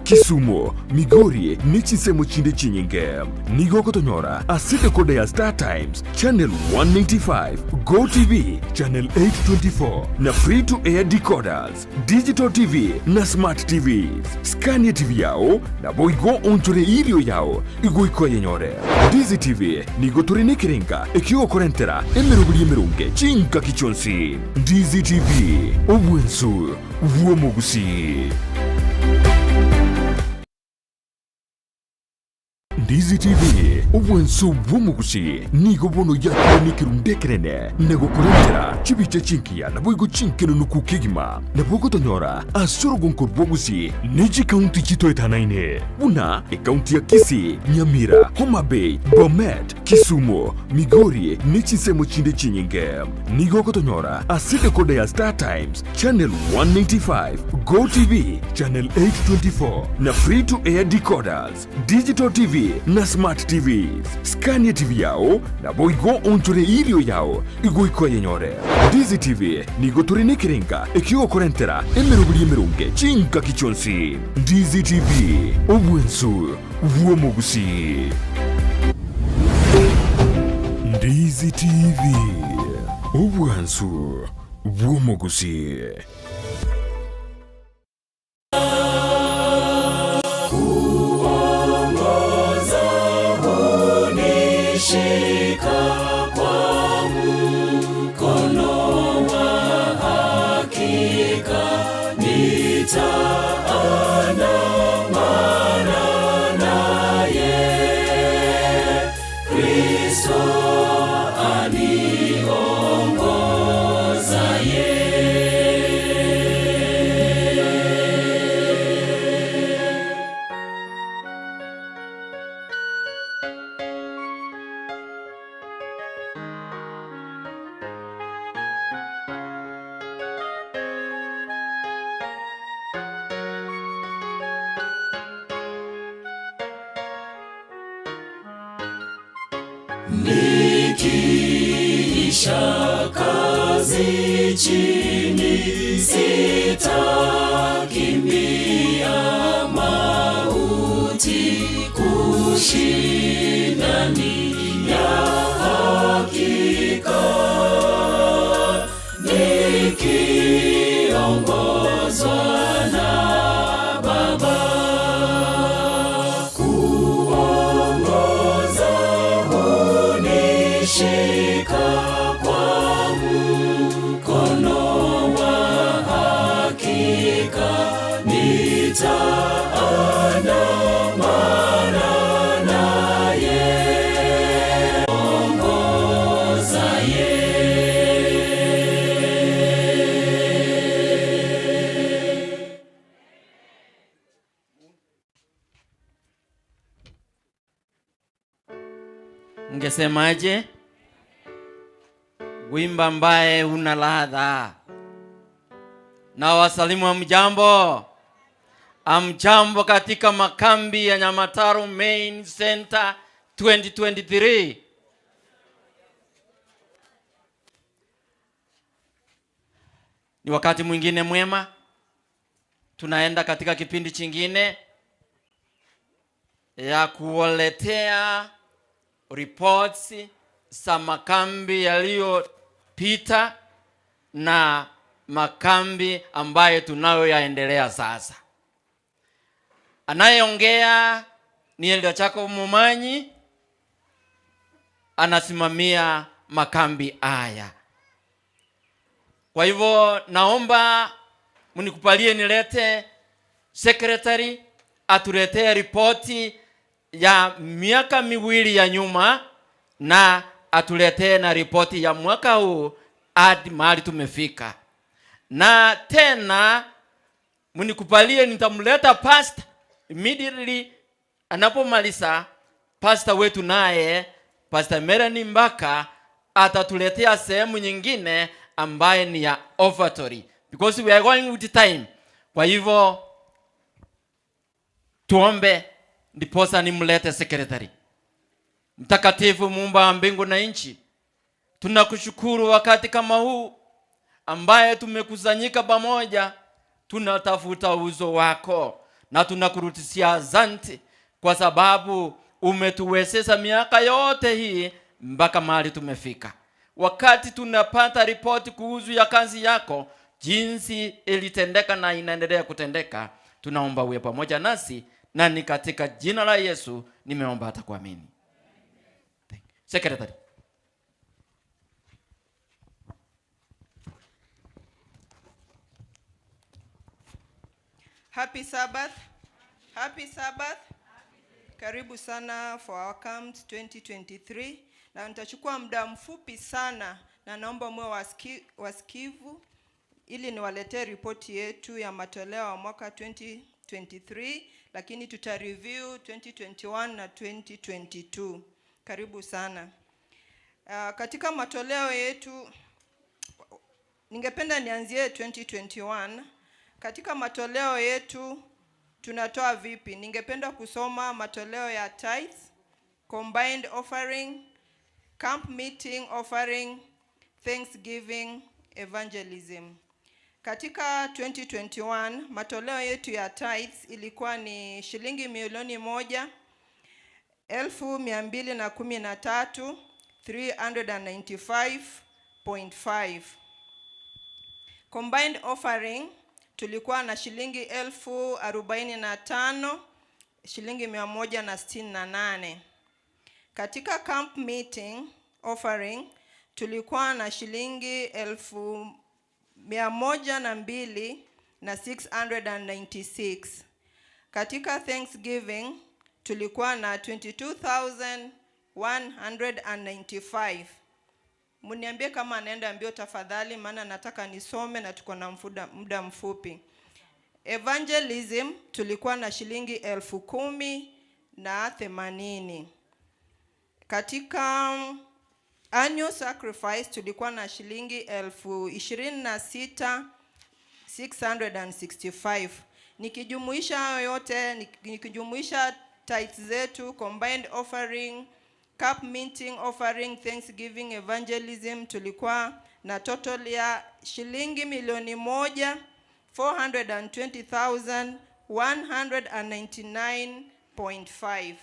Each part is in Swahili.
Kisumu, Migori ne chinsemo chinde chinyinge. Nigo okotonyora ase decoder ya Star Times, Channel 195, Go TV, Channel 824 na Free to Air decoders, Digital TV na Smart TVs. Scan TV yao naboigo onchore irio yao igoika oyenyore. Ndizi TV nigo tore nekerenga ekiogokorentera emeroberi emeronge chingaki chionsi. Ndizi TV, obwensu bw'omogusii. Ndizi TV, obwanso bw'omogusii, nigo bono yakire nekerundu ekenene na gokorentera chibicha chingiya naboigo chinkenenuku kegima. Nabo ogotonyora ase orogonko rw'ogusii ne chikaunti chitoetanaine buna ekaunti ya Kisii, Nyamira, Homa Bay, Bomet, Kisumu, Migori ne chinsemo chinde chinyinge. Nigo ogotonyora ase decoder ya Star Times, Channel 195, Go TV, Channel 824 na Free to Air decoders, Digital TV na Smart TVs. Scan TV yao naboigo onchore irio yao igoika oyenyore. Ndizi TV nigo tore nekerenga ekiogokorentera emeroberi emeronge chingaki chionsi. Ndizi TV, obwensu bw'omogusii. Ndizi TV, obwansu bw'omogusii. Kuongoza hunishika kwa mkono wa hakika, nitaandamana naye. Kristo aniongozaye. Nikiisha kazi chini, sitakimbia mauti, kushinda ni ya hakika, nikiongozwa na Baba. Kuongoza hunishika kwa mkono wa hakika, nitaandamana naye, ongozaye. Ungesemaje? Wimbo ambaye una ladha. Na wasalimu hamjambo, hamjambo katika makambi ya Nyamataro Main Center 2023. Ni wakati mwingine mwema, tunaenda katika kipindi chingine ya kuwaletea reports za makambi yaliyopita na makambi ambayo tunayoyaendelea sasa. Anayeongea ni Elder Jacob Mumanyi, anasimamia makambi haya. Kwa hivyo naomba mnikubalie nilete secretary atuletee ripoti ya miaka 2 ya nyuma na atuletee na ripoti ya mwaka huu hadi mahali tumefika. Na tena mnikubalie nitamleta pastor immediately anapomaliza. Pastor wetu naye Pastor Melanie Mbaka atatuletea sehemu nyingine ambaye ni ya offertory, because we are going with time. Kwa hivyo tuombe ndiposa nimlete secretary. Mtakatifu Muumba wa mbingu na nchi, tunakushukuru wakati kama huu ambaye tumekusanyika pamoja, tunatafuta uso wako. na tunakurudishia asante kwa sababu umetuwezesha miaka yote hii mpaka mahali tumefika. Wakati tunapata ripoti kuhusu ya kazi yako, jinsi ilitendeka na inaendelea kutendeka, tunaomba uwe pamoja nasi, na ni katika jina la Yesu nimeomba hata kuamini. Thank you. Secretary. Happy Sabbath. Happy Sabbath. Karibu sana for our camp 2023, na nitachukua muda mfupi sana na naomba muwe wasikivu ili niwaletee ripoti yetu ya matoleo ya mwaka 2023, lakini tuta review 2021 na 2022. Karibu sana. Katika matoleo yetu ningependa nianzie 2021. Katika matoleo yetu tunatoa vipi? Ningependa kusoma matoleo ya tithes, combined offering, camp meeting offering, thanksgiving, evangelism. Katika 2021 matoleo yetu ya tithes ilikuwa ni shilingi 1,213,395.5. Combined offering tulikuwa na shilingi 45,168 shilingi. Katika camp meeting offering tulikuwa na shilingi 102,696. Katika Thanksgiving tulikuwa na 22,195. Mniambie kama anaenda mbio tafadhali, maana nataka nisome na tuko na muda mfupi. Evangelism tulikuwa na shilingi 10,080. Katika annual sacrifice tulikuwa na shilingi 26,665. Nikijumuisha hayo yote, nikijumuisha tithes zetu, combined offering, camp meeting offering, thanksgiving, evangelism, tulikuwa na total ya shilingi 1,420,199.5.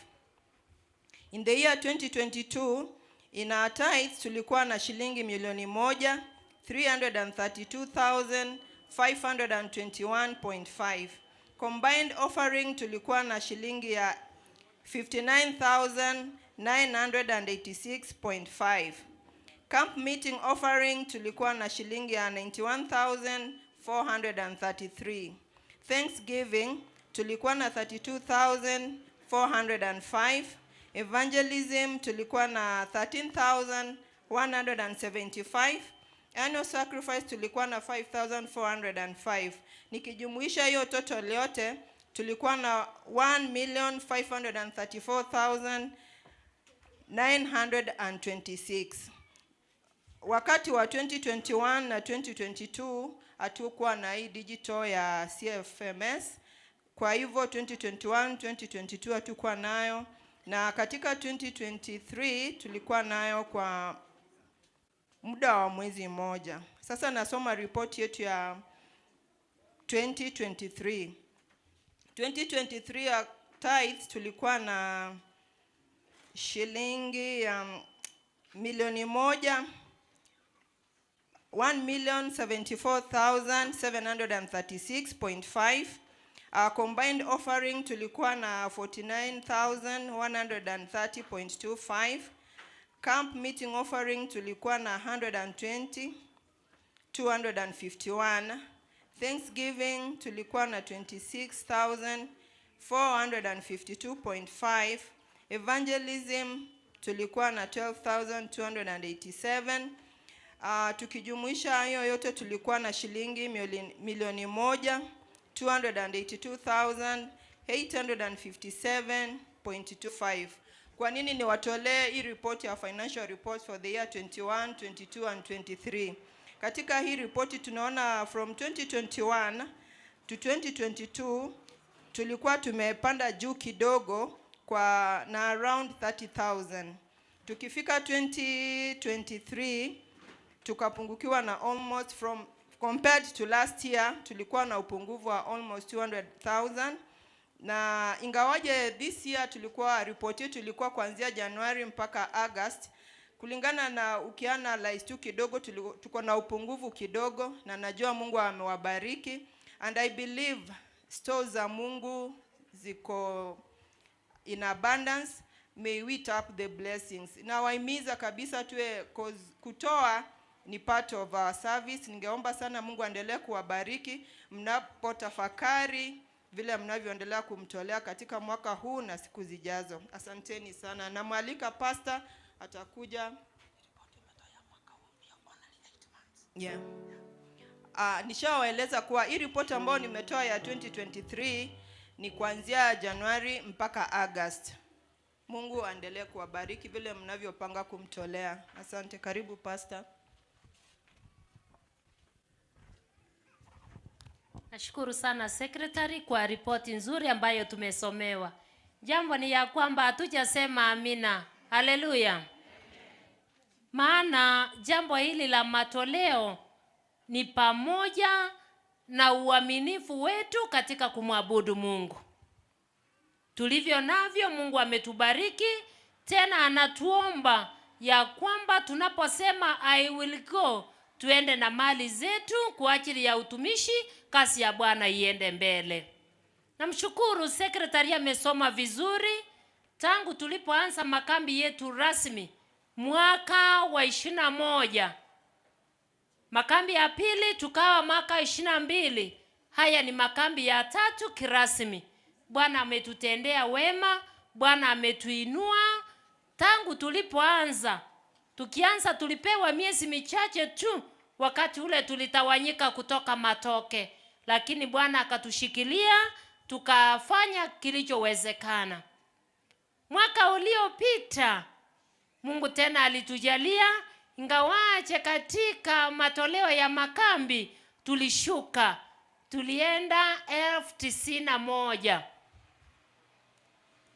In the year 2022, in our tithes tulikuwa na shilingi 1,332,521.5. Combined offering tulikuwa na shilingi ya 59,986.5. Camp meeting offering tulikuwa na shilingi ya 91,433. Thanksgiving tulikuwa na 32,405. Evangelism tulikuwa na 13,175. Annual sacrifice tulikuwa na 5,405. Nikijumuisha hiyo total yote tulikuwa na 1,534,926. Wakati wa 2021 na 2022 hatukuwa na hii digital ya CFMS. Kwa hivyo 2021, 2022 hatukuwa nayo, na katika 2023 tulikuwa nayo kwa muda wa mwezi mmoja. Sasa nasoma report yetu ya 2023. 2023 ya tithes tulikuwa na shilingi ya 1,000,000 1,074,736.5. Our combined offering tulikuwa na 49,130.25. Camp meeting offering tulikuwa na 120 251. Thanksgiving tulikuwa na 26,452.5. Evangelism tulikuwa na 12,287. Tukijumuisha hayo yote tulikuwa na shilingi 1,282,857.25. Kwa nini niwatolee hii report ya financial report for the year 21, 22 and 23? Katika hii ripoti tunaona from 2021 to 2022 tulikuwa tumepanda juu kidogo kwa na around 30,000. Tukifika 2023 tukapungukiwa na almost from compared to last year tulikuwa na upungufu wa almost 200,000. Na ingawaje this year tulikuwa report yetu ilikuwa kuanzia Januari mpaka August, kulingana na ukianalyze tu kidogo tuko na upungufu kidogo, na najua Mungu amewabariki and I believe stores za Mungu ziko in abundance. May we tap the blessings. Nawahimiza kabisa tuwe, 'cause kutoa ni part of our service. Ningeomba sana Mungu aendelee kuwabariki mnapotafakari vile mnavyoendelea kumtolea katika mwaka huu na siku zijazo. Asanteni sana. Namwalika pastor atakuja. Yeah. Nishawaeleza kuwa hii report ambayo nimetoa ya 2023 ni kuanzia Januari mpaka August. Mungu aendelee kuwabariki vile mnavyopanga kumtolea. Asante. Karibu pastor. Nashukuru sana secretary kwa ripoti nzuri ambayo tumesomewa. Jambo ni ya kwamba hatujasema amina. Haleluya. Maana jambo hili la matoleo ni pamoja na uaminifu wetu katika kumwabudu Mungu. Tulivyo navyo, Mungu ametubariki, tena anatuomba ya kwamba tunaposema I will go, tuende na mali zetu kwa ajili ya utumishi, kazi ya Bwana iende mbele. Namshukuru secretary amesoma vizuri tangu tulipoanza makambi yetu rasmi mwaka wa 21. Makambi ya pili tukawa mwaka 22. Haya ni makambi ya tatu kirasmi. Bwana ametutendea wema, Bwana ametuinua tangu tulipoanza. Tukianza tulipewa miezi michache tu, wakati ule tulitawanyika kutoka Matoke, lakini Bwana akatushikilia tukafanya kilichowezekana. Mwaka uliopita Mungu tena alitujalia, ingawaje katika matoleo ya makambi tulishuka, tulienda 91,000.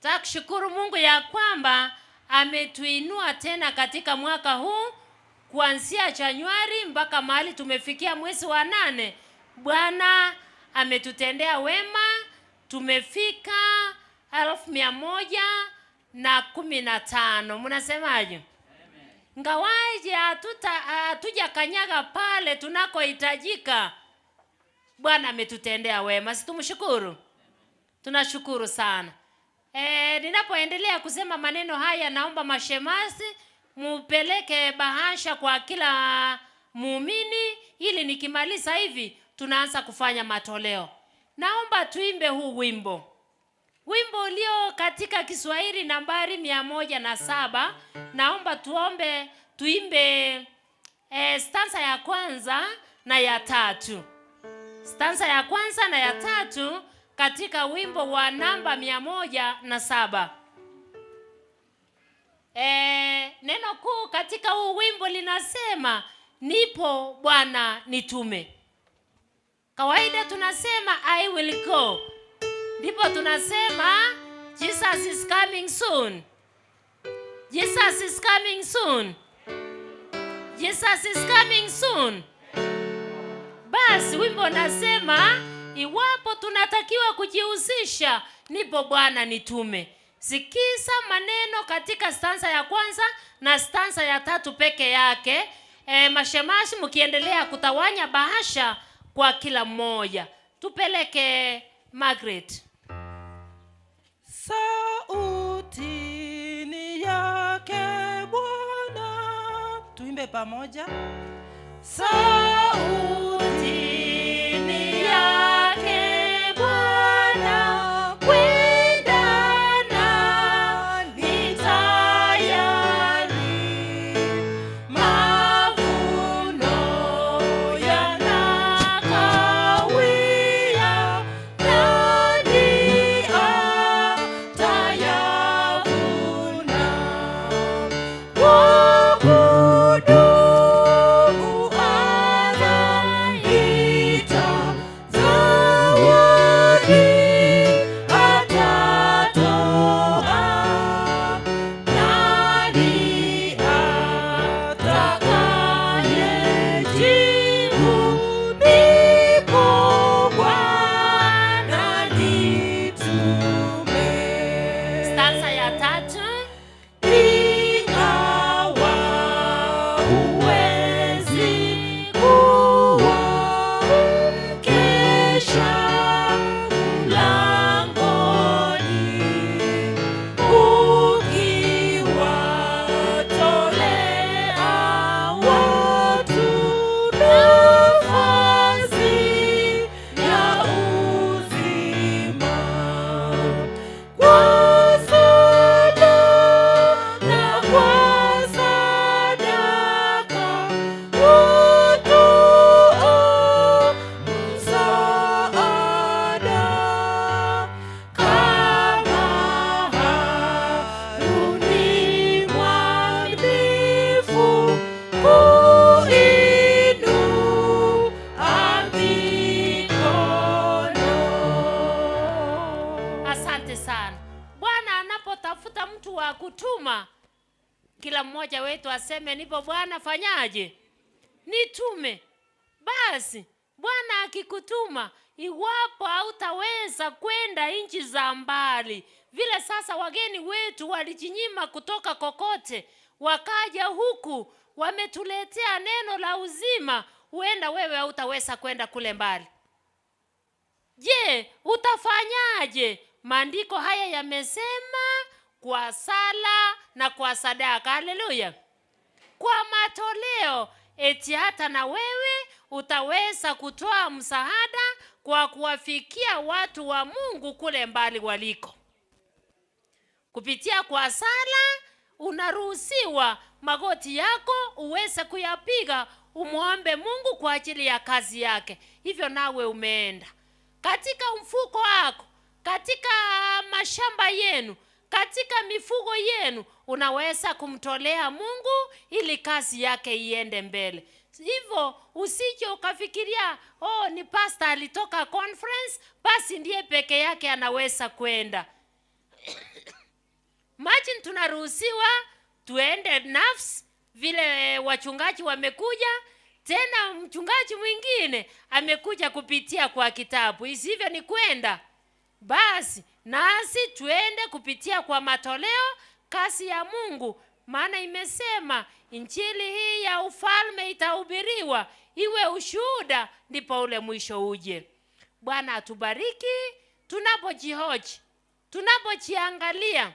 Takushukuru Mungu ya kwamba ametuinua tena katika mwaka huu kuanzia Januari mpaka mahali tumefikia mwezi wa 8. Bwana ametutendea wema, tumefika 115,000. Mnasemaje? Ingawaje hatujakanyaga pale tunakohitajika, Bwana ametutendea wema. Si tumshukuru? Tunashukuru sana. Ninapoendelea kusema maneno haya, naomba mashemasi mupeleke bahasha kwa kila muumini, ili nikimaliza hivi tunaanza kufanya matoleo. Naomba tuimbe huu wimbo. Wimbo ulio katika Kiswahili nambari 107. Naomba tuimbe stanza ya kwanza na ya tatu. Stanza ya kwanza na ya tatu katika wimbo wa namba 107. Neno kuu katika huu wimbo linasema, nipo Bwana nitume. Kawaida tunasema I will go. Ndipo tunasema Jesus is coming soon. Jesus is coming soon. Jesus is coming soon. Basi wimbo nasema, iwapo tunatakiwa kujihusisha, nipo Bwana nitume. Sikiza maneno katika stanza ya kwanza na stanza ya tatu peke yake. Mashemashi mkiendelea kutawanya bahasha kwa kila mmoja. Tupeleke Margaret. Sauti ni yake Bwana. Tuimbe pamoja. Sauti ni yake Bwana, kwenda na ni tayari, mavuno yanakawia, nani atayavuna? Wakudumu sana. Bwana anapotafuta mtu wa kutuma, kila mmoja wetu aseme nipo Bwana, fanyaje? Nitume. Basi Bwana akikutuma, iwapo hautaweza kwenda nchi za mbali, vile sasa wageni wetu walijinyima kutoka kokote, wakaja huku, wametuletea neno la uzima, huenda wewe hautaweza kwenda kule mbali. Je, utafanyaje? Maandiko haya yamesema kwa sala na kwa sadaka. Haleluya. Kwa matoleo, eti hata na wewe utaweza kutoa msaada kwa kuwafikia watu wa Mungu kule mbali waliko. Kupitia kwa sala unaruhusiwa magoti yako uweze kuyapiga, umuombe Mungu kwa ajili ya kazi yake. Hivyo nawe umeenda katika mfuko wako, katika mashamba yenu, katika mifugo yenu, unaweza kumtolea Mungu ili kazi yake iende mbele. Hivyo usije ukafikiria, oh, ni pastor alitoka conference, basi ndiye peke yake anaweza kwenda. Imagine tunaruhusiwa tuende nafsi vile wachungaji wamekuja, tena mchungaji mwingine amekuja kupitia kwa kitabu, isivyo ni kwenda. Basi nasi tuende kupitia kwa matoleo, kazi ya Mungu, maana imesema injili hii ya ufalme itahubiriwa iwe ushuhuda, ndipo ule mwisho uje. Bwana atubariki tunapojihoji, tunapojiangalia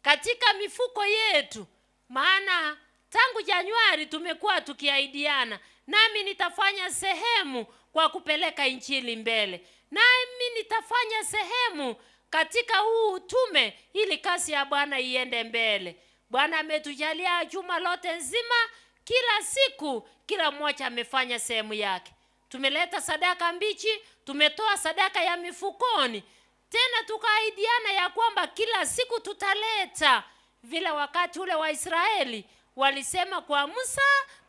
katika mifuko yetu, maana tangu Januari tumekuwa tukiahidiana, nami nitafanya sehemu kwa kupeleka injili mbele, nami nitafanya sehemu katika huu utume ili kazi ya Bwana iende mbele. Bwana ametujalia juma lote nzima, kila siku kila mmoja amefanya sehemu yake. Tumeleta sadaka mbichi, tumetoa sadaka ya mifukoni, tena tukaahidiana ya kwamba kila siku tutaleta, vile wakati ule wa Israeli walisema kwa Musa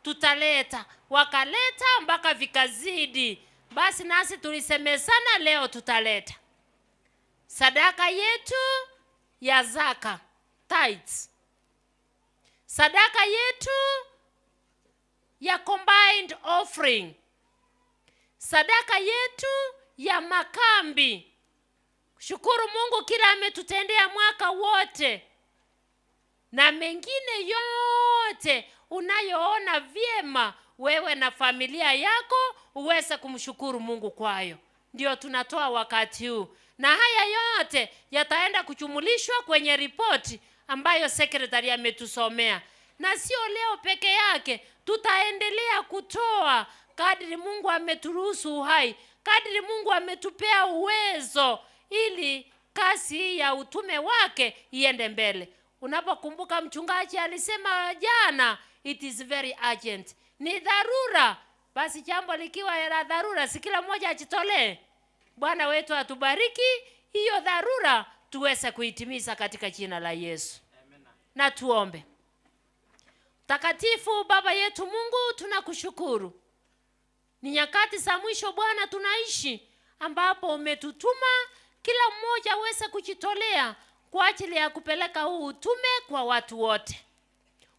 tutaleta, wakaleta mpaka vikazidi. Basi nasi tulisemezana leo tutaleta sadaka yetu ya zaka, tithes, sadaka yetu ya combined offering, sadaka yetu ya makambi. Shukuru Mungu kila ametutendea mwaka wote, na mengine yote unayoona vyema wewe na familia yako uweze kumshukuru Mungu kwayo. Ndio tunatoa wakati huu, na haya yote yataenda kuchumulishwa kwenye ripoti ambayo sekretari ametusomea. Na sio leo peke yake, tutaendelea kutoa kadri Mungu ameturuhusu uhai, kadri Mungu ametupea uwezo, ili kazi ya utume wake iende mbele. Unapokumbuka mchungaji alisema jana, it is very urgent, ni dharura. Basi jambo likiwa la dharura, si kila mmoja ajitolee. Bwana wetu atubariki, hiyo dharura tuweze kuitimiza katika jina la Yesu. Amen. Na tuombe. Takatifu Baba yetu Mungu, tunakushukuru. Ni nyakati za mwisho Bwana tunaishi, ambapo umetutuma kila mmoja aweze kujitolea kwa ajili ya kupeleka huu utume kwa watu wote.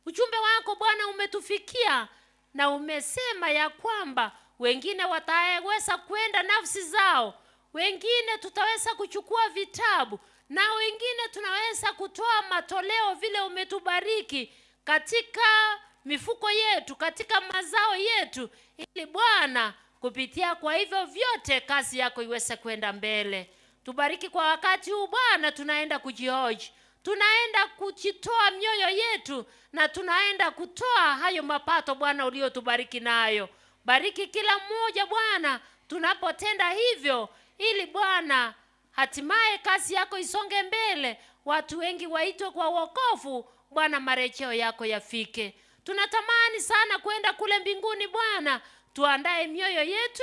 Ujumbe wako Bwana umetufikia na umesema ya kwamba wengine wataweza kwenda nafsi zao, wengine tutaweza kuchukua vitabu, na wengine tunaweza kutoa matoleo vile umetubariki katika mifuko yetu, katika mazao yetu, ili Bwana kupitia kwa hivyo vyote kazi yako iweze kwenda mbele. Tubariki kwa wakati huu Bwana, tunaenda kujihoji, tunaenda kujitoa mioyo yetu, na tunaenda kutoa hayo mapato Bwana uliotubariki nayo. Bariki kila mmoja Bwana tunapotenda hivyo, ili Bwana hatimaye kazi yako isonge mbele, watu wengi waitwe kwa wokovu Bwana, marejeo yako yafike. Tunatamani sana kwenda kule mbinguni Bwana, tuandae mioyo yetu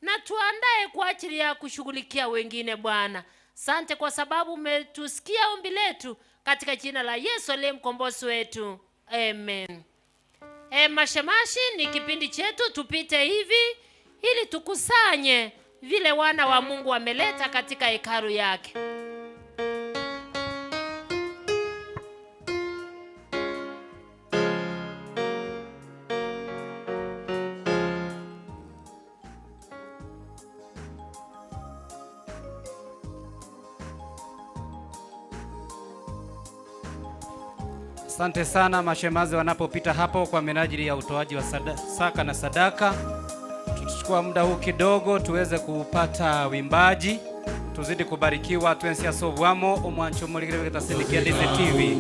na tuandae kwa ajili ya kushughulikia wengine Bwana. Sante kwa sababu umetusikia ombi letu, katika jina la Yesu aliye mkombozi wetu. Amen. Mashemashi ni kipindi chetu, tupite hivi ili tukusanye vile wana wa Mungu wameleta katika hekalu yake. Asante sana mashemazi wanapopita hapo kwa minajili ya utoaji wa saka na sadaka. Tutachukua muda huu kidogo tuweze kupata wimbaji, tuzidi kubarikiwa twensia sobwamo omwancho muligire getasindikia Ndizi TV.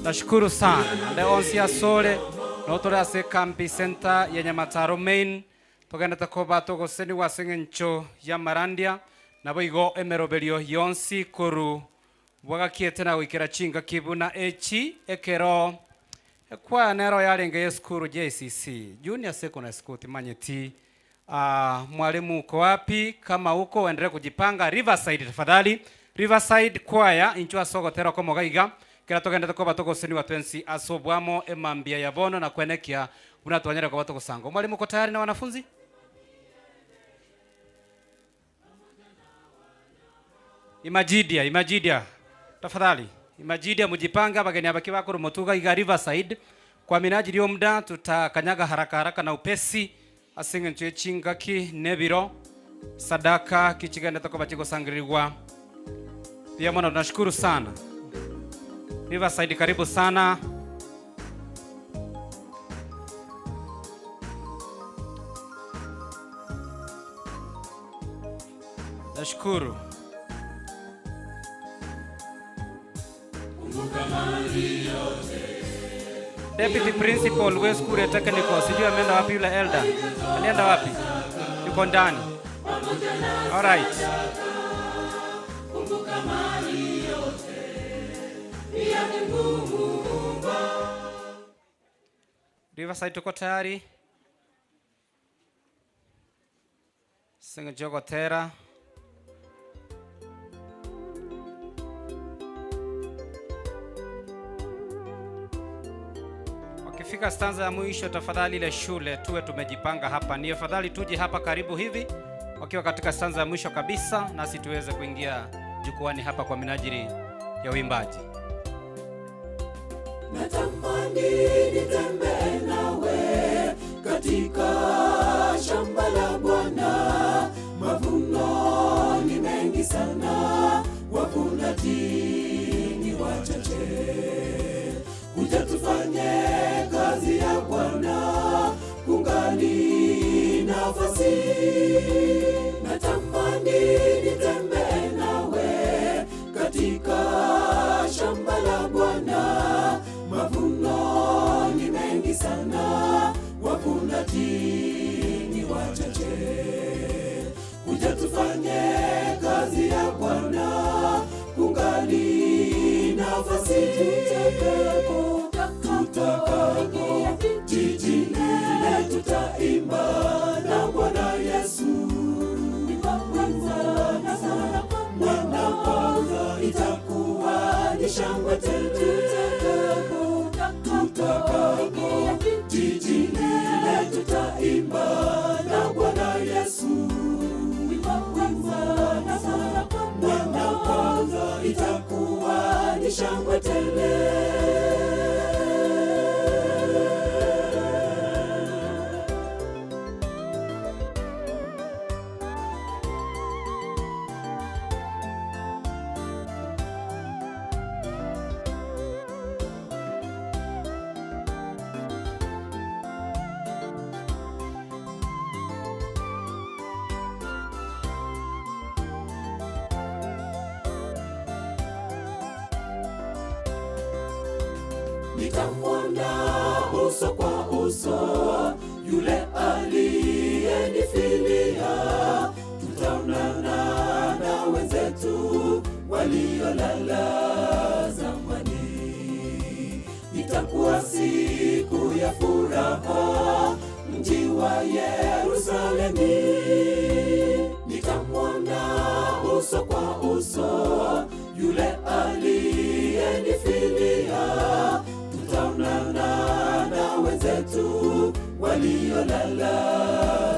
Nashukuru sana ande onsia sole notore ase kampi center ya Nyamataro main togenda takoba togoseni waseng'encho ya marandia nabo igo emeroberio yonsi koru bwagakiete na gwikira chinga kibuna echi ekero kwa nero yarenge ye skuru JCC Junior Secondary School timanyeti. Mwalimu uko wapi? Kama uko endelee kujipanga. Riverside tafadhali, Riverside choir inchwa sogotero komogaiga kera togenda tokoba togoseni wa twensi asobwamo emambia ya bono na kwenekia unatwanyera kwa watu. Mwalimu uko tayari na wanafunzi? Imajidia, Imajidia tafadhali, Imajidia mujipanga bageni abaki bakuru mutuga iga Riverside kwa minajili yo muda tutakanyaga haraka haraka na upesi asinge nchwe chingaki nebiro sadaka kichigenda tokoba chigosangirirwa pia mwana. Tunashukuru sana Riverside, karibu sana. Nashukuru. Deputy Principal we school ya technical, sijui ameenda wapi yule elder. Alienda wapi? Yuko ndani. All right. Riverside tuko tayari. Singejogotera. Wakifika stanza ya mwisho tafadhali ile shule tuwe tumejipanga hapa. Ni afadhali tuje hapa karibu hivi wakiwa katika stanza ya mwisho kabisa, nasi tuweze kuingia jukwani hapa kwa minajili ya uimbaji. Natamani nitembee nawe katika shamba la Bwana, mavuno ni mengi sana, wavunaji ni wachache. Kuja tufanye kazi ya Bwana, kungali nafasi. Natamani nitembee nawe katika shamba la Bwana, mavuno ni mengi sana, wavunaji ni wachache. Kuja tufanye kazi ya Bwana, kungali nafasi. Tutakapo jijini tutaimba na Bwana Yesu, mwana kwanza itakuwa ni shangwe tele. Tutakapo jijini tutaimba na Bwana Yesu, mwana kwanza itakuwa ni shangwe tele. Nitamwona uso kwa uso yule aliyenifilia, tutaonana na wenzetu waliolala zamani. Itakuwa siku ya furaha mji wa Yerusalemu. Nitamwona uso kwa uso yule aliyenifilia, tutaonana na wenzetu waliolala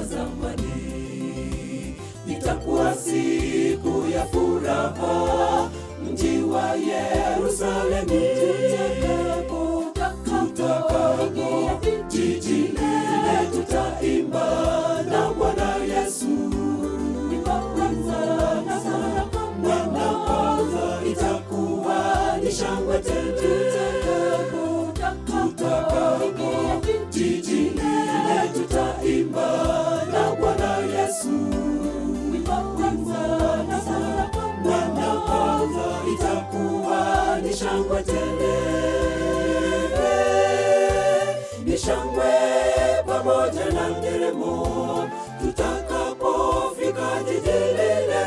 zamani. Itakuwa siku ya furaha mji wa Yerusalemu. Tutakapo jijini tutaimba na Bwana Yesu, mwana kwanza itakuwa ni shangwe tele. Ni shangwe tele, ni shangwe pamoja na nderemo, tutakapofika jiji lile.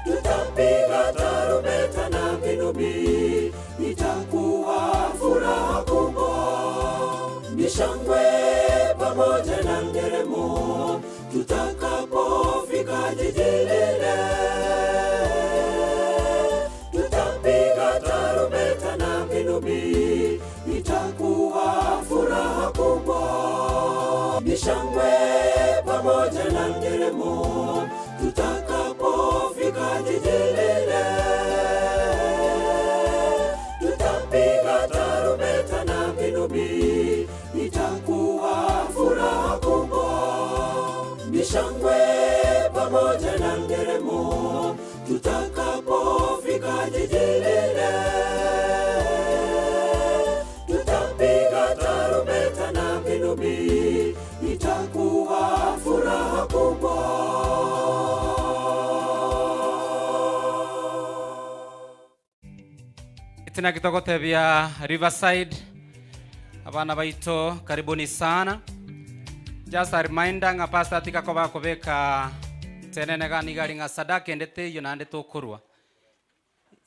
Tutapiga tarumbeta na vinubi, itakuwa furaha kubwa. Ni shangwe pamoja na nderemo, tutakapofika jiji lile. Tutapiga tarumbeta na vinubi, itakuwa furaha kubwa. Ni shangwe pamoja na nderemo, tutakapofika jiji lile. Tutapiga tarumbeta na vinubi, itakuwa furaha kubwa. Ni shangwe pamoja na nderemo, tutakapofika jiji lile. Tutapiga tarumbeta na vinubi, itakuwa furaha kubwa. Tena kitokote vya Riverside, abana baito karibuni sana. Just a reminder nga pastor tika ko bakobeka tenenega nigari nga sadaka endete iyo nande tokorwa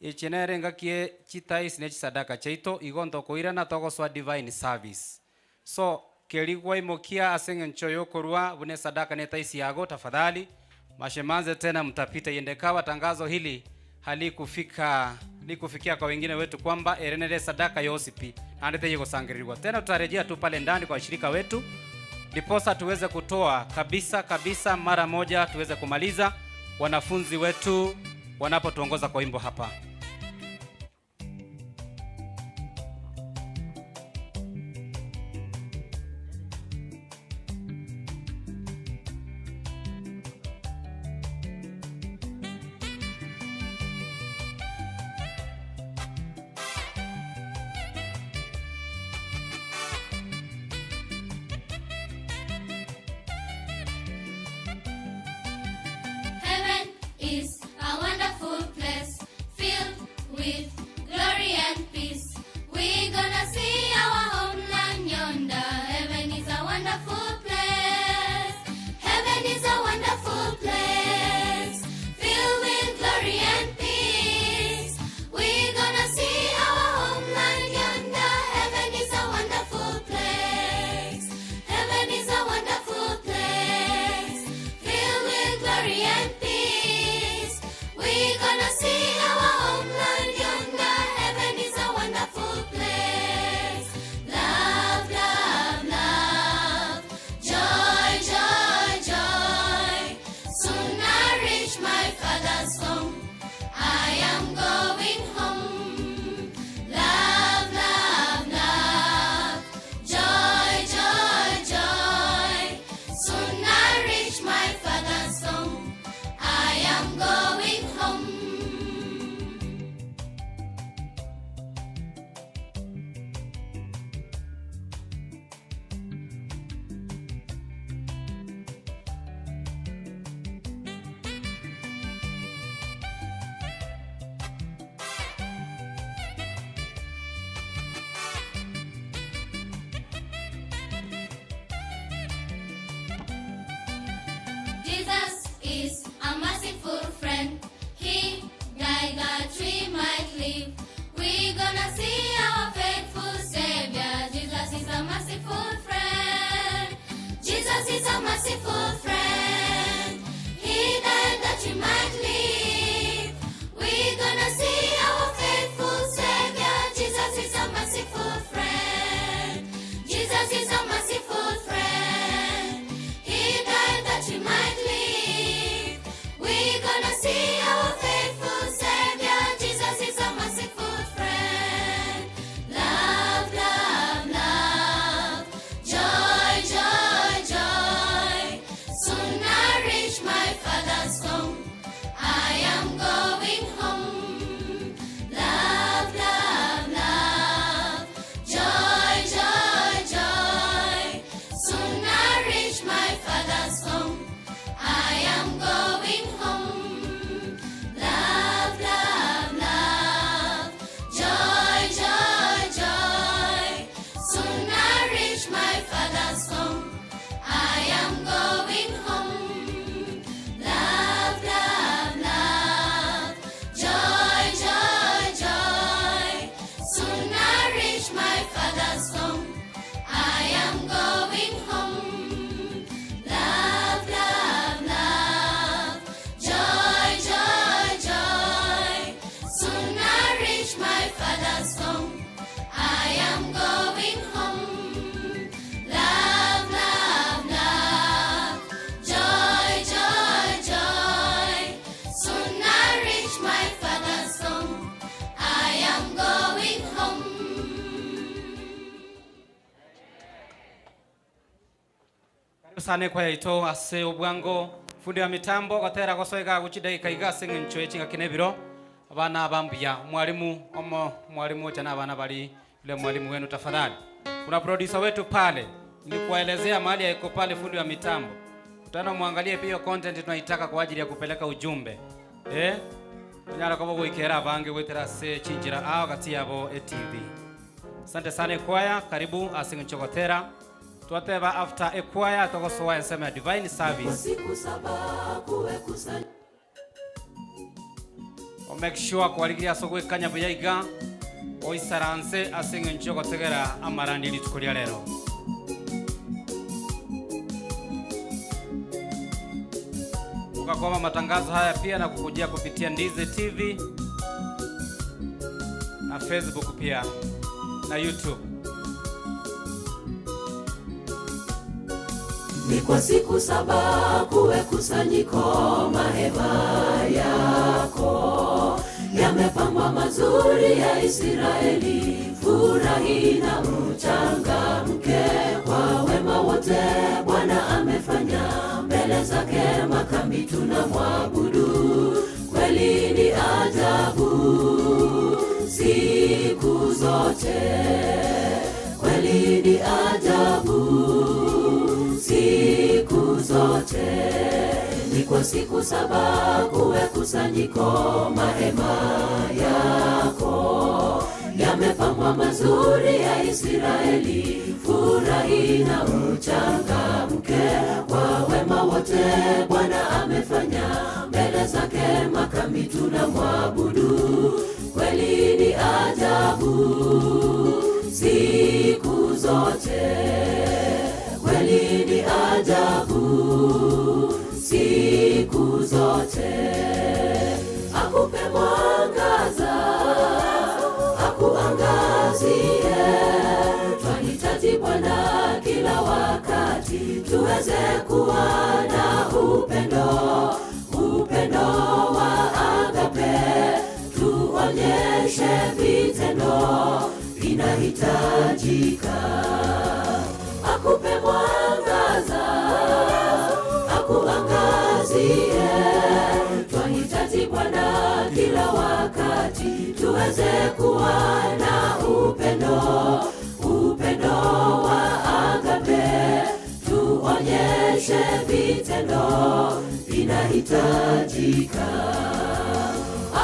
ichinere ngakie chitais ne chisadaka chaito igonto koirana togoswa divine service. So keligwa imokia asenge ncho yokorwa bune sadaka netaisi yago, tafadhali mashemanze tena mtapita yendekawa tangazo hili halikufika likufikia kwa wengine wetu kwamba erenere sadaka yosipi andete yigosangirirwa. Tena tutarejea tu pale ndani kwa washirika wetu ndiposa tuweze kutoa kabisa kabisa mara moja, tuweze kumaliza wanafunzi wetu wanapotuongoza kwa wimbo hapa. Heaven is a wonderful place filled with glory and peace. We gonna see our homeland yonder. Heaven is a wonderful place. Heaven is a wonderful place filled with glory and peace. We gonna see our homeland yonder. Heaven is a wonderful place. Heaven is a wonderful place filled with glory and peace. We gonna see our homeland yonder. Heaven is a wonderful place. Love, love, love. Joy, joy, joy. Soon I reach my father's home. I am going home. Love, love, love. Joy, joy, joy. Soon I reach my father's home. I am going home. Jesus is a merciful friend. He died that we might live. We gonna see our faithful Savior. Jesus is a merciful friend. Jesus is a merciful friend. He died that we might live. We gonna see our faithful Savior. Jesus is a merciful friend. Jesus is a merciful friend. He died that we might live. Sana kwa yaito ase obwango fundi wa mitambo gatera gosoega guchidaika iga sing'encho echinga kinebiro abana bambuya mwalimu omo mwalimu jana abana bali yule mwalimu wenu tafadhali. Kuna producer wetu pale nilikuelezea mahali yuko pale fundi wa mitambo. Tena muangalie pia content tunaitaka kwa ajili ya kupeleka ujumbe. Nyara kwa goikera bange wetera se chinjira aho kati yabo ETV. Asante sana kwaya, karibu asing'encho. Tuateba after ekwaya tokosoa ensema divine service. Siku saba kuwe kusanya. O make sure kwaligiria sogwe kanya buyaiga oisaranse asing'encho gotegera amarandi litukulia lero. Ukakoma matangazo haya pia na kukujia kupitia Ndizi TV na Facebook pia na YouTube. Ni kwa siku saba kuwe kusanyiko, mahema yako yamepambwa mazuri ya Israeli. Furahi na uchangamke kwa wema wote Bwana amefanya, mbele zake makambi tunamwabudu, kweli ni ajabu siku zote, kweli ni ajabu siku zote. Ni kwa siku saba kuwe kusanyiko, mahema yako yamepambwa mazuri ya Israeli. Furahi na uchangamke kwa wema wote Bwana amefanya, mbele zake makambi tunamwabudu, kweli ni ajabu siku zote, kweli ni ajabu siku zote. Akupe mwangaza, akuangazie, twahitaji Bwana kila wakati, tuweze kuwa na upendo, upendo wa agape, tuonyeshe vitendo inahitajika. Akupe mwangaza, akuangazie, twahitaji Bwana kila wakati, tuweze kuwa na upendo, upendo wa agape, tuonyeshe vitendo inahitajika.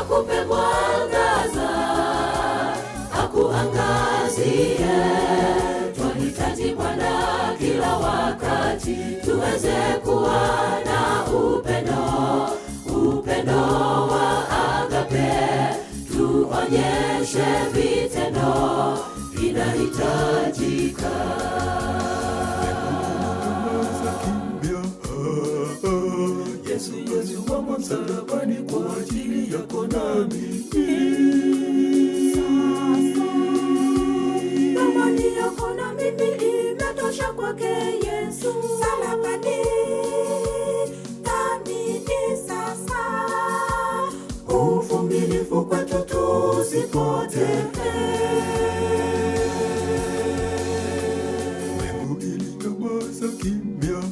Akupe mwangaza, akuangazie, twahitaji Bwana kila wakati, tuweze kuwa na upendo, upendo wa agape, tuonyeshe vitendo inahitajika. Yesu, Yesu wa msalabani kwa ajili yako nami. Thamani yako na mimi imetosha kwake Yesu. Msalabani thamini sasa, uvumilivu kwetu tusipotee. Mbingu ilinyamaza kimya,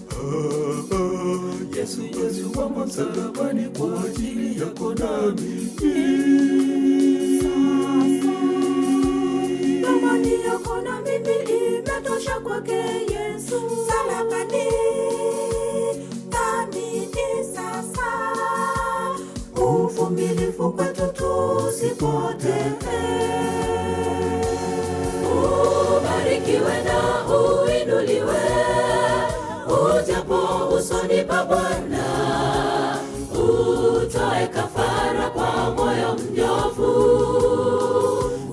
Yesu, Yesu wa msalabani kwa ajili yako nami. Thamani yako na mimi imetosha kwake Yesu. Msalabani thamini sasa, uvumilivu kwetu tusipotee. Ubarikiwe na uinuliwe, ujapo usoni pa Bwana, utoe kafara kwa moyo mnyofu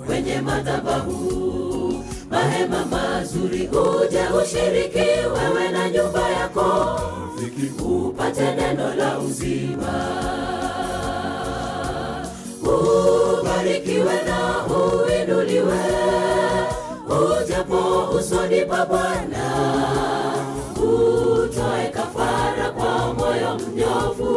kwenye madhabahu, mahema mazuri uje ushiriki wewe na nyumba yako, upate neno la uzima. Ubarikiwe na uinuliwe, ujapo usoni pa Bwana, utoe kafara kwa moyo mnyofu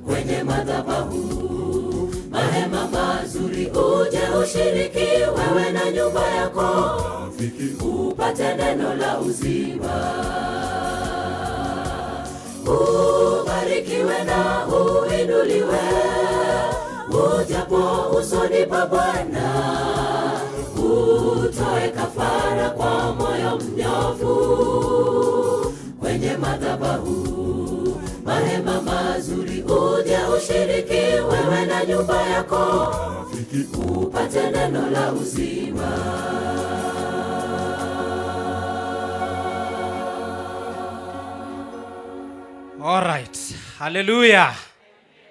kwenye madhabahu, mahema mazuri uje ushiriki wewe na nyumba yako, upate neno la uzima. Ubarikiwe na uinuliwe, ujapo usoni pa Bwana, utoe kafara kwa moyo mnyofu kwenye madhabahu, mahema mazuri, uje ushiriki wewe na nyumba yako, upate neno la uzima. Alright. Haleluya.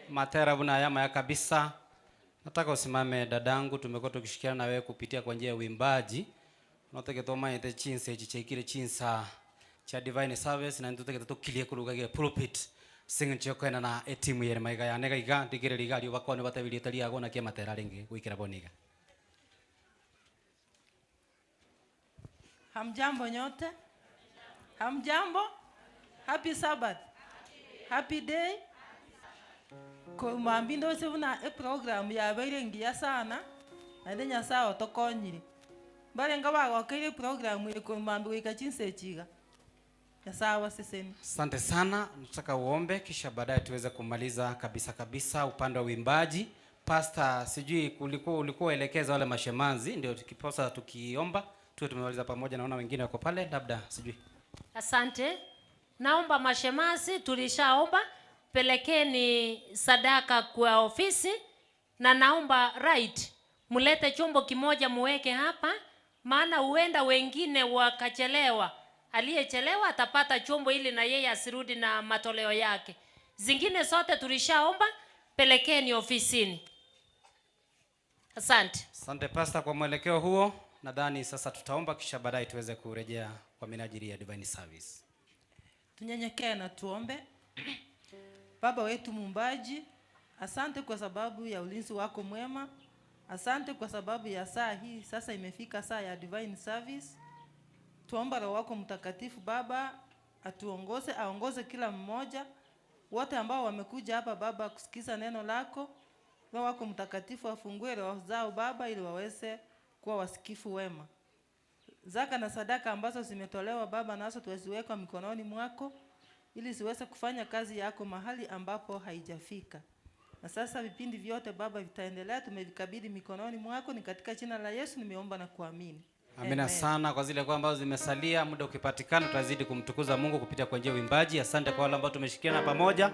Matera buna yama ya kabisa. Nataka usimame dadangu, tumekuwa tukishikiana na wewe kupitia kwa njia ya uimbaji. Noteke tomaete chinsa echi chaikire chinsa cha divine service na ntuteke tukilie kurugagira pulpit sing'ncho kwena na etimu yere maiga yane gaiga ndigire riga rio bakone batabirie tari yago na kiamatera ringi gwikira boniga. Hamjambo nyote? Hamjambo? Happy Sabbath. Happy day. Ko mambi ndose buna e program yabeire ngiya sana naende Nyasaye otokonyire. Barenga bagokeire program eye komambi goika chinsa echiga. Nyasaye abaseseni. Asante sana, nataka uombe kisha baadaye tuweze kumaliza kabisa kabisa upande wa uimbaji. Pastor, sijui ulikuwa elekeza wale mashemanzi ndio tukiposa tukiomba tuwe tumemaliza pamoja. Naona wengine wako pale labda sijui. Asante. Naomba mashemasi, tulishaomba, pelekeni sadaka kwa ofisi, na naomba right mulete chombo kimoja muweke hapa, maana huenda wengine wakachelewa. Aliyechelewa atapata chombo ili na yeye asirudi na matoleo yake. Zingine zote tulishaomba, pelekeni ofisini. Asante. Asante Pastor kwa mwelekeo huo. Nadhani sasa tutaomba kisha baadaye tuweze kurejea kwa minajili ya divine service. Tunyenyekee na tuombe. Baba wetu muumbaji, asante kwa sababu ya ulinzi wako mwema. Asante kwa sababu ya saa hii, sasa imefika saa ya divine service. Tuomba Roho wako Mtakatifu Baba atuongoze, aongoze kila mmoja, wote ambao wamekuja hapa Baba kusikiza neno lako. Roho wako Mtakatifu afungue roho zao Baba ili waweze kuwa wasikifu wema. Zaka na sadaka ambazo zimetolewa Baba nazo tuziweka mikononi mwako ili ziweze kufanya kazi yako mahali ambapo haijafika. Na sasa vipindi vyote Baba vitaendelea, tumevikabidhi mikononi mwako, ni katika jina la Yesu nimeomba na kuamini. Amina sana. Kwa zile kwa ambazo zimesalia, muda ukipatikana tutazidi kumtukuza Mungu kupitia kwa njia ya uimbaji. Asante kwa wale ambao tumeshikiana pamoja.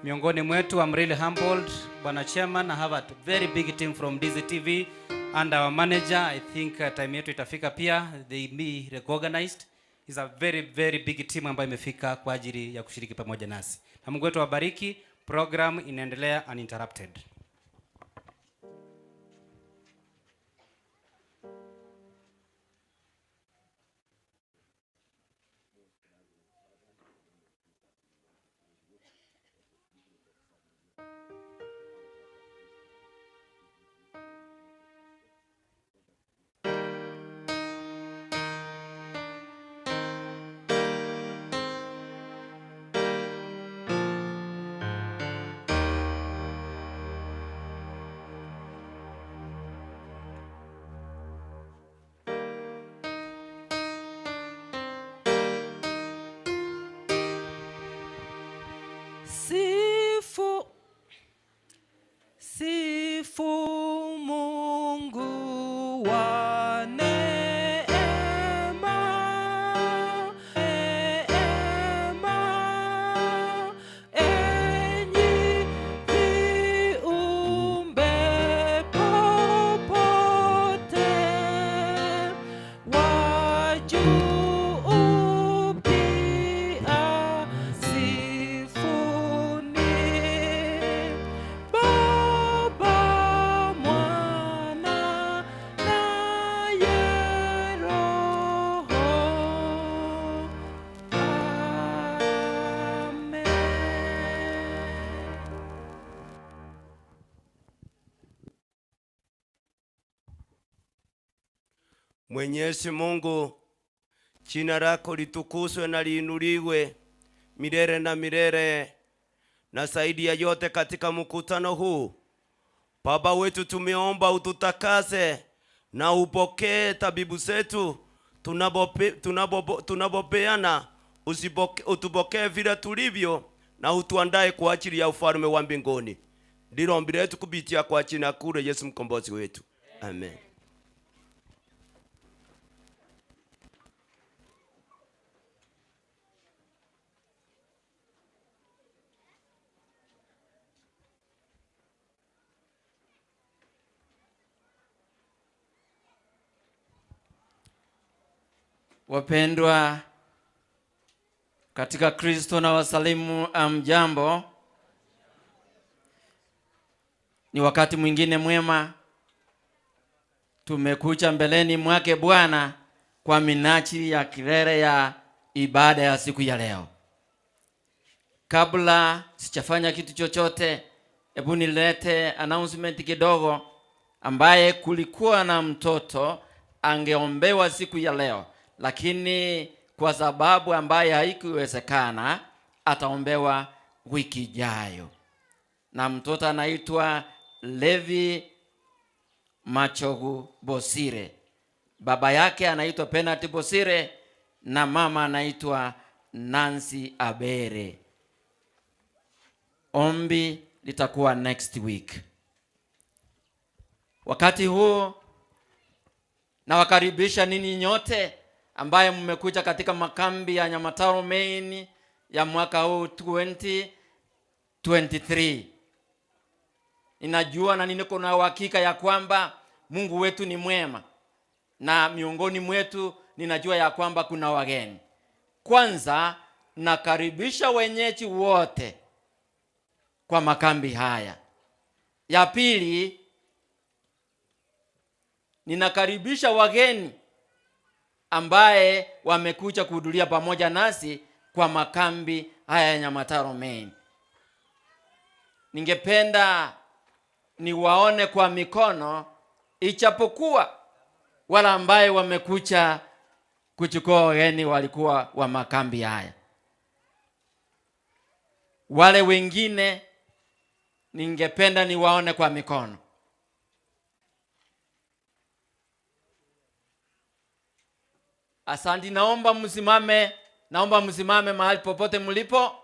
Miongoni mwetu, I'm really humbled, Bwana Chairman, I have a very big team from DZTV and our manager. I think time yetu itafika pia, they be recognized. It's a very very big team ambayo imefika kwa ajili ya kushiriki pamoja nasi. Na Mungu wetu awabariki. Program inaendelea uninterrupted. Sifu, sifu Mungu wa neema, neema, enyi viumbe popote, wa juu pia sifuni. Baba, Mwana, naye Roho. Amen. Mwenyezi Mungu, jina lako litukuzwe na liinuliwe milele na milele, na zaidi ya yote katika mkutano huu Baba wetu, tumeomba ututakase na upokee tabibu zetu tunapopeana, utupokee vile tulivyo na utuandae kwa ajili ya ufalme wa mbinguni. Ndilo ombi letu kupitia kwa jina kuu Yesu mkombozi wetu. Amen. Wapendwa katika Kristo, na wasalimu amjambo. Ni wakati mwingine mwema tumekuja mbeleni mwake Bwana kwa minajili ya kilele ya ibada ya siku ya leo. Kabla sijafanya kitu chochote, hebu nilete announcement kidogo, ambaye kulikuwa na mtoto angeombewa siku ya leo, lakini kwa sababu ambaye haikuwezekana ataombewa wiki ijayo. Na mtoto anaitwa Levi Machogu Bosire. Baba yake anaitwa Penati Bosire na mama anaitwa Nancy Abere. Ombi litakuwa next week. Wakati huu nawakaribisha ninyi nyote ambaye mmekuja katika makambi ya Nyamataro Main ya mwaka huu 2023. Ninajua na niko na uhakika ya kwamba Mungu wetu ni mwema, na miongoni mwetu ninajua ya kwamba kuna wageni. Kwanza nakaribisha wenyeji wote kwa makambi haya. Ya pili, ninakaribisha wageni ambaye wamekuja kuhudhuria pamoja nasi kwa makambi haya ya Nyamataro Main. Ningependa niwaone kwa mikono, ichapokuwa wala ambaye wamekuja kuchukua wageni walikuwa wa makambi haya. Wale wengine ningependa niwaone kwa mikono. Asante, naomba msimame, naomba msimame mahali popote mlipo.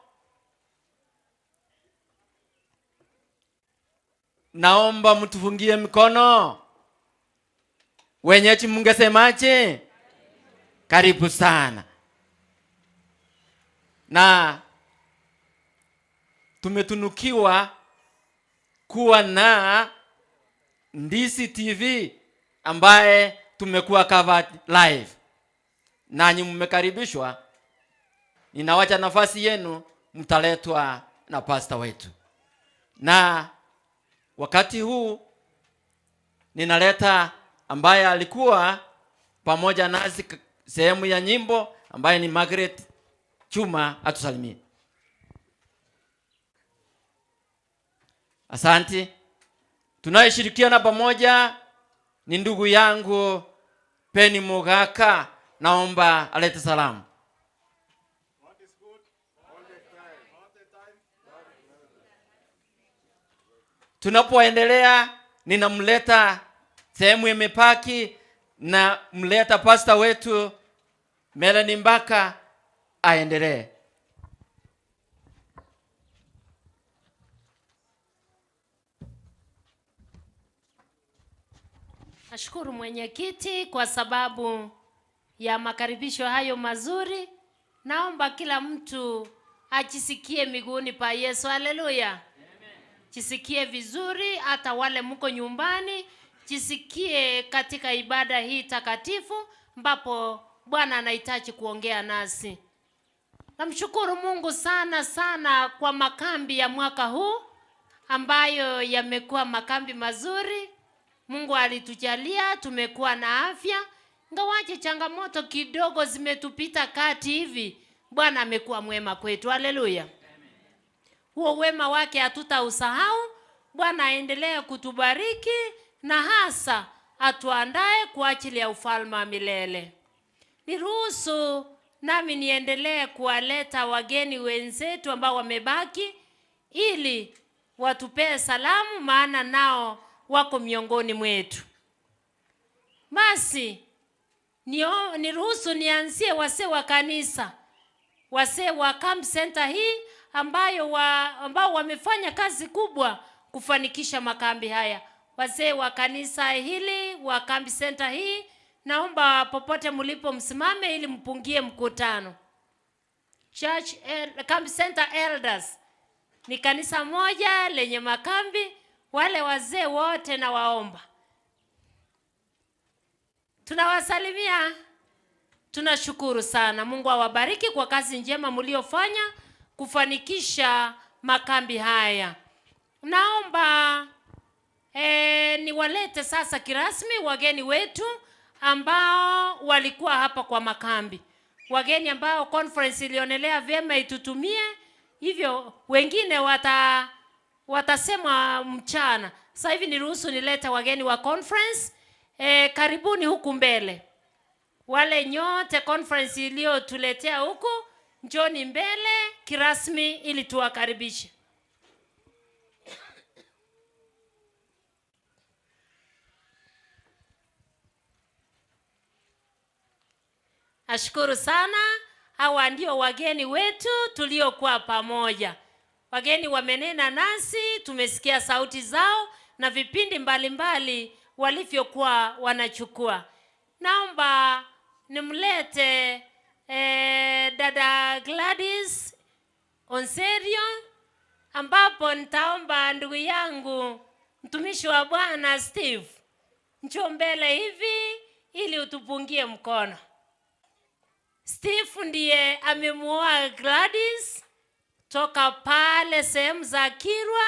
Naomba mtufungie mikono. Wenyeji mungesemaje? Karibu sana. Na tumetunukiwa kuwa na Ndisi TV ambaye tumekuwa covered live. Nanyi mmekaribishwa. Ninawacha nafasi yenu, mtaletwa na pastor wetu. Na wakati huu ninaleta ambaye alikuwa pamoja nasi sehemu ya nyimbo, ambaye ni Margaret Chuma, atusalimie. Asante. Tunayeshirikiana pamoja ni ndugu yangu Penny Mugaka, naomba alete salamu. Tunapoendelea ninamleta sehemu imepaki na mleta pastor wetu Melanie Mbaka aendelee. Nashukuru mwenyekiti kwa sababu ya makaribisho hayo mazuri. Naomba kila mtu ajisikie miguuni pa Yesu. Haleluya. Jisikie vizuri, hata wale mko nyumbani, jisikie katika ibada hii takatifu ambapo Bwana anahitaji kuongea nasi. Namshukuru Mungu sana sana kwa makambi ya mwaka huu ambayo yamekuwa makambi mazuri. Mungu alitujalia, tumekuwa na afya. Ingawaje changamoto kidogo zimetupita kati hivi, Bwana amekuwa mwema kwetu. Haleluya. Huo wema wake hatutausahau. Bwana aendelee kutubariki na hasa atuandae kwa ajili ya ufalme wa milele. Niruhusu nami niendelee kuwaleta wageni wenzetu ambao wamebaki ili watupee salamu, maana nao wako miongoni mwetu. Basi niruhusu nianzie wasee wa kanisa, wasee wa camp center hii ambao wamefanya kazi kubwa kufanikisha makambi haya. Wazee wa kanisa hili, wa kambi center hii, naomba popote mlipo msimame ili mpungie mkutano. Church Camp Center Elders ni kanisa moja lenye makambi. Wale wazee wote na waomba, tunawasalimia, tunashukuru sana. Mungu awabariki kwa kazi njema mliofanya kufanikisha makambi haya. Naomba niwalete sasa kirasmi wageni wetu ambao walikuwa hapa kwa makambi, wageni ambao conference ilionelea vyema itutumie, hivyo wengine watasema mchana. Sasa hivi niruhusu nilete wageni wa conference. Karibuni huku mbele. Wale nyote conference iliyotuletea huku, njoni mbele kirasmi ili tuwakaribishe. Ashukuru sana. Hawa ndio wageni wetu tuliokuwa pamoja. Wageni wamenena nasi, tumesikia sauti zao na vipindi mbalimbali walivyokuwa wanachukua. Naomba nimlete dada Gladys Onserio, ambapo nitaomba ndugu yangu mtumishi wa Bwana Steve, njoo mbele hivi ili utupungie mkono. Steve ndiye amemuoa Gladys toka pale sehemu za Kirwa.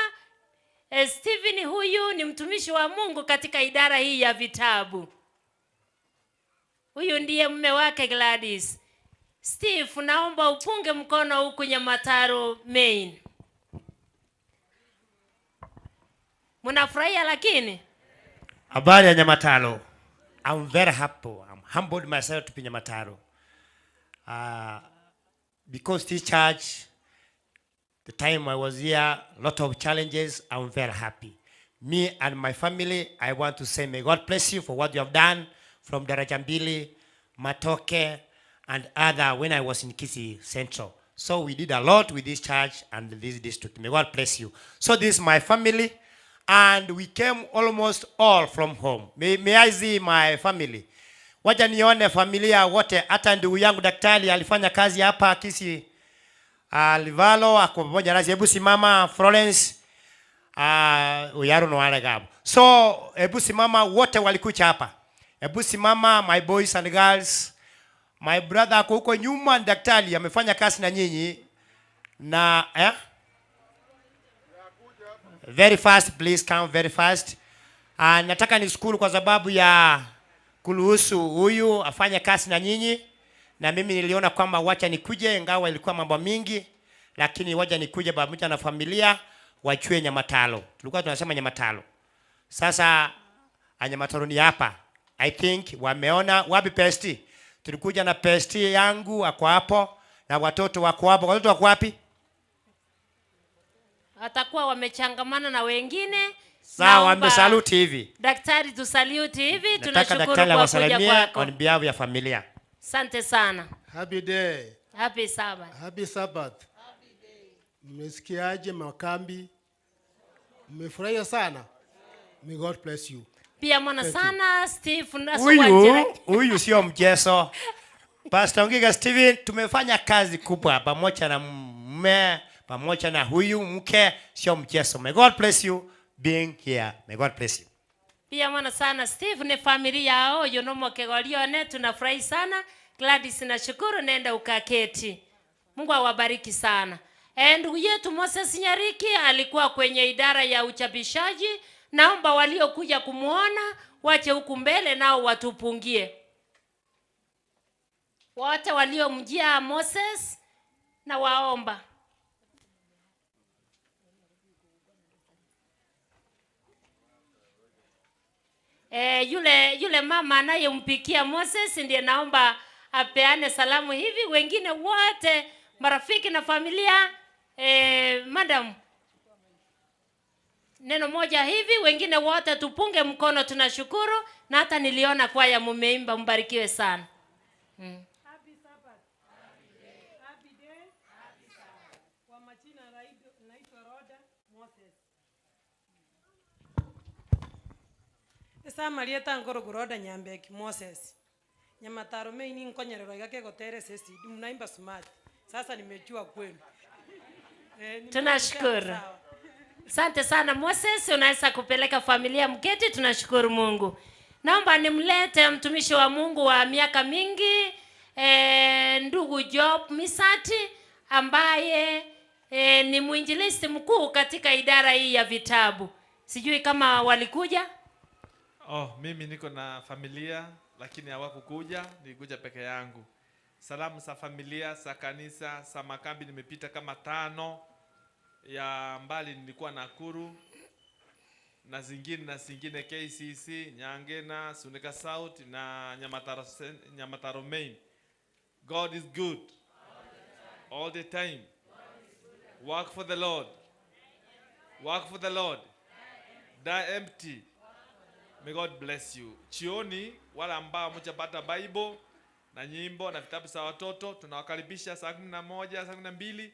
Steven huyu ni mtumishi wa Mungu katika idara hii ya vitabu. Huyu ndiye mume wake Gladys. Steve, naomba upunge mkono huku Nyamataro main. Mnafurahia lakini? Habari ya Nyamataro. I'm very happy. I'm humbled myself to be Nyamataro. Because this church, the time I was here, a lot of challenges. I'm very happy. Me and my family, I want to say may God bless you for what you have done from Darajambili, Matoke, and other when I was in Kisii Central. So we did a lot with this church and this district. May God bless you. So this is my family, and we came almost all from home. May I see my family? Wacha nione familia wote. Hata ndugu yangu daktari alifanya kazi hapa Kisii Livalo, ako pamoja nasi. Hebu simama Florence. Uyaro no wale gabo. So hebu simama wote walikuja hapa. Hebu simama my boys and girls. My brother ako huko nyuma, daktari amefanya kazi na nyinyi na Very fast, please come very fast. Nataka nishukuru kwa sababu ya kuruhusu huyu afanye kazi na nyinyi. Na mimi niliona kwamba wacha nikuje, ingawa ilikuwa mambo mingi, lakini wacha nikuje pamoja na familia wachue Nyamataro. Tulikuwa tunasema Nyamataro. Sasa Nyamataro ni hapa. I think wameona wapi pesti. Tulikuja na pesti yangu ako hapo na watoto wako hapo. Watoto wako wapi? Watakuwa wamechangamana na wengine. Sawa, wamesaluti hivi. Daktari tusaluti hivi. Tunashukuru kwa kuja kwako. On behalf ya familia. Asante sana. Happy day. Happy Sabbath. Happy Sabbath. Happy day. Mmesikiaje makambi? Mmefurahia sana? May God bless you. Pia mwana sana Steve. Huyu sio mchezo. Pastor Ngiga Steven, tumefanya kazi kubwa pamoja na mume, pamoja na huyu mke, sio mchezo. May God bless you being here. May God bless you. Pia mwana sana Steve ni familia yao yonomo kegolione, tunafurahi sana. Gladys nashukuru, nenda ukaketi. Mungu awabariki sana. Ndugu yetu Moses Nyariki alikuwa kwenye idara ya uchapishaji. Naomba waliokuja kumuona wache huku mbele nao watupungie. Wote waliomjia Moses na waomba. Yule mama anayempikia Moses ndiye naomba apeane salamu hivi. Wengine wote marafiki na familia, madam, neno moja hivi, wengine wote tupunge mkono, tunashukuru. Na hata niliona kwaya mumeimba, mbarikiwe sana. Happy Sabbath. Happy day. Happy Sabbath. Kwa majina Esa marieta ngoro kuroda Nyambeki Moses. Nyamataro meini nkonyerero igake gotere sesi mnaimba smart. Sasa nimejua kwenu. Tunashukuru. Asante sana Moses, unaweza kupeleka familia mketi, tunashukuru Mungu. Naomba nimlete mtumishi wa Mungu wa miaka mingi, ndugu Job Misati ambaye ni mwinjilisti mkuu katika idara hii ya vitabu. Sijui kama walikuja? Oh, mimi niko na familia lakini hawakukuja, nilikuja peke yangu. Salamu za familia, za kanisa, za makambi nimepita kama 5. Ya mbali nilikuwa Nakuru na zingine KCC, Nyangena, Suneka South na Nyamataro Main. God is good all the time. Work for the Lord. Work for the Lord. Die empty. May God bless you. Chioni wala ambao mchapata Bible na nyimbo na vitabu za watoto, tunawakaribisha saa 11, saa 12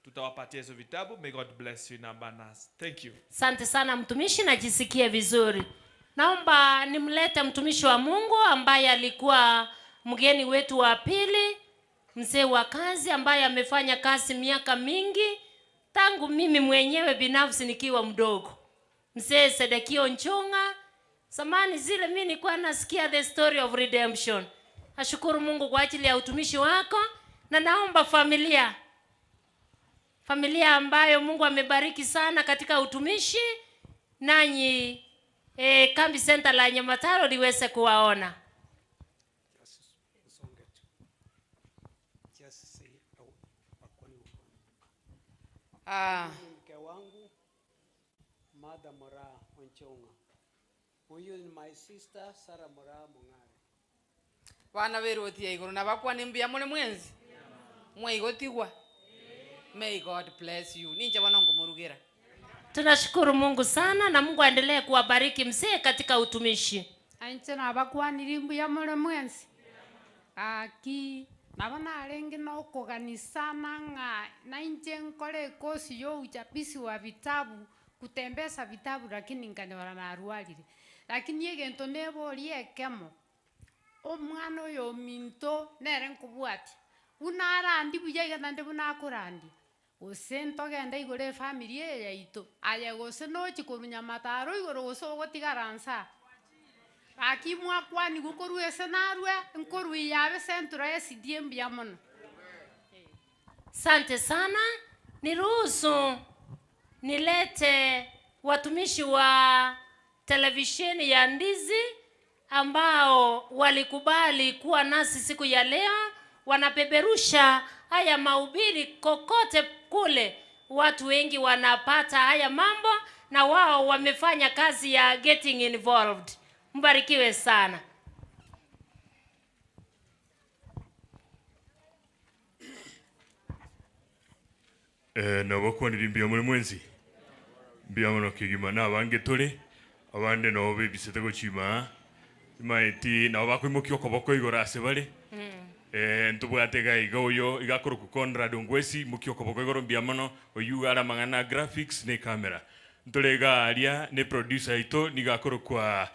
tutawapatia hizo vitabu. May God bless you in abundance. Thank you. Asante sana mtumishi, najisikia vizuri. Naomba nimlete mtumishi wa Mungu ambaye alikuwa mgeni wetu wa pili, mzee wa kazi ambaye amefanya kazi miaka mingi tangu mimi mwenyewe binafsi nikiwa mdogo. Mzee Sedekio Nchunga. Zamani zile mimi nilikuwa nasikia the story of redemption. Ashukuru Mungu kwa ajili ya utumishi wako, na naomba familia ambayo Mungu amebariki sana katika utumishi, nanyi Kambi Center la Nyamataro liweze kuwaona. Mke wangu Mother Mora Onchonga. Huyu ni my sister Sarah Mora Mongare. Bana berotia igoro na bakwa nimbuya mune mwenzi. Mweigotigwa. May God bless you. Ninja wanangu murugera. Tunashukuru Mungu sana na Mungu aendelee kuwabariki mzee katika utumishi. Ainche na bakwa nirimbuya mune mwenzi. Aki nabona arenge no kuganisana nga na inche nkore kosi yo uchapisi wa vitabu kutembeza vitabu, lakini ngane na arwalire. Lakini egento neborie kemo. Omwana oyo minto nere nkubwati. Unarandi buya nande bunakurandi. Gose ntogenda igoro efamily yaito. Aye gose nochi korunya mataro igoro gose ogotigaransa. Aki mwakwani gukoru ese narwe nkoru yabe sentura SDM bya mono. Sante sana. Niruhusu nilete watumishi wa televisheni ya Ndizi ambao walikubali kuwa nasi siku ya leo. Wanapeperusha haya mahubiri kokote kule, watu wengi wanapata haya mambo na wao wamefanya kazi ya getting involved. Mbarikiwe sana. Na bakwanira mbia muri mwenzi mbia muno kigima na abange tore abande nabo bebisete gochima imaeti nabo bakwimokio koboko igoro ase bare. Ntubwate ga oyo igakoro ku Conrad Ongwesi mukio koboko igoro mbia mono oyu ara mangana graphics ne camera ntorega aria ne producer ito nigakoro kwa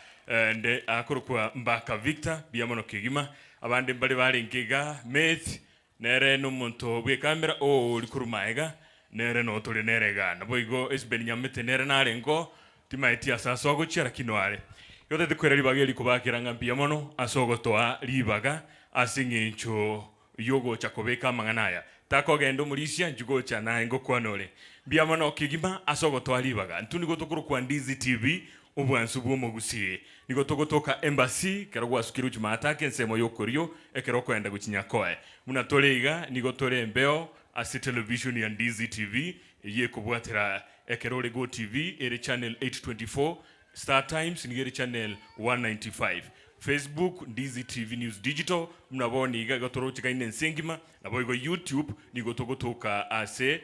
nde akoro kwa Mbaka Victor mbia mono kigima abande mbare barengega mate nere no muntu bwe camera o uri maega nere no tore nerega nabo igo esben nyamete nere narengo timaeti asaso gochiara kinoare yote tekwera ribaga eri kubakiranga mbia mono asogotoa ribaga asing'encho yogo chakobeka mang'anaya takogenda omorisia njugocha naye ngokwanore mbia mono kigima asogotoa ribaga ntu nigo tokorokwa Ndizi TV obwansu bw'omogusie nigo togotoka embassy kero gwasukire Jumatatu ensemo yokorio ekero kwenda guchinyakoe muna toreiga nigo tore embeo ase television ya Ndizi TV yekobwatera ekero Go TV ere channel 824 Star Times nigere channel 195 Facebook Ndizi TV News Digital mnabona iga gatorochika ine nsengima nabo igo YouTube nigo togotoka ase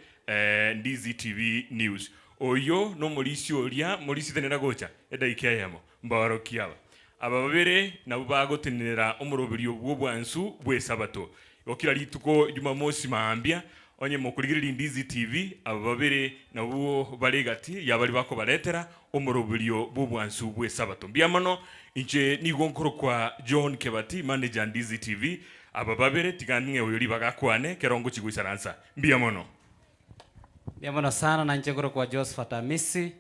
Ndizi TV News oyo no molisi oria molisi tenera gocha edaika yamo mbaroki aba aba babere nabo bagotenera omoroberio bw'obwansu bwe sabato okira rituko Jumamosi maambia Onye mokurigirira Ndizi TV aba babere nabo bari gati yabari bakobaretera omorobirio bw'obwansu bw'esabato. Mbuya mono inche nigo nkoro kwa John Kebati, manager Ndizi TV. Aba babere tigang'e oyo ribagakwane kerongo chiguisaransa. Mbuya mono. Mbuya mono sana na inche nkoro kwa Josephat Amisi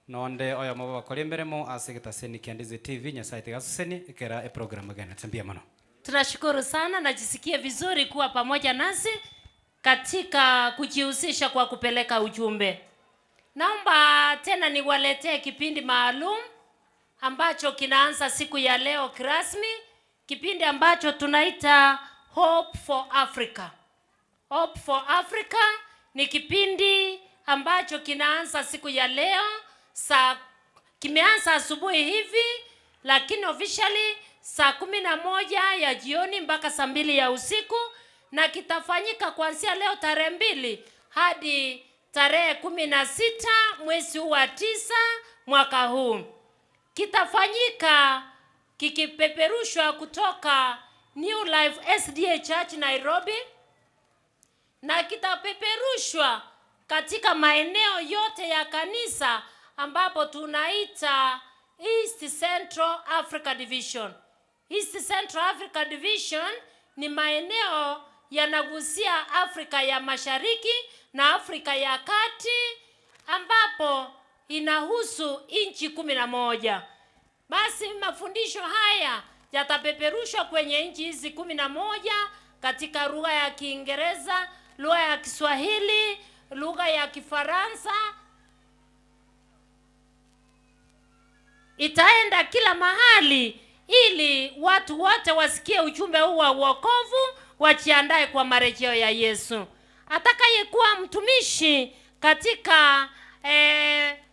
nonde oyo mobo bakore emberemo ase getaseni kia Ndizi TV. Nyasaye tigasuseni ekera eprogram gana. Mbuya mono. Tunashukuru sana, najisikia vizuri kuwa pamoja nasi katika kujihusisha kwa kupeleka ujumbe. Naomba tena niwaletee kipindi maalum ambacho kinaanza siku ya leo rasmi, kipindi ambacho tunaita Hope for Africa. Hope for Africa ni kipindi ambacho kinaanza siku ya leo, kimeanza asubuhi hivi, lakini officially saa 11 ya jioni mpaka saa 2 ya usiku, na kitafanyika kuanzia leo tarehe 2 hadi tarehe 16 mwezi wa 9 mwaka huu. Kitafanyika kikipeperushwa kutoka New Life SDA Church Nairobi, na kitapeperushwa katika maeneo yote ya kanisa ambapo tunaita East Central Africa Division. East Central Africa Division ni maeneo yanagusia Afrika ya Mashariki na Afrika ya Kati, ambapo inahusu nchi 11. Basi mafundisho haya yatapeperushwa kwenye nchi hizi 11 katika lugha ya Kiingereza, lugha ya Kiswahili, lugha ya Kifaransa. Itaenda kila mahali ili watu wote wasikie ujumbe huu wa wokovu, wajiandae kwa marejeo ya Yesu. Atakayekuwa mtumishi katika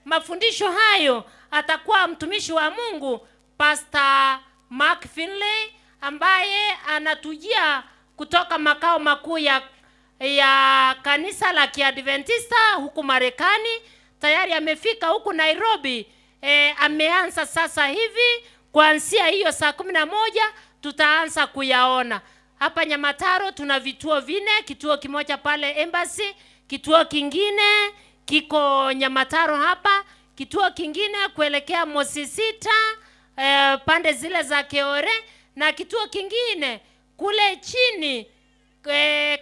mafundisho hayo atakuwa mtumishi wa Mungu Pastor Mark Finley, ambaye anatujia kutoka makao makuu ya kanisa la Kiadventista huku Marekani. Tayari amefika huku Nairobi. Ameanza sasa hivi kuanzia hiyo saa 11 tutaanza kuyaona. Hapa Nyamataro tuna vituo 4, kituo kimoja pale Embassy, kituo kingine kiko Nyamataro hapa, kituo kingine kuelekea Mosisita pande zile za Keore, na kituo kingine kule chini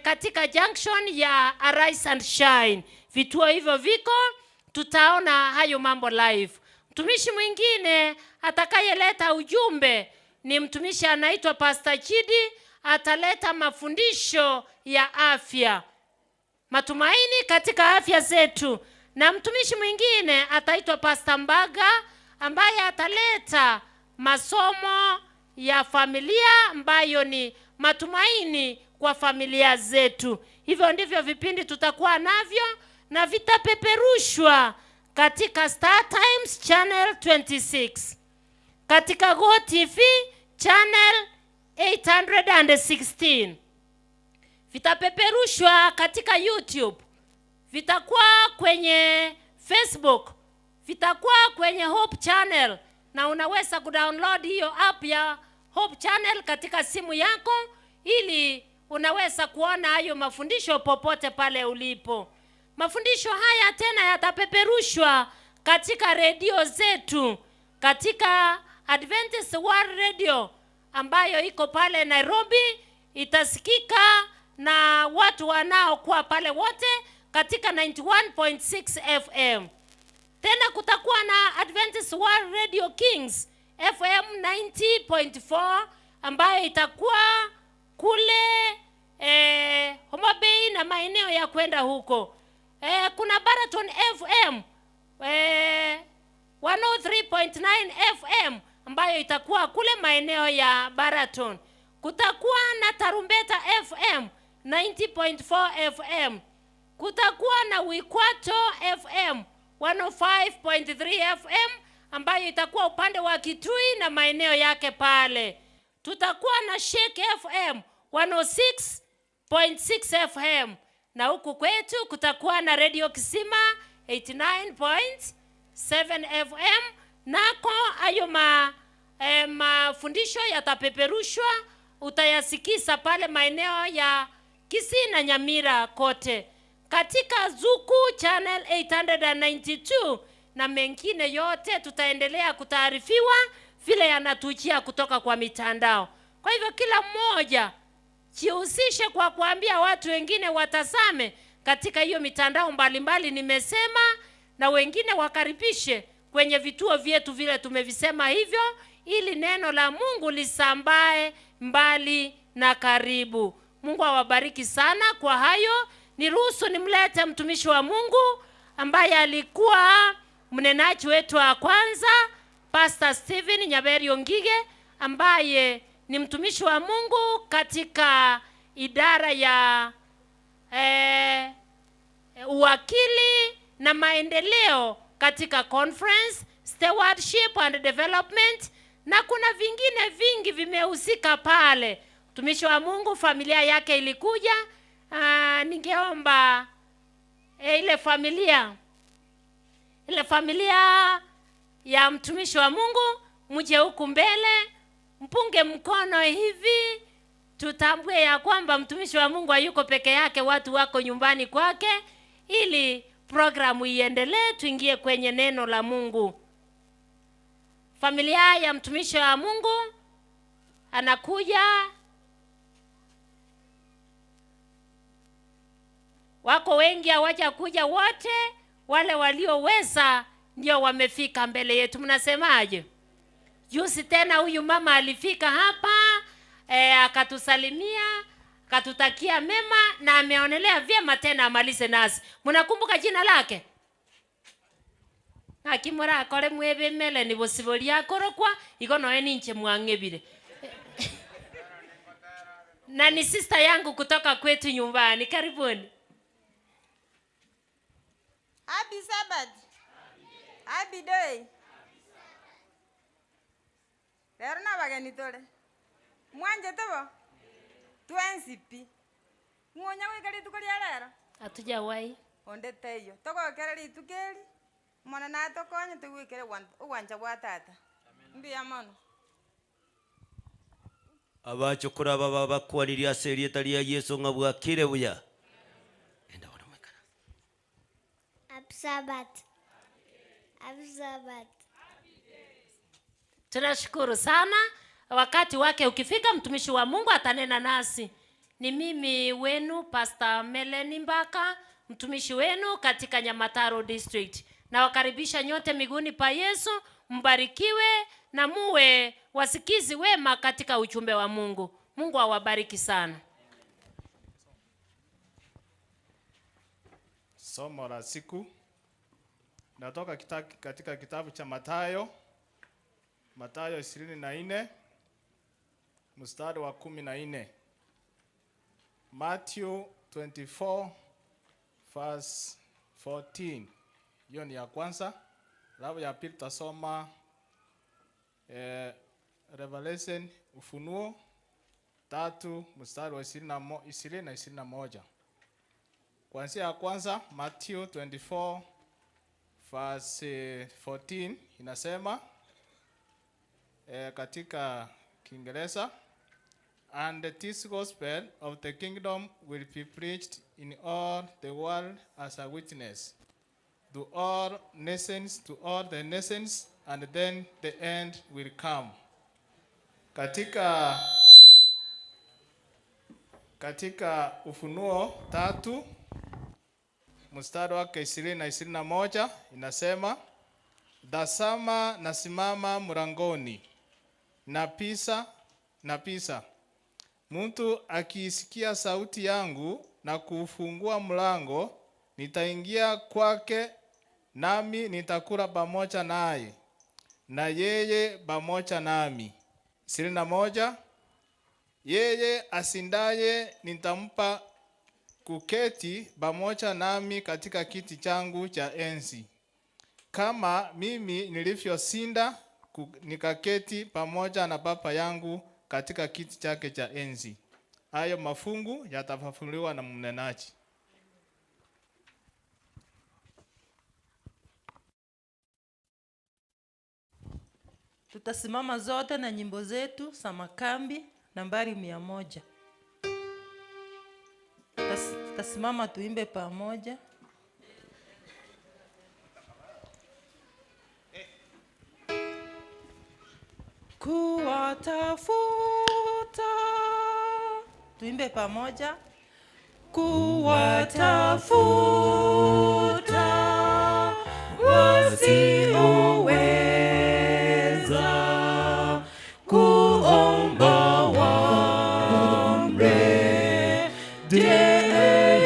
katika junction ya Arise and Shine. Vituo hivyo viko, tutaona hayo mambo live. Mtumishi mwingine atakayeleta ujumbe ni mtumishi anaitwa Pastor Chidi, ataleta mafundisho ya afya, matumaini katika afya zetu. Na mtumishi mwingine ataitwa Pastor Mbaga, ambaye ataleta masomo ya familia ambayo ni matumaini kwa familia zetu. Hivyo ndivyo vipindi tutakuwa navyo na vitapeperushwa katika Star Times Channel 26, katika Go TV Channel 816, vitapeperushwa katika YouTube, vitakuwa kwenye Facebook, vitakuwa kwenye Hope Channel, na unaweza kudownload hiyo app ya Hope Channel katika simu yako ili unaweza kuona hayo mafundisho popote pale ulipo. Mafundisho haya tena yatapeperushwa katika redio zetu, katika Adventist World Radio ambayo iko pale Nairobi, itasikika na watu wanaokuwa pale wote katika 91.6 FM. Tena kutakuwa na Adventist World Radio Kings FM 90.4 ambayo itakuwa kule Homa Bay na maeneo ya kwenda huko. Kuna Baraton FM 103.9 FM ambayo itakuwa kule maeneo ya Baraton. Kutakuwa na Tarumbeta FM 90.4 FM. Kutakuwa na Wikwato FM 105.3 FM ambayo itakuwa upande wa Kitui na maeneo yake pale. Tutakuwa na Shake FM 106.6 FM. Na huku kwetu kutakuwa na Radio Kisima 89.7 FM. Nako hayo mafundisho yatapeperushwa, utayasikisa pale maeneo ya Kisii na Nyamira kote, katika Zuku Channel 892 na mengine yote tutaendelea kutaarifiwa vile yanatujia kutoka kwa mitandao. Kwa hivyo kila mmoja jihusishe kwa kuambia watu wengine watazame katika hiyo mitandao mbalimbali nimesema, na wengine wakaribishe kwenye vituo vyetu vile tumevisema hivyo, ili neno la Mungu lisambae mbali na karibu. Mungu awabariki sana. Kwa hayo, niruhusu nimlete mtumishi wa Mungu ambaye alikuwa mnenaji wetu wa kwanza, Pastor Stephen Nyaberi Ngige, ambaye ni mtumishi wa Mungu katika idara ya uwakili na maendeleo katika conference, stewardship and development, na kuna vingine vingi vimehusika pale. Mtumishi wa Mungu, familia yake ilikuja. Ningeomba ile familia ya mtumishi wa Mungu mje huku mbele, mpunge mkono hivi, tutambue ya kwamba mtumishi wa Mungu hayuko peke yake, watu wako nyumbani kwake, ili programu iendelee, tuingie kwenye neno la Mungu. Familia ya mtumishi wa Mungu anakuja. Wako wengi hawajakuja wote, wale walioweza ndio wamefika mbele yetu. Mnasemaje? Juzi tena huyu mama alifika hapa, akatusalimia, akatutakia mema na ameonelea vyema tena amalize nasi. Mnakumbuka jina lake? Akimura akore mwebe mele ni bosiboria akorokwa iko noe ninche mwang'ebire. Na ni sister yangu kutoka kwetu nyumbani. Karibuni. Happy Sabbath. Happy day. Lero na bageni tore. Mwanje tobo? Twensi pi. Mwonya wikari tukoria lero? Hatujawahi. Onde teyo. Togokera ritukeri. Mwana na tokonye tugwikere uwanja wa tata. Mbiya mono. Abachokora baba bakwariria serieta ria Yesu ngabwakire buya. Happy Sabbath. Happy Sabbath. Tunashukuru sana. Wakati wake ukifika, mtumishi wa Mungu atanena nasi. Ni mimi wenu Pastor Melanie Mbaka, mtumishi wenu katika Nyamataro District. Nawakaribisha nyote miguuni pa Yesu, mbarikiwe na muwe wasikizi wema katika ujumbe wa Mungu. Mungu awabariki sana. Somo la siku natoka katika kitabu cha Mathayo, Mathayo 24 mstari wa 14. Matthew 24 verse 14. Hiyo ni ya kwanza. Alafu ya pili tutasoma Revelation, Ufunuo 3 mstari wa 20 na 21. Kuanzia ya kwanza, Matthew 24 verse 14 inasema katika Kiingereza, and this gospel of the kingdom will be preached in all the world as a witness to all nations, to all the nations, and then the end will come. Katika Ufunuo 3 mstari wake 20 na 21 inasema, tazama nasimama mlangoni na pisa. Mtu akiisikia sauti yangu na kufungua mlango, nitaingia kwake nami nitakula pamoja naye na yeye pamoja nami. 21 Yeye asindaye nitampa kuketi pamoja nami katika kiti changu cha enzi, kama mimi nilivyoshinda nikaketi pamoja na Baba yangu katika kiti chake cha enzi. Hayo mafungu yatafafanuliwa na mnenaji. Tutasimama zote na nyimbo zetu za makambi nambari 100. Tasimama tuimbe pamoja. Kuwatafuta, tuimbe pamoja. Kuwatafuta wasioweza kuomba wamrejee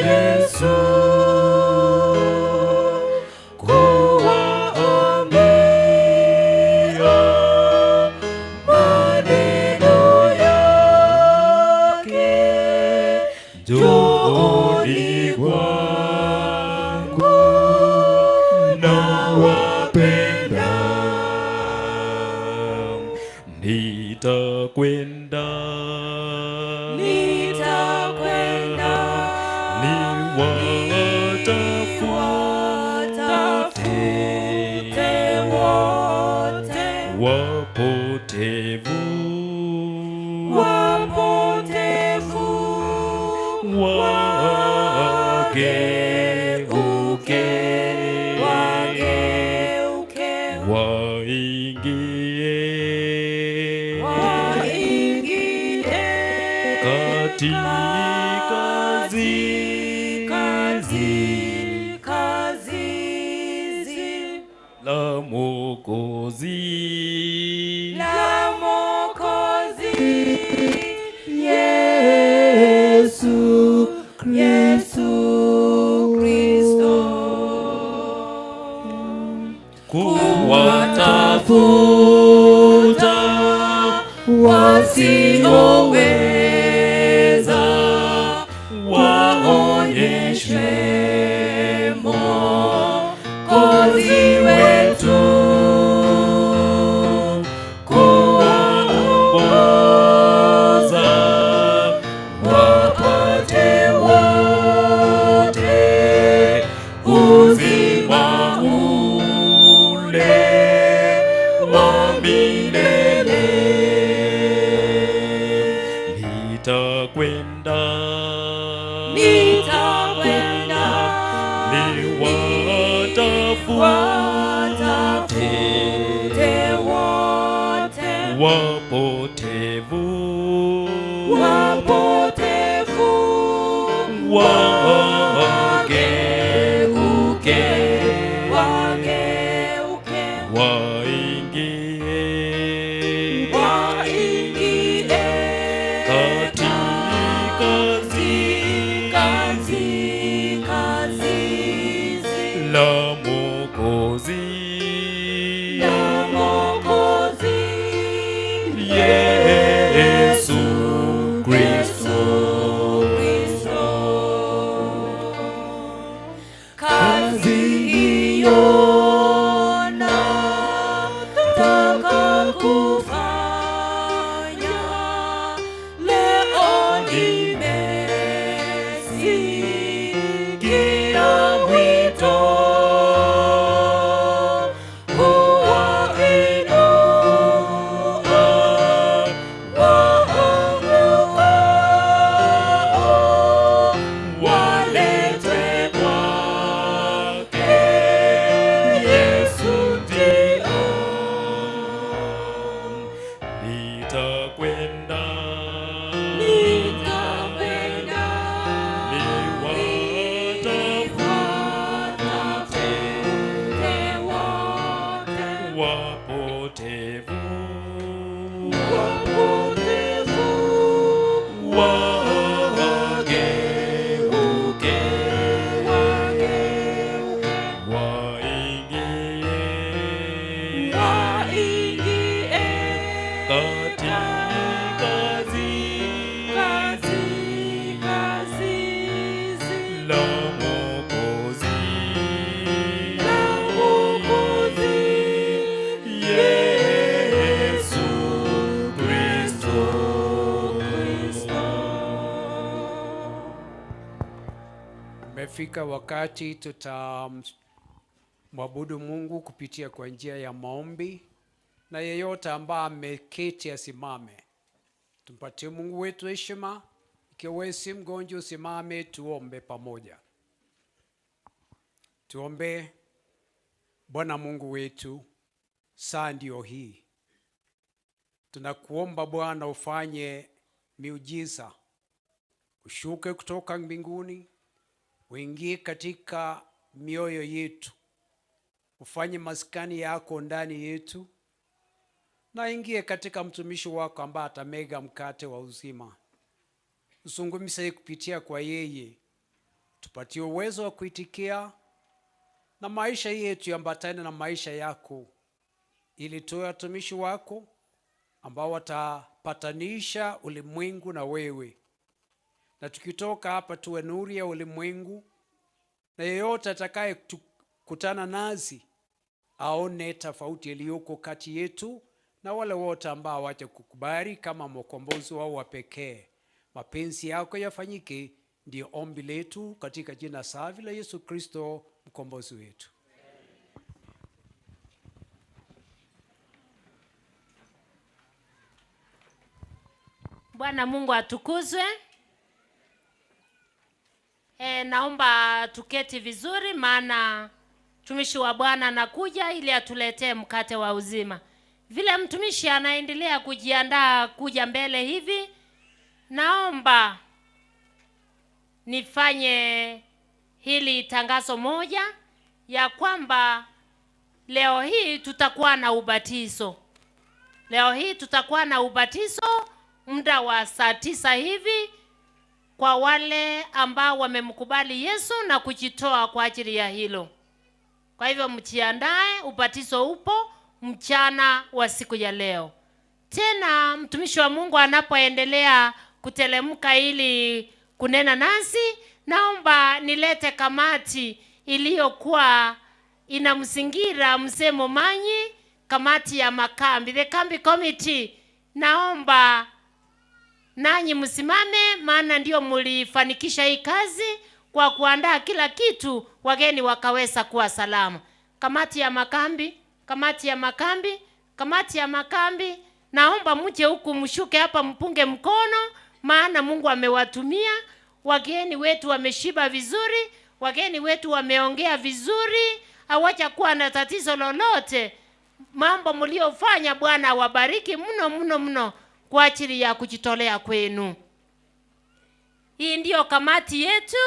Yesu, kuwaambia maneno yake, njooni kwangu nawapenda, nitakwenda Nitakwenda niwatafute wote wapotevu wapotevu wageuke wageuke waingie waingie katika zizi zizi la Mwokozi la Mwokozi Yesu Yesu Kristo, kuwatafuta wasioweza waonyeshwe Mwokozi wetu, kuwaongoza wapate wote uzima ule wa milele. Nitakwenda nitakwenda niwatafute wote wapotevu wapotevu wageuke wageuke waingie waingie katika zizi la Mwokozi la Mwokozi Yesu Kristo. Kristo. Kazi hiyo nataka kufanya, leo nimesikia wito kuwainua waangukaao, waletwe kwake Yesu ndio. Nitakwenda Nitakwenda niwatafute wote wapotevu wapotevu wageuke waingie waingie katika zizi la Mwokozi la Mwokozi Yesu Kristo. Umefika wakati tutamwabudu Mungu kupitia kwa njia ya maombi, na yeyote ambaye ameketi asimame. Tumpatie Mungu wetu heshima. Ikiwa wewe si mgonjwa, usimame tuombe pamoja. Tuombe. Bwana Mungu wetu, saa ndio hii. Tunakuomba Bwana ufanye miujiza, ushuke kutoka mbinguni, uingie katika mioyo yetu, ufanye maskani yako ndani yetu, na ingie katika mtumishi wako ambaye atamega mkate wa uzima. Uzungumze kupitia kwa yeye, tupatie uwezo wa kuitikia, na maisha yetu yambatane na maisha yako, ili tuwe watumishi wako ambao watapatanisha ulimwengu na wewe, na tukitoka hapa tuwe nuru ya ulimwengu, na yeyote atakaye kutana nasi aone tofauti iliyoko kati yetu na wale wote ambao hawajakukubali kama mkombozi wao wa pekee. Mapenzi yako yafanyike, ndio ombi letu katika jina safi la Yesu Kristo mkombozi wetu. Bwana Mungu atukuzwe. Naomba tuketi vizuri, maana mtumishi wa Bwana anakuja ili atuletee mkate wa uzima. Vile mtumishi anaendelea kujiandaa kuja mbele hivi, naomba nifanye hili tangazo moja ya kwamba leo hii tutakuwa na ubatizo. Leo hii tutakuwa na ubatizo muda wa saa 9 hivi kwa wale ambao wamemkubali Yesu na kujitoa kwa ajili ya hilo. Kwa hivyo mjiandae, ubatizo upo mchana wa siku ya leo. Tena mtumishi wa Mungu anapoendelea kutelemka ili kunena nasi, naomba nilete kamati iliyokuwa inamzingira Mzee Momanyi, kamati ya makambi, the kambi committee. Naomba nanyi msimame, maana ndio mlifanikisha hii kazi kwa kuandaa kila kitu, wageni wakaweza kuwa salama. Kamati ya makambi, kamati ya makambi, kamati ya makambi, naomba mje huku mshuke hapa mpunge mkono, maana Mungu amewatumia. Wageni wetu wameshiba vizuri, wageni wetu wameongea vizuri, hawajakuwa na tatizo lolote. Mambo mliofanya, Bwana awabariki mno mno mno kwa ajili ya kujitolea kwenu. Hii ndiyo kamati yetu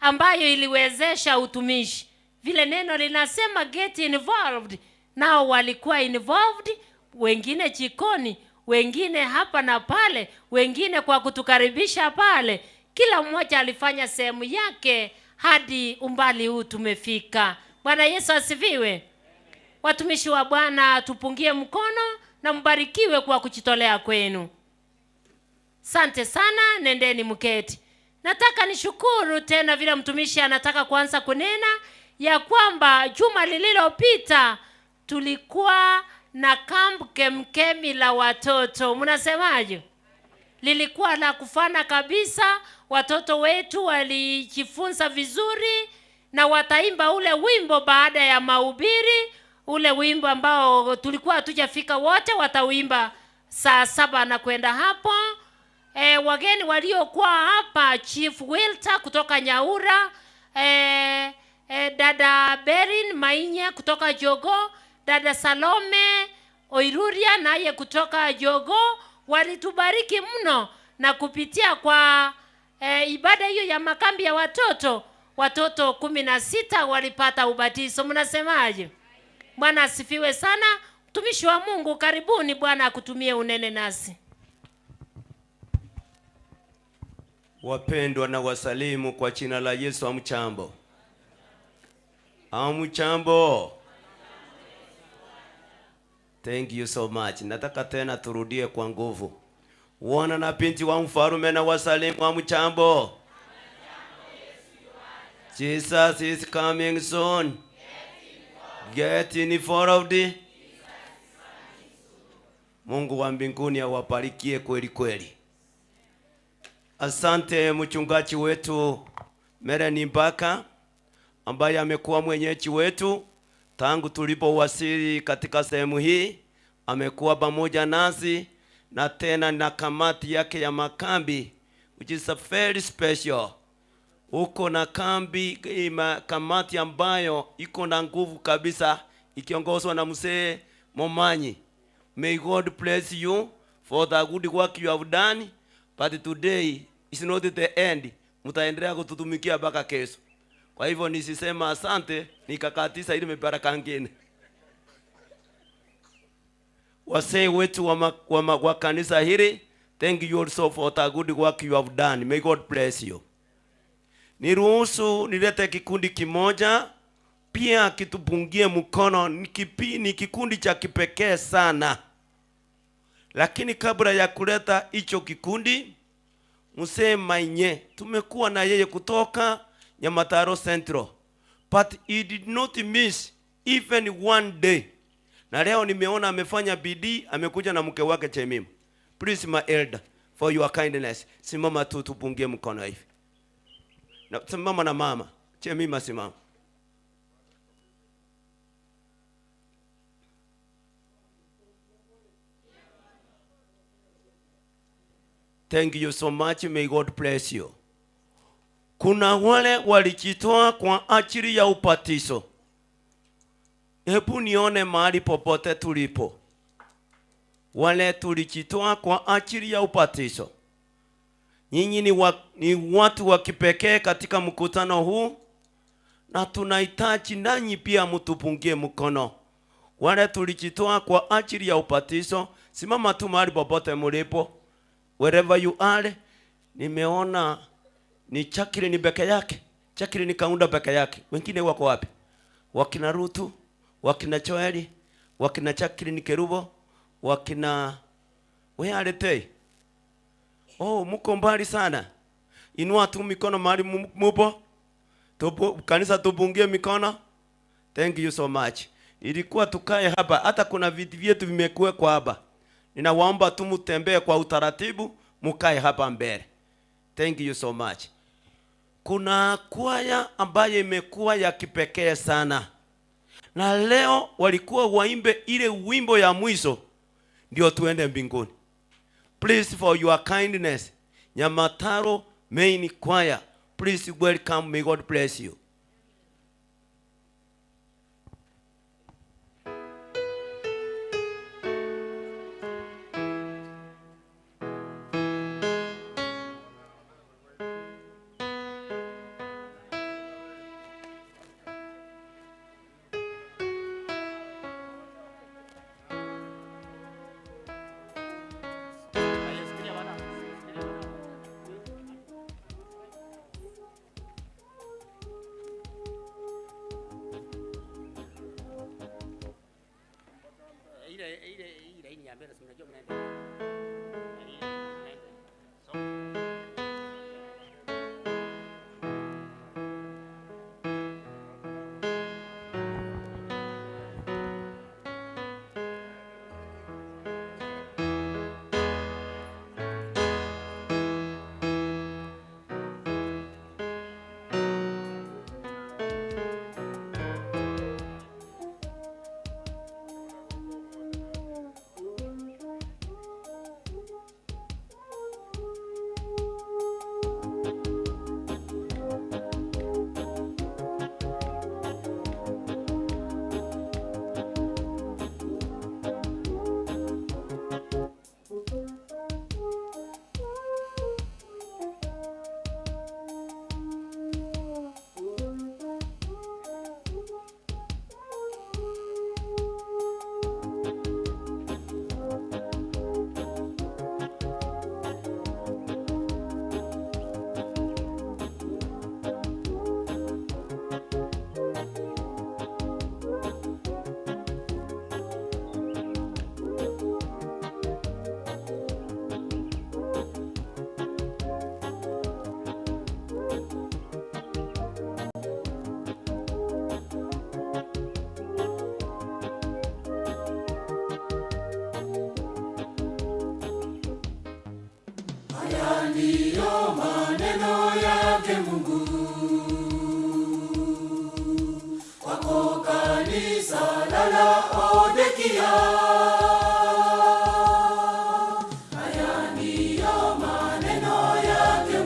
ambayo iliwezesha utumishi. Vile neno linasema get involved, nao walikuwa involved, wengine jikoni, wengine hapa na pale, wengine kwa kutukaribisha pale. Kila mmoja alifanya sehemu yake hadi umbali huu tumefika. Bwana Yesu asifiwe. Watumishi wa Bwana, tupungie mkono na mbarikiwe kwa kujitolea kwenu. Sante sana, nendeni mketi. Nataka nishukuru tena vile mtumishi anataka kuanza kunena ya kwamba juma lililopita tulikuwa na kamp kemkemi la watoto. Mnasemaje? Lilikuwa la kufana kabisa. Watoto wetu walijifunza vizuri na wataimba ule wimbo baada ya mahubiri, ule wimbo ambao tulikuwa hatujafika wote, watauimba saa 7 na kwenda hapo. Wageni waliokuwa hapa, Chief Wilta kutoka Nyaura, dada Berin Mainya kutoka Jogo, dada Salome Oiruria naye kutoka Jogo, walitubariki mno na kupitia kwa ibada hiyo ya makambi ya watoto, watoto 16 walipata ubatizo. Mnasemaje? Bwana asifiwe sana. Mtumishi wa Mungu, karibuni. Bwana akutumie unene nasi. Wapendwa, na wasalimu kwa jina la Yesu. Amchambo, amchambo. Thank you so much. Nataka tena turudie kwa nguvu. Wana na binti wa mfarume na wasalimu, amchambo. Jesus is coming soon. Get involved. Mungu wa mbinguni awabarikie kweli kweli. Asante mchungaji wetu Melanie Mbaka ambaye amekuwa mwenyeji wetu tangu tulipowasili katika sehemu hii. Amekuwa pamoja nasi na tena na kamati yake ya makambi. which is a very special. Uko na kambi kamati ambayo iko na nguvu kabisa ikiongozwa na mzee Momanyi. May God bless you for the good work you have done, but today is not the end. Mtaendelea kututumikia mpaka kesho. Kwa hivyo nisisema asante nikakatisa ile mibaraka ngine. Wasee wetu wa kanisa hili, thank you also for the good work you have done. May God bless you. Niruhusu nilete kikundi kimoja pia kitupungie mkono. Ni kikundi cha kipekee sana. Lakini kabla ya kuleta hicho kikundi, Mzee Mainye tumekuwa na yeye kutoka Nyamataro Central, but he did not miss even one day. Na leo nimeona amefanya bidii, amekuja na mke wake Chemima. Please my elder, for your kindness, simama tu tupungie mkono hivi. Na simama na mama Chemima, simama. Thank you so much. May God bless you. Kuna wale walijitoa kwa ajili ya ubatizo. Hebu nione mahali popote tulipo. Wale tulijitoa kwa ajili ya ubatizo. Nyinyi ni watu wa kipekee katika mkutano huu, na tunahitaji nanyi pia mtupungie mkono. Wale tulijitoa kwa ajili ya ubatizo, simama tu mahali popote mlipo. Wherever you are. Nimeona ni Chakiri ni peke yake. Chakiri ni Kaunda peke yake. Wengine wako wapi? Wakina Rutu, wakina Choeli, wakina Chakiri ni Kerubo, wakina where are they? Oh, mko mbali sana. Inua tu mikono mahali mupo. Kanisa tupungie mikono. Thank you so much. Ilikuwa tukae hapa, hata kuna viti vyetu vimekuwekwa hapa. Ninawaomba tu mtembee kwa utaratibu, mkae hapa mbele. Thank you so much. Kuna kwaya ambayo imekuwa ya kipekee sana. Na leo walikuwa waimbe ile wimbo ya mwisho ndio tuende mbinguni. Please, for your kindness, Nyamataro Main Choir, please welcome. May God bless you. Ndiyo maneno yake Mungu kwako kanisa la Laodikia. Haya ndiyo maneno yake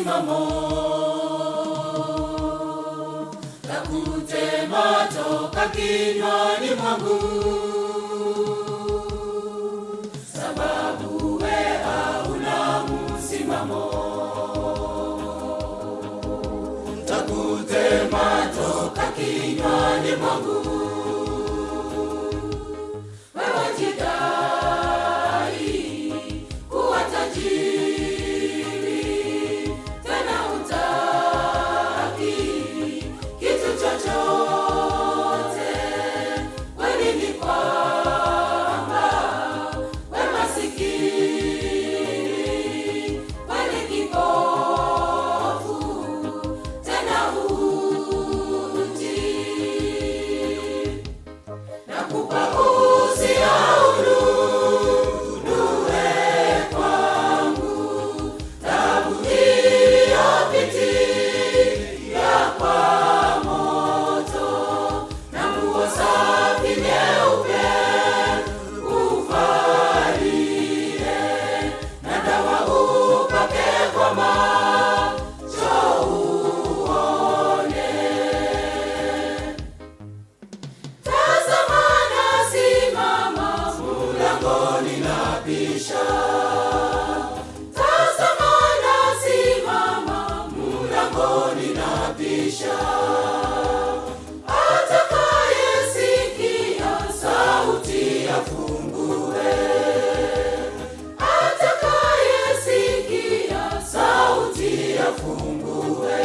msimamo, takutema toka kinywani mwangu, sababu we hauna msimamo, takutema toka kinywani mwangu. Wewe jidai kuwa tajiri, tena hutaki kitu chochote. Kweli ni kwamba we masikini, kweli kipofu, tena huji. Nakupa usia ununue kwangu taabu iliyopitia kwa moto, na nguo safi nyeupe uvalie, na dawa upake kwa macho uone. Tazama nasimama mlangoni nabisha, tazama nasimama mlangoni nabisha, atakayesikia sauti afungue, atakayesikia sauti afungue.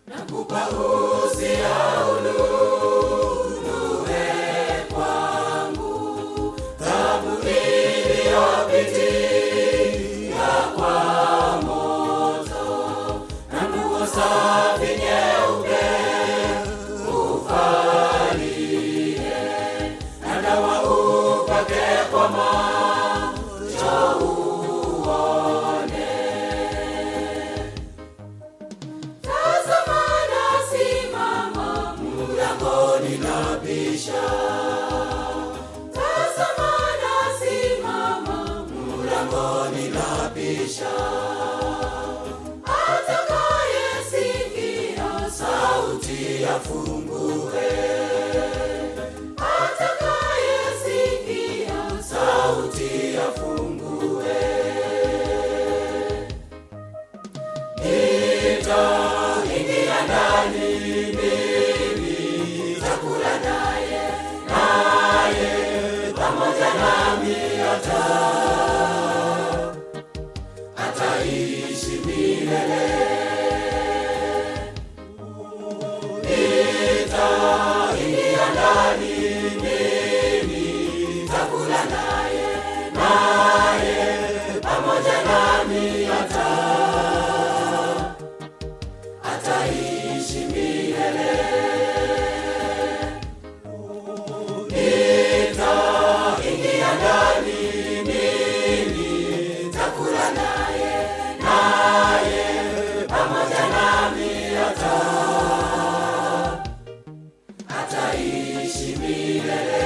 Nakupa usia ununue kwangu taabu iliyopitia kwa moto, na nguo safi nyeupe uvalie, na dawa upake kwa macho uone. Tazama nasimama mlangoni nabisha, tazama nasimama mlangoni nabisha, atakayesikia sauti afungue, atakayesikia sauti afungue. Nitaingia ndani mimi, nitakula naye, naye pamoja nami ataishi milele. Nitaingia ndani mimi, nitakula naye, naye pamoja nami ataishi milele. Nitaingia ndani mimi, nitakula naye, naye pamoja nami ataishi milele.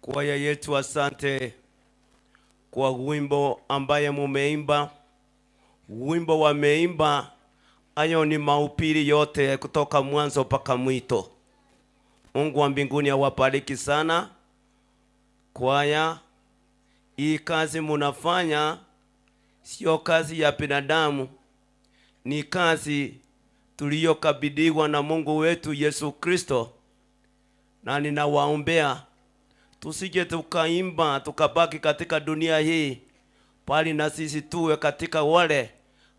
Kwaya yetu, asante kwa wimbo ambaye mumeimba. Wimbo wameimba hayo ni mahubiri yote kutoka mwanzo mpaka mwito. Mungu wa mbinguni awabariki sana kwaya. Hii kazi munafanya sio kazi ya binadamu, ni kazi tuliyokabidhiwa na Mungu wetu Yesu Kristo, na ninawaombea tusije tukaimba tukabaki katika dunia hii, bali na sisi tuwe katika wale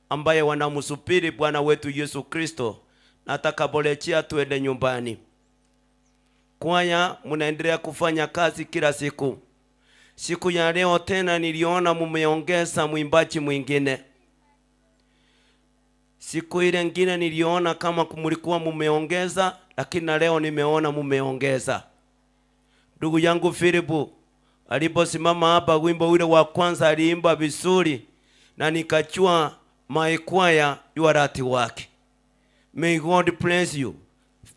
ambaye wanamsubiri Bwana wetu Yesu Kristo na atakaporejea tuende nyumbani. Kwaya, mnaendelea kufanya kazi kila siku. Siku ya leo tena niliona mumeongeza mwimbaji mwingine. Siku ile nyingine niliona kama mlikuwa mumeongeza, lakini na leo nimeona mumeongeza. Ndugu yangu Philipu aliposimama hapa, wimbo ule wa kwanza aliimba vizuri na nikachua my choir you are at work. May God bless you,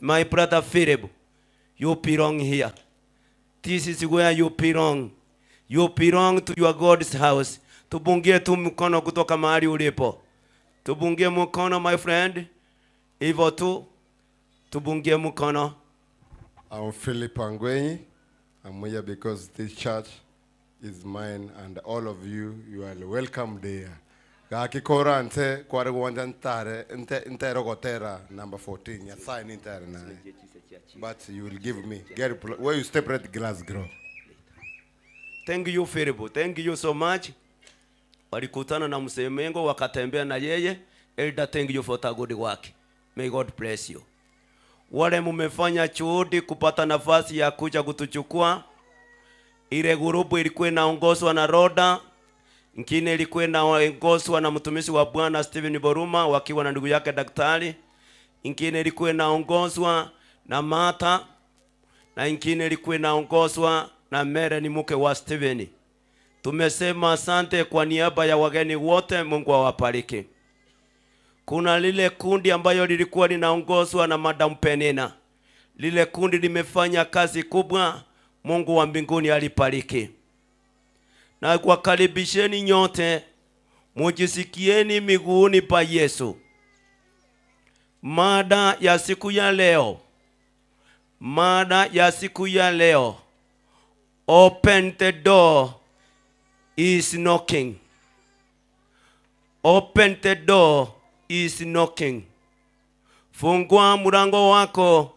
my brother Philip. You belong here. This is where you belong. You belong to your God's house. Tupungie tu mkono kutoka mahali ulipo. Tupungie mkono, my friend. Hivyo tu tupungie mkono. I'm Philip Angwenyi. I'm here because this church is mine and all of you, you are welcome there. Gakikora nte kware gwanja ntare nte ntero gotera number 14 Nyasaye ni ntare naye. But you will give me get where you step right glass grow. Thank you Philip. Thank you so much. Walikutana na Msemengo wakatembea na yeye. Elder, thank you for the good work. May God bless you. Wale mumefanya juhudi kupata nafasi ya kuja kutuchukua. Ile grupu ilikuwa inaongozwa na Roda, ingine ilikuwa inaongozwa na mtumishi wa Bwana Stephen Boruma wakiwa na ndugu yake daktari. Ingine ilikuwa inaongozwa na Martha, na ingine ilikuwa inaongozwa na Mary ni mke wa Stephen. Tumesema asante kwa niaba ya wageni wote, Mungu awabariki. Kuna lile kundi ambayo lilikuwa linaongozwa na Madam Penina. Lile kundi limefanya kazi kubwa, Mungu wa mbinguni alibariki. Na kuwakaribisheni nyote, mujisikieni miguuni pa Yesu. Mada ya siku ya leo, mada ya siku ya leo, open the door is knocking. Open the door is knocking. Fungua mlango wako,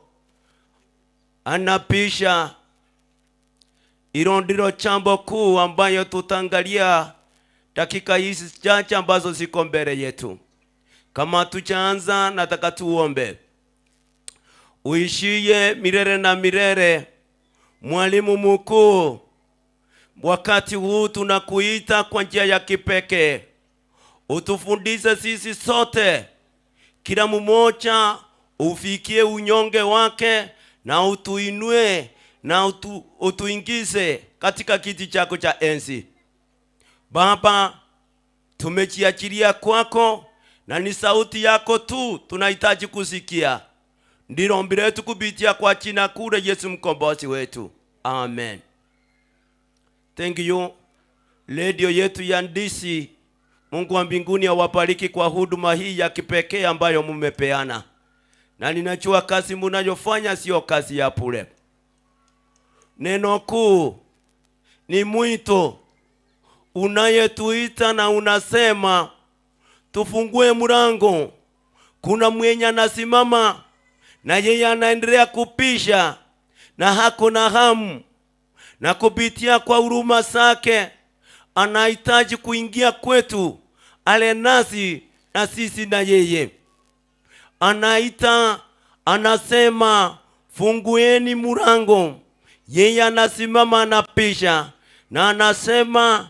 anapisha. Hilo ndilo jambo kuu ambayo tutaangalia dakika hizi chache ambazo ziko mbele yetu. Kama tuchaanza, nataka tuombe. Uishie milele na milele, mwalimu mkuu, wakati huu tunakuita kwa njia ya kipekee. Utufundishe sisi sote, kila mmoja ufikie unyonge wake, na utuinue na utuingize katika kiti chako cha enzi. Baba, tumejiachilia kwako, na ni sauti yako tu tunahitaji kusikia. Ndilo ombi letu kupitia kwa jina kuu la Yesu mkombozi wetu. Amen. Thank you. Radio yetu ya Ndisi, Mungu wa mbinguni awabariki kwa huduma hii ya kipekee ambayo mumepeana. Na ninajua kazi mnayofanya sio kazi ya bure. Neno kuu ni mwito unayetuita na unasema tufungue mlango. Kuna mwenye anasimama na yeye anaendelea kupisha na hako na hamu, na kupitia kwa huruma zake anahitaji kuingia kwetu, ale nasi na sisi na yeye. Anaita, anasema fungueni mlango. Yeye anasimama anapisha na anasema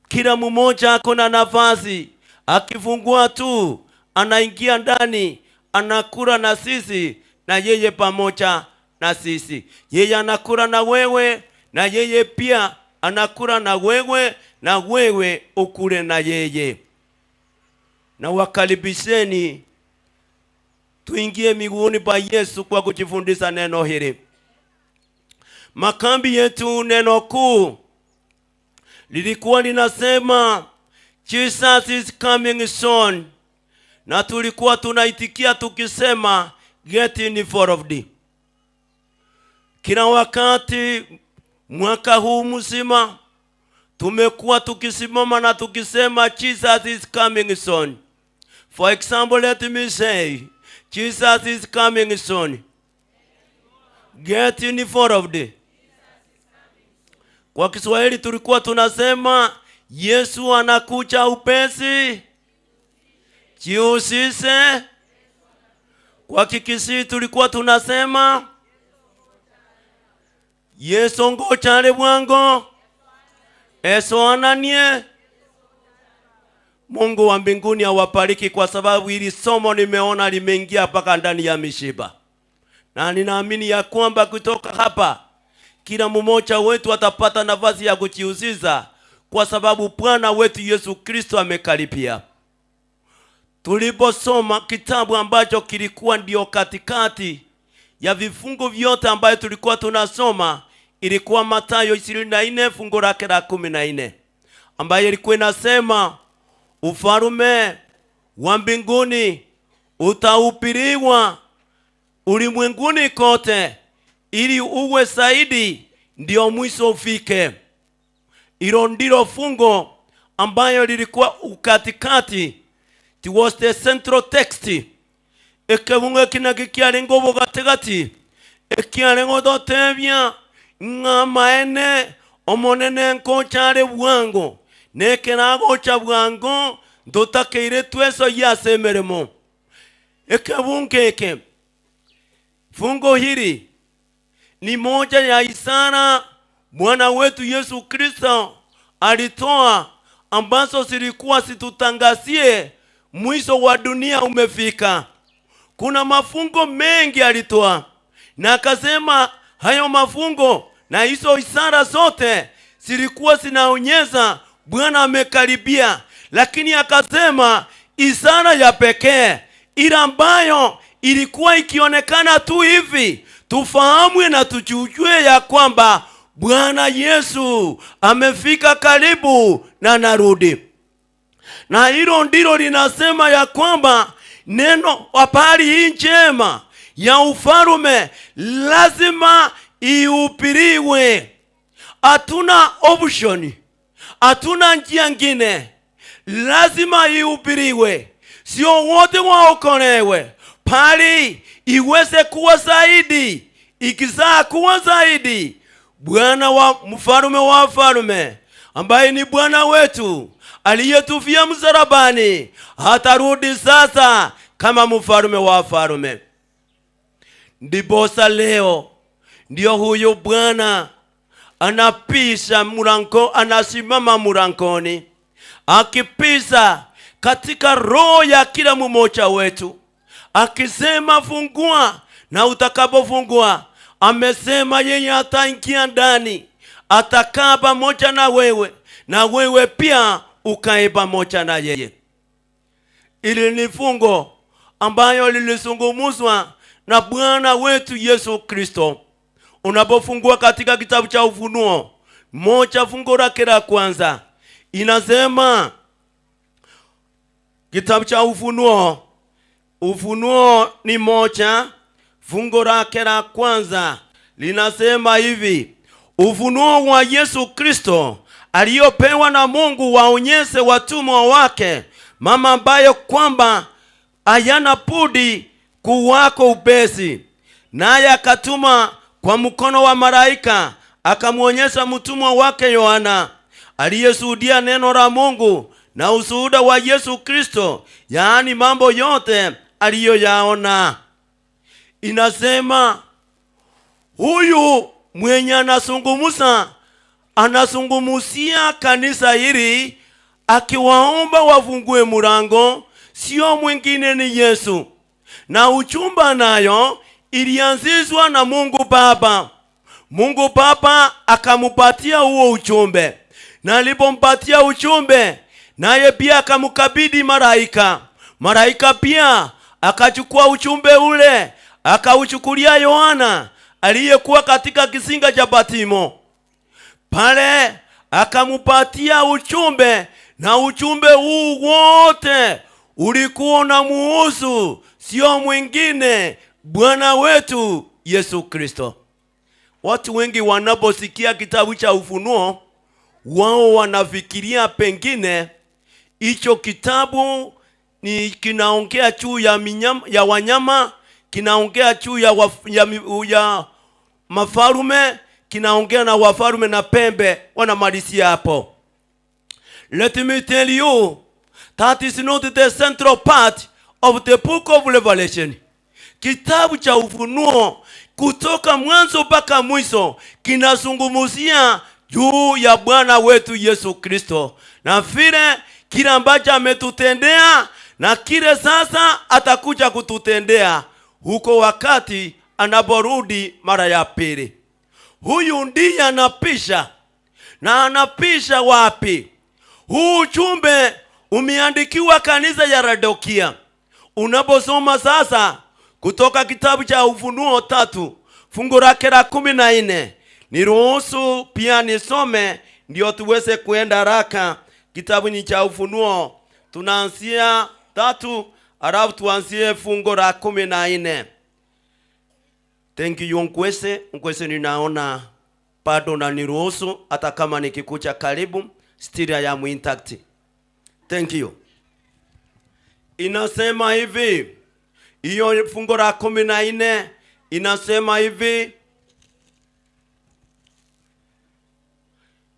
kila mmoja ako na nafasi. Akifungua tu anaingia ndani, anakula na sisi na yeye pamoja na sisi. Yeye anakula na wewe na yeye pia anakula na wewe, na wewe ukule na yeye. Na wakaribisheni tuingie miguuni pa Yesu kwa kujifundisha neno hili. Makambi yetu neno kuu lilikuwa linasema Jesus is coming soon, na tulikuwa tunaitikia tukisema get involved. Kila wakati mwaka huu mzima tumekuwa tukisimama na tukisema Jesus is coming soon. For example, let me say Jesus is coming soon. Get involved. Kwa Kiswahili tulikuwa tunasema Yesu anakuja upesi, jihusishe. Kwa Kikisii tulikuwa tunasema Yesu ngochale bwango, eso ananie. Mungu wa mbinguni awabariki, kwa sababu hili somo nimeona limeingia mpaka ndani ya mishipa. Na ninaamini ya kwamba kutoka hapa kila mmoja wetu atapata nafasi ya kujihusisha, kwa sababu Bwana wetu Yesu Kristo amekaribia. Tuliposoma kitabu ambacho kilikuwa ndio katikati ya vifungu vyote ambayo tulikuwa tunasoma, ilikuwa Mathayo 24 fungu lake la 14, ambayo ilikuwa inasema ufalme wa mbinguni utahubiriwa ulimwenguni kote ili uwe zaidi ndio mwisho ufike. Hilo ndilo fungo ambayo lilikuwa ukatikati. It was the central text. Ekebunga kinagi kiarengo bogategati. Ekiarengo dotebia ngamaene omonene nkochare bwango. Nekerago cha bwango ndotakeire tweso yasemeremo. Ekebunga eke. Fungo hili ni moja ya isara Bwana wetu Yesu Kristo alitoa, ambazo zilikuwa situtangazie mwisho wa dunia umefika. Kuna mafungo mengi alitoa, na akasema hayo mafungo na hizo isara zote zilikuwa zinaonyesha Bwana amekaribia. Lakini akasema isara ya pekee ile ambayo ilikuwa ikionekana tu hivi, tufahamwe na tujue ya kwamba Bwana Yesu amefika karibu na narudi. Na hilo ndilo linasema ya kwamba neno habari hii njema ya ufalme lazima ihubiriwe. Hatuna option, hatuna njia nyingine, lazima ihubiriwe. Sio wote waokolewe, bali iweze kuwa zaidi. Ikizaa kuwa zaidi, Bwana wa mfalme wa wafalme ambaye ni Bwana wetu aliyetufia msalabani hatarudi sasa kama mfalme wa wafalme. Ndiposa leo ndio huyo Bwana anapisa mlango, anasimama mlangoni akipisa katika roho ya kila mmoja wetu, akisema fungua, na utakapofungua amesema yeye ataingia ndani, atakaa pamoja na wewe, na wewe pia ukae pamoja na yeye. Ili ni fungo ambayo lilizungumzwa na Bwana wetu Yesu Kristo. Unapofungua katika kitabu cha Ufunuo 1 fungu lake la kwanza, inasema kitabu cha Ufunuo, Ufunuo ni 1 fungu lake la kwanza linasema hivi: ufunuo wa Yesu Kristo aliyopewa na Mungu waonyeshe watumwa wake mama ambayo kwamba hayana budi kuwako upesi. Naye akatuma kwa mkono wa malaika akamuonyesha mtumwa wake Yohana aliyeshuhudia neno la Mungu na ushuhuda wa Yesu Kristo, yaani mambo yote aliyoyaona. Inasema huyu mwenye anazungumza anazungumzia kanisa hili akiwaomba wafungue mlango, sio mwingine ni Yesu. Na uchumba nayo ilianzishwa na Mungu Baba. Mungu Baba akamupatia huo uchumbe, na alipompatia uchumbe naye pia akamkabidhi malaika. Malaika pia akachukua uchumbe ule akauchukulia Yohana aliyekuwa katika kisinga cha Patimo. Pale akamupatia uchumbe, na uchumbe huu wote ulikuwa unamuhusu sio mwingine Bwana wetu Yesu Kristo. Watu wengi wanaposikia kitabu cha Ufunuo, wao wanafikiria pengine hicho kitabu ni kinaongea juu ya minyama, ya wanyama, kinaongea juu ya mafarume, kinaongea na wafarume na pembe, wanamalizia hapo. Let me tell you, that is not the central part of the book of Revelation. Kitabu cha Ufunuo kutoka mwanzo mpaka mwisho kinazungumzia juu ya Bwana wetu Yesu Kristo na vile kile ambacho ametutendea na kile sasa atakuja kututendea huko wakati anaporudi mara ya pili. Huyu ndiye anapisha. Na anapisha wapi? Huu ujumbe umeandikiwa kanisa ya Laodikia. Unaposoma sasa kutoka kitabu cha Ufunuo 3 fungu lake la 14, niruhusu pia nisome ndio tuweze kuenda haraka. Kitabu ni cha Ufunuo, tunaanzia 3 alafu tuanzie fungu la 14. Thank you Nkwese. Nkwese, ninaona bado na niruhusu hata kama nikikuja karibu, still I am intact. Thank you. Inasema hivi, hiyo fungu la 14 inasema hivi: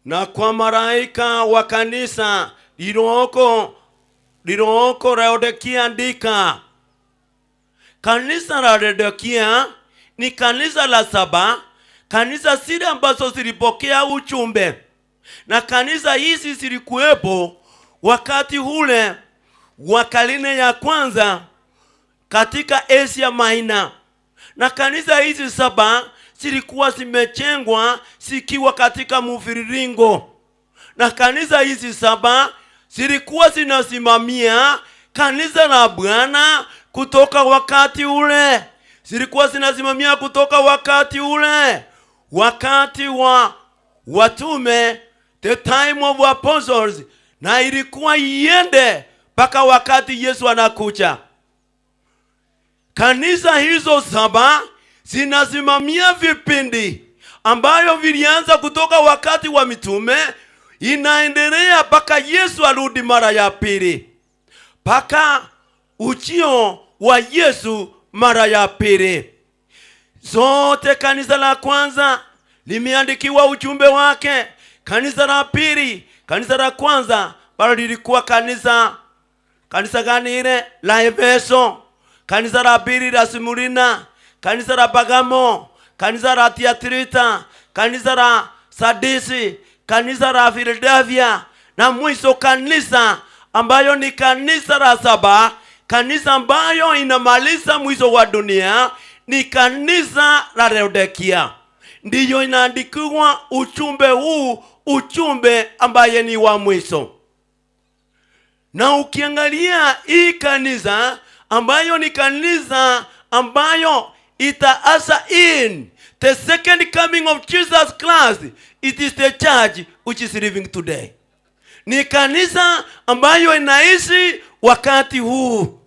na kwa malaika wa kanisa lililoko Laodikia andika. Kanisa la Laodikia ni kanisa la 7, kanisa zile ambazo zilipokea ujumbe. Na kanisa hizi zilikuwepo wakati ule wa karne ya kwanza katika Asia Minor. Na kanisa hizi 7 zilikuwa zimejengwa zikiwa katika mviringo. Na kanisa hizi 7 zilikuwa zinasimamia kanisa la Bwana kutoka wakati ule. Zilikuwa zinasimamia kutoka wakati ule, wakati wa watume, the time of apostles, na ilikuwa iende mpaka wakati Yesu anakuja. Kanisa hizo 7 zinasimamia vipindi ambayo vilianza kutoka wakati wa mitume, inaendelea mpaka Yesu arudi mara ya pili, mpaka ujio wa Yesu mara ya pili. Zote kanisa la kwanza limeandikiwa ujumbe wake. Kanisa la pili, kanisa la kwanza bado lilikuwa kanisa gani ile? La Efeso. Kanisa la pili la Smyrna, kanisa la Pergamo, kanisa la Thyatira, kanisa la Sardisi, kanisa la Philadelphia, na mwisho kanisa ambayo ni kanisa la 7, kanisa ambayo inamaliza mwisho wa dunia ni kanisa la Laodikia. Ndiyo inaandikiwa ujumbe huu, ujumbe ambaye ni wa mwisho. Na ukiangalia hii kanisa ambayo ni kanisa ambayo ita usher in the second coming of Jesus Christ, it is the church which is living today. Ni kanisa ambayo inaishi wakati huu,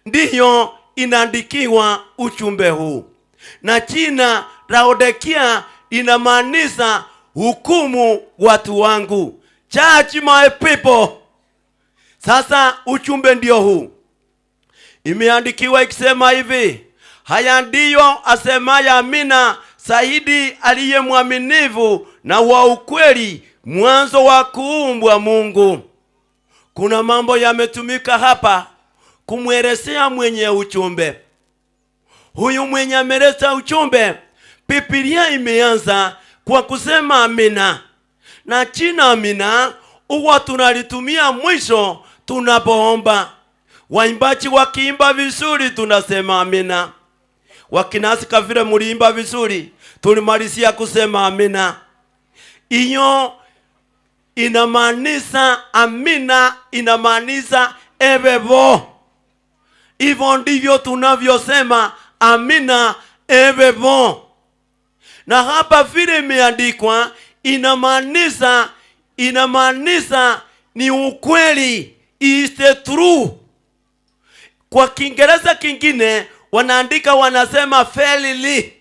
ndiyo inaandikiwa ujumbe huu. Na jina Laodikia inamaanisha hukumu watu wangu, judge my people. Sasa ujumbe ndio huu. Imeandikiwa ikisema hivi: haya ndiyo asemaye Amina, Saidi aliye mwaminifu na wa ukweli, mwanzo wa kuumbwa Mungu. Kuna mambo yametumika hapa kumwelezea mwenye ujumbe. Huyu mwenye ameleta ujumbe, Biblia imeanza kwa kusema amina. Na jina amina huwa tunalitumia mwisho tunapoomba. Waimbaji wakiimba vizuri tunasema amina. Wakinasi vile muliimba vizuri tulimalizia kusema amina. Iyo inamaanisha amina, inamaanisha ebevo. Hivyo ndivyo tunavyosema amina, ebevo. Na hapa vile imeandikwa inamaanisha ni ukweli, is the true. Kwa Kiingereza kingine wanaandika wanasema verily.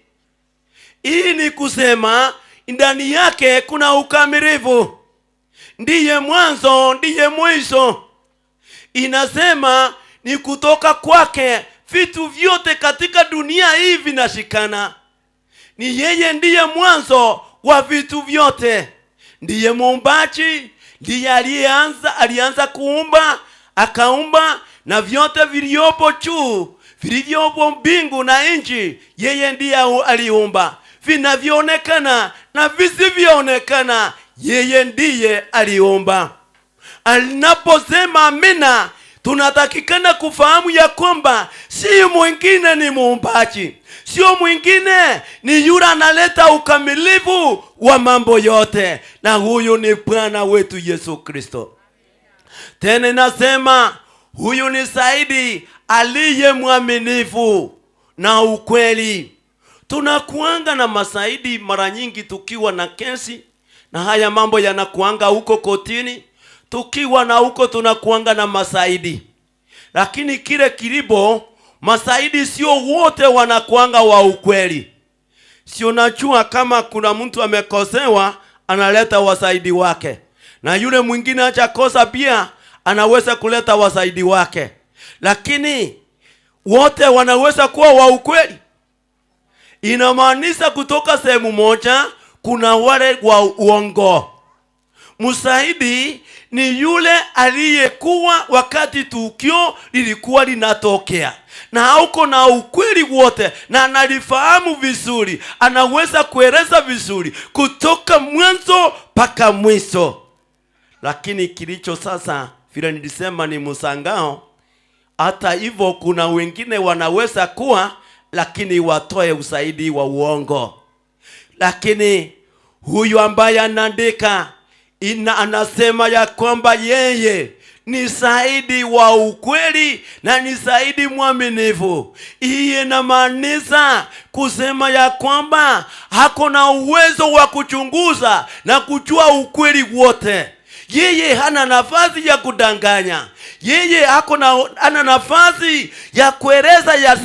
Hii ni kusema ndani yake kuna ukamilifu. Ndiye mwanzo, ndiye mwisho. Inasema Ni kutoka kwake vitu vyote katika dunia hii vinashikana. Ni yeye ndiye mwanzo wa vitu vyote, ndiye muumbaji, ndiye alianza kuumba, akaumba na vyote vilivyopo juu, vilivyopo mbingu na nchi, yeye ndiye aliumba. Vinavyoonekana na visivyoonekana, yeye ndiye aliumba. Anaposema amina, tunatakikana kufahamu ya kwamba si mwingine ni muumbaji, sio mwingine ni yule analeta ukamilifu wa mambo yote, na huyu ni Bwana wetu Yesu Kristo. Tena nasema huyu ni zaidi aliye mwaminifu na ukweli. Tunakuanga na masaidi mara nyingi tukiwa na kesi, na haya mambo yanakuanga huko kotini. Tukiwa na huko tunakuanga na masaidi. Lakini kile kilibo, masaidi sio wote wanakuanga wa ukweli. Sio, najua kama kuna mtu amekosewa analeta wasaidi wake, na yule mwingine hajakosa pia anaweza kuleta wasaidi wake. Lakini wote wanaweza kuwa wa ukweli. Inamaanisha kutoka sehemu moja kuna wale wa uongo. Msaidi ni yule aliyekuwa wakati tukio lilikuwa linatokea, na hauko na ukweli wote, na analifahamu vizuri, anaweza kueleza vizuri kutoka mwanzo mpaka mwisho. Lakini kilicho sasa, vile nilisema, ni msangao. Hata hivyo kuna wengine wanaweza kuwa, lakini watoe usaidi wa uongo. Lakini huyu ambaye anaandika anasema ya kwamba yeye ni zaidi wa ukweli na ni zaidi mwaminifu. Hii inamaanisha kusema ya kwamba hako na uwezo wa kuchunguza na kujua ukweli wote. Yeye hana nafasi ya kudanganya. Yeye hana nafasi ya kueleza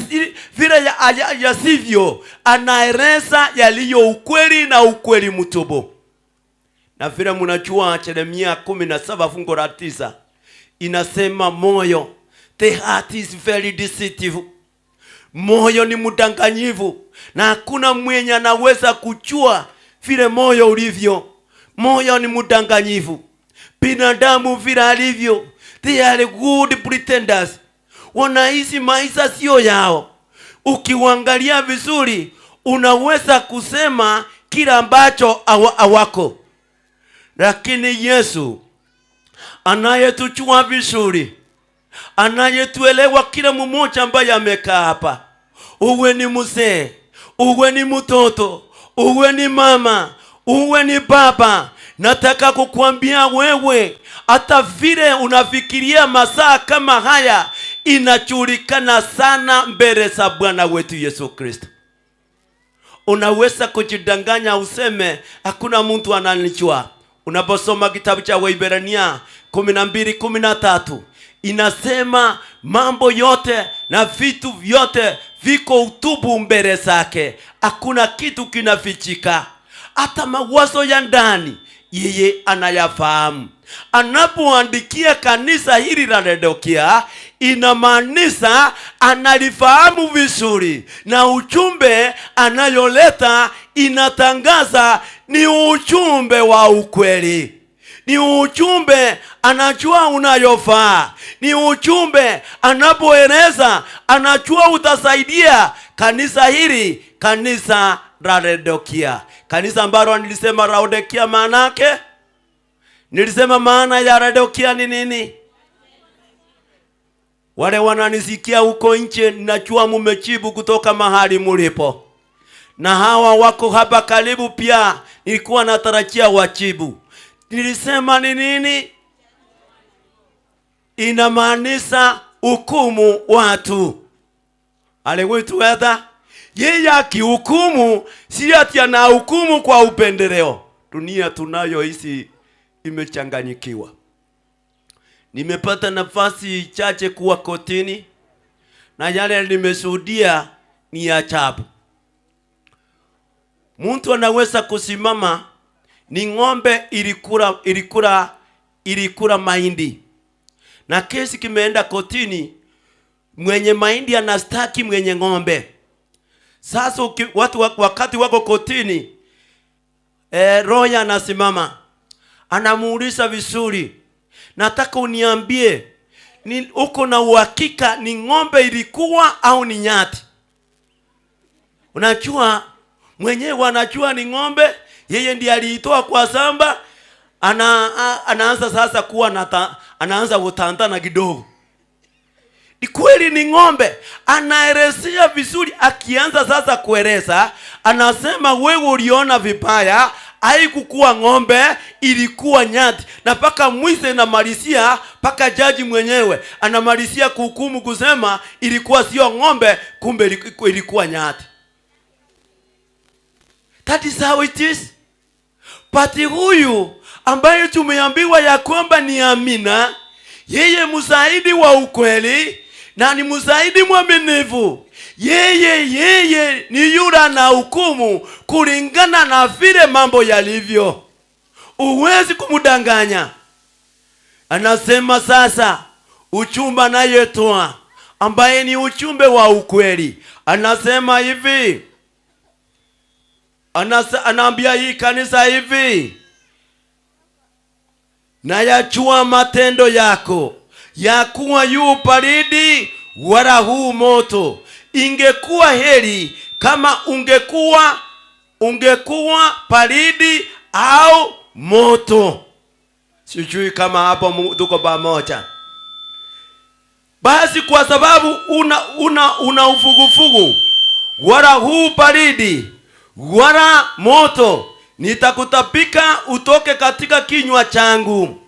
vile yasivyo. Anaeleza yaliyo ukweli na ukweli mtupu. Na vile mnajua Yeremia 17:9 inasema moyo, the heart is very deceitful. Moyo ni mdanganyifu, na hakuna mwenye anaweza kujua vile moyo ulivyo. Moyo ni mdanganyifu. Binadamu vile alivyo, they are good pretenders. Wanaishi maisha sio yao. Ukiangalia vizuri unaweza kusema kila ambacho hawako. Lakini Yesu anayetujua vizuri, anayetuelewa kila mmoja ambaye amekaa hapa, uwe ni mzee, uwe ni mtoto, uwe ni mama, uwe ni baba, nataka kukuambia wewe, hata vile unafikiria masaa kama haya, inajulikana sana mbele za Bwana wetu Yesu Kristo. Unaweza kujidanganya useme hakuna mtu ananijua. Unaposoma kitabu cha Waebrania 12:13 inasema mambo yote na vitu vyote viko utubu mbele zake, hakuna kitu kinafichika. Hata mawazo ya ndani yeye anayafahamu. Anapoandikia kanisa hili la Laodikia, inamaanisha analifahamu vizuri, na ujumbe anayoleta inatangaza ni ujumbe wa ukweli. Ni ujumbe anajua unayofaa. Ni ujumbe anapoeleza anajua utasaidia kanisa hili, kanisa la Laodikia. Kanisa ambalo nilisema Laodikia maana yake, nilisema maana ya Laodikia ni nini? Wale wananisikia huko nje, ninajua mumejibu kutoka mahali mulipo. Na hawa wako hapa karibu pia, nilikuwa natarajia wajibu. Nilisema ni nini? Inamaanisha hukumu watu. Alewituweza yeye akihukumu, si ati anahukumu kwa upendeleo. Dunia tunayoishi imechanganyikiwa. Nimepata nafasi chache kuwa kotini, na yale nimeshuhudia ni ajabu. Mtu anaweza kusimama, ni ng'ombe ilikula mahindi, na kesi kimeenda kotini. Mwenye mahindi anastaki mwenye ng'ombe. Sasa watu wakati wako kotini, roya anasimama, anamuuliza vizuri, nataka uniambie ni uko na uhakika ni ng'ombe ilikuwa au ni nyati? Unajua mwenyewe anajua ni ng'ombe, yeye ndiye aliitoa kwa samba. Anaanza sasa kuwa anaanza kutantana kidogo. Ni kweli ni ng'ombe. Anaelezea vizuri. Akianza sasa kueleza, anasema wewe uliona vibaya, haikukuwa ng'ombe, ilikuwa nyati. Na paka mwize anamalizia, paka jaji mwenyewe anamalizia kuhukumu kusema ilikuwa sio ng'ombe, kumbe ilikuwa nyati. That is how it is. But huyu ambaye tumeambiwa ya kwamba ni Amina, yeye msaidi wa ukweli na ni msaidi mwaminifu. Yeye ni yule na hukumu kulingana na vile mambo yalivyo. Huwezi kumdanganya. Anasema sasa uchumba anayetoa ambaye ni uchumbe wa ukweli, anasema hivi, anaambia hii kanisa hivi, nayajua matendo yako, ya kuwa yu baridi wala huu moto. Ingekuwa heri kama ungekuwa baridi au moto. Sijui kama hapo tuko pamoja. Basi kwa sababu una ufugufugu, wala huu baridi wala moto, nitakutapika utoke katika kinywa changu.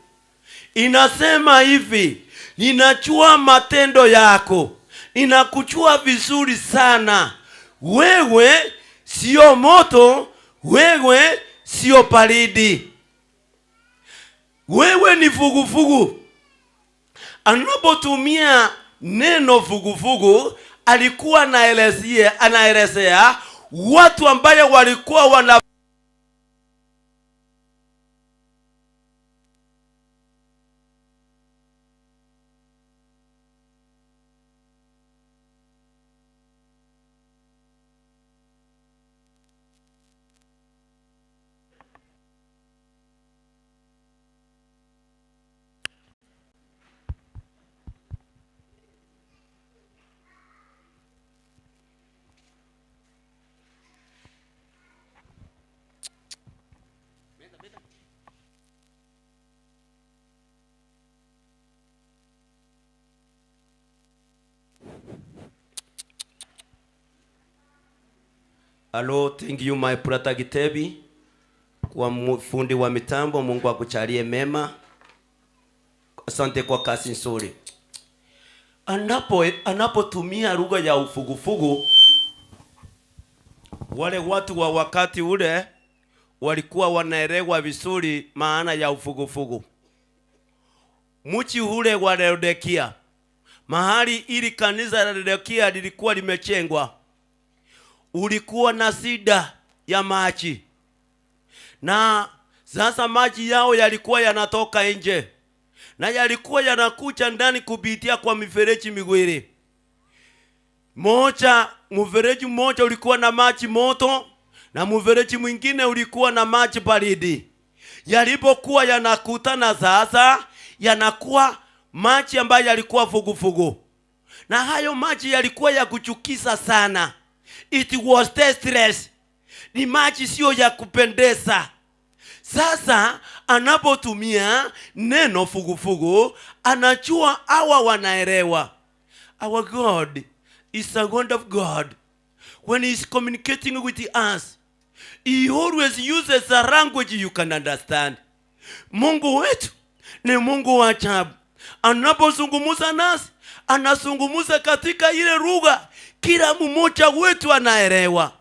Inasema hivi, ninajua matendo yako, ninakujua vizuri sana. Wewe sio moto, wewe sio baridi, wewe ni fugufugu. Anapotumia neno fugufugu, alikuwa anaelezea watu ambaye walikuwa wana Hello, thank you my brother Gitebi kwa fundi wa mitambo. Mungu akujalie mema. Asante kwa kazi nzuri. Anapotumia lugha ya ufugufugu, wale watu wa wakati ule walikuwa wanaelewa vizuri maana ya ufugufugu. Mji ule wa Laodikia, mahali ili kanisa la Laodikia lilikuwa limejengwa, ulikuwa na shida ya maji. Na sasa maji yao yalikuwa yanatoka nje na yalikuwa yanakuja ndani kupitia kwa mifereji miwili. Mfereji mmoja ulikuwa na maji moto na mfereji mwingine ulikuwa na maji baridi. Yalipokuwa yanakutana sasa, yanakuwa maji ambayo yalikuwa fugufugu. Na hayo maji yalikuwa ya kuchukiza sana. It was tasteless. Ni maji sio ya kupendeza. Sasa anapotumia neno fugufugu, anajua hawa wanaelewa. Our God is a God of God. When he is communicating with us, he always uses a language you can understand. Mungu wetu ni Mungu wa ajabu. Anapozungumza nasi, anazungumza katika ile lugha kila mmoja wetu anaelewa.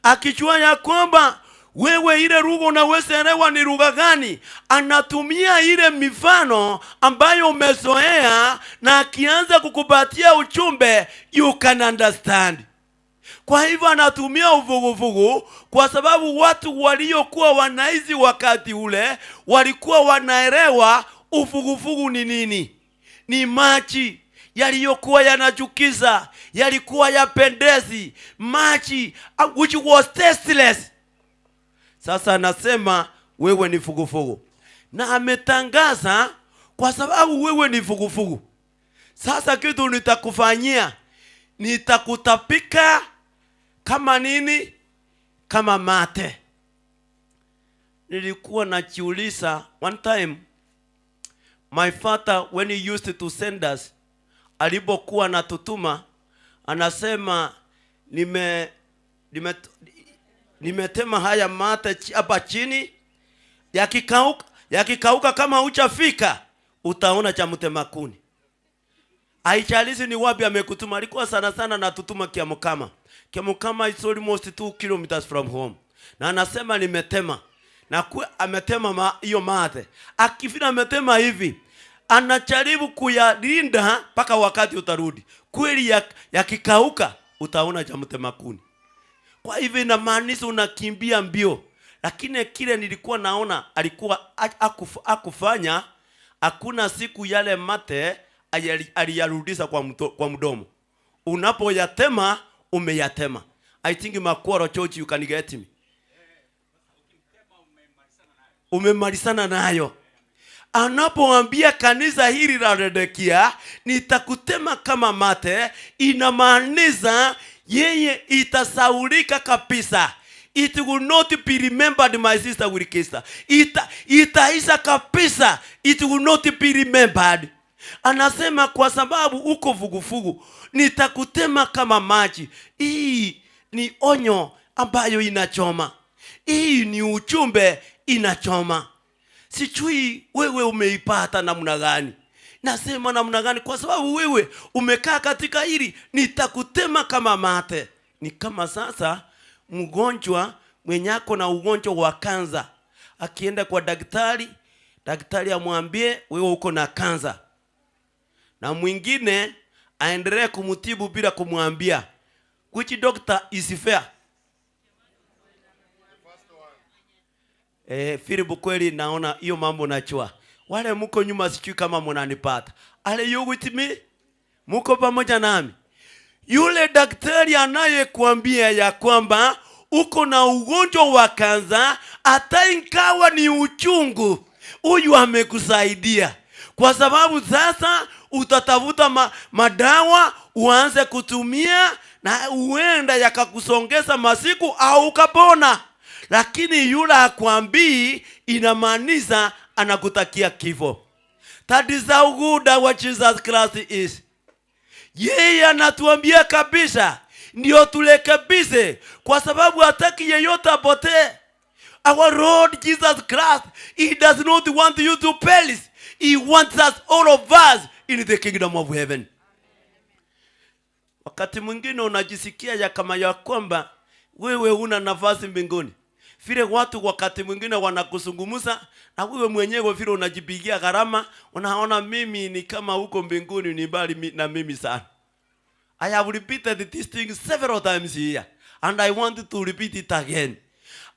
Akijua ya kwamba wewe ile lugha unaweza elewa ni lugha gani, anatumia ile mifano ambayo umezoea, na akianza kukupatia ujumbe you can understand. Kwa hivyo anatumia uvuguvugu kwa sababu watu waliokuwa wanaishi wakati ule walikuwa wanaelewa uvuguvugu ni nini. Ni maji Yaliyokuwa yanachukiza, yalikuwa yapendezi, maji which was tasteless. Sasa anasema wewe ni fugufugu, na ametangaza kwa sababu wewe ni fugufugu. Sasa kitu nitakufanyia, nitakutapika kama nini? Kama mate. Nilikuwa najiuliza one time, my father when he used to send us, alipokuwa anatutuma anasema nimetema haya mate hapa chini, yakikauka kama hujafika utaona cha mtema kuni. Haijalishi ni wapi amekutuma. Alikuwa sana sana anatutuma Kiamukama. Kiamukama is almost 2 kilometers from home. Na anasema nimetema. Na ametema hiyo mate. Akifika ametema hivi, anajaribu kuyalinda mpaka wakati utarudi. Kweli yakikauka utaona cha mtema kuni. Kwa hivyo inamaanisha unakimbia mbio. Lakini kile nilikuwa naona alikuwa akufanya, hakuna siku yale mate aliyarudisha kwa mdomo. Unapoyatema umeyatema. I think Makworo Church you can get me. Umemalizana nayo. Anapoambia kanisa hili la Laodikia nitakutema kama mate, inamaanisha yeye itasaulika kabisa. It will not be remembered, my sister Wilkista. Itaisha kabisa. It will not be remembered. Anasema kwa sababu uko vuguvugu, nitakutema kama maji. Hii ni onyo ambayo inachoma. Hii ni ujumbe inachoma. Sijui wewe umeipata namna gani. Nasema namna gani? Kwa sababu wewe umekaa katika hili, nitakutema kama mate. Ni kama sasa mgonjwa mwenye ako na ugonjwa wa kansa akienda kwa daktari, daktari amwambie wewe uko na kansa, na mwingine aendelee kumtibu bila kumwambia. Which doctor is fair? Philip, kweli naona hiyo mambo nachua. Wale mko nyuma sijui kama mnanipata. Are you with me? Mko pamoja nami? Yule daktari anayekuambia ya kwamba uko na ugonjwa wa kansa, hata ingawa ni uchungu, huyu amekusaidia. Kwa sababu sasa utatafuta madawa uanze kutumia na huenda yakakusongeza masiku au ukapona. Lakini yule akwambii, inamaanisha anakutakia kifo. That is how good our Jesus Christ is. Yeye anatuambia kabisa ndio turekebishe, kwa sababu hataki yeyote apotee. Our Lord Jesus Christ, he does not want you to perish. He wants us, all of us, in the kingdom of heaven. Wakati mwingine unajisikia ya kama ya kwamba wewe huna nafasi mbinguni. Vile watu wakati mwingine wanakuzungumza na wewe mwenyewe vile unajipigia gharama, unaona mimi ni kama huko mbinguni ni mbali na mimi sana. I have repeated this thing several times here, and I want to repeat it again.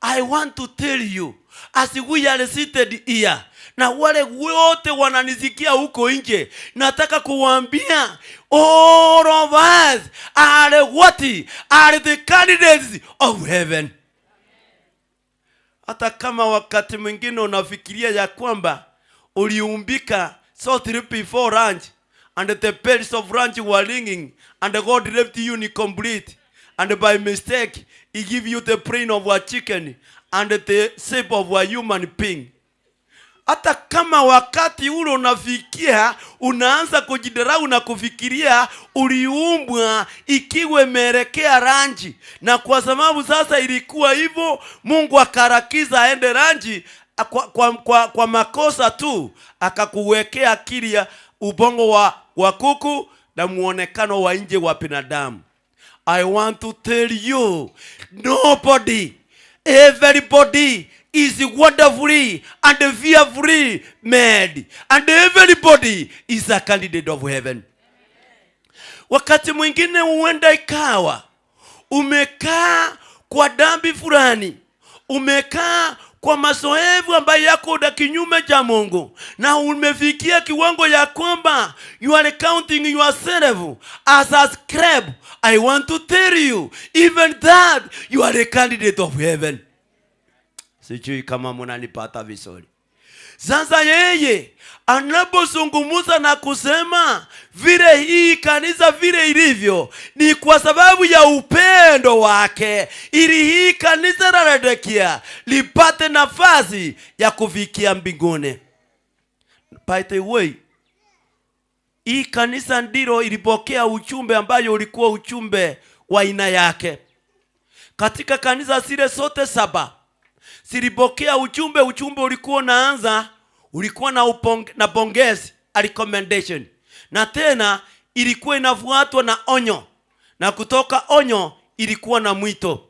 I want to tell you, as we are seated here, na wale wote wananisikia huko nje, nataka kuwaambia, all of us are what? Are the candidates of heaven. Hata kama wakati mwingine unafikiria ya kwamba uliumbika so 3 before lunch, and the bells of lunch were ringing, and God left you incomplete, and by mistake he give you the brain of a chicken and the shape of a human being. Hata kama wakati ule unafikia unaanza kujidarau na kufikiria uliumbwa ikiwa imeelekea ranji, na kwa sababu sasa ilikuwa hivyo, Mungu akarakiza aende ranji kwa makosa tu, akakuwekea akili ya ubongo wa kuku na muonekano wa nje wa binadamu. I want to tell you, nobody, everybody is wonderfully and fearfully made, and everybody is a candidate of heaven. Wakati mwingine huenda ikawa umekaa kwa dhambi fulani, umekaa kwa mazoevu ambayo yako na kinyume cha Mungu, na umefikia kiwango ya kwamba you are counting yourself as a scrap, I want to tell you, even that you are a candidate of heaven. Sijui kama mnanipata vizuri. Sasa yeye anapozungumza na kusema vile hii kanisa vile ilivyo, ni kwa sababu ya upendo wake, ili hii kanisa la Laodikia lipate nafasi ya kufikia mbinguni. By the way, hii kanisa ndilo ilipokea ujumbe ambayo ulikuwa ujumbe wa aina yake. Katika kanisa zile zote 7 zilipokea ujumbe. Ujumbe ulikuwa unaanza, ulikuwa na pongezi, a recommendation, na tena ilikuwa inafuatwa na onyo, na kutoka onyo ilikuwa na mwito.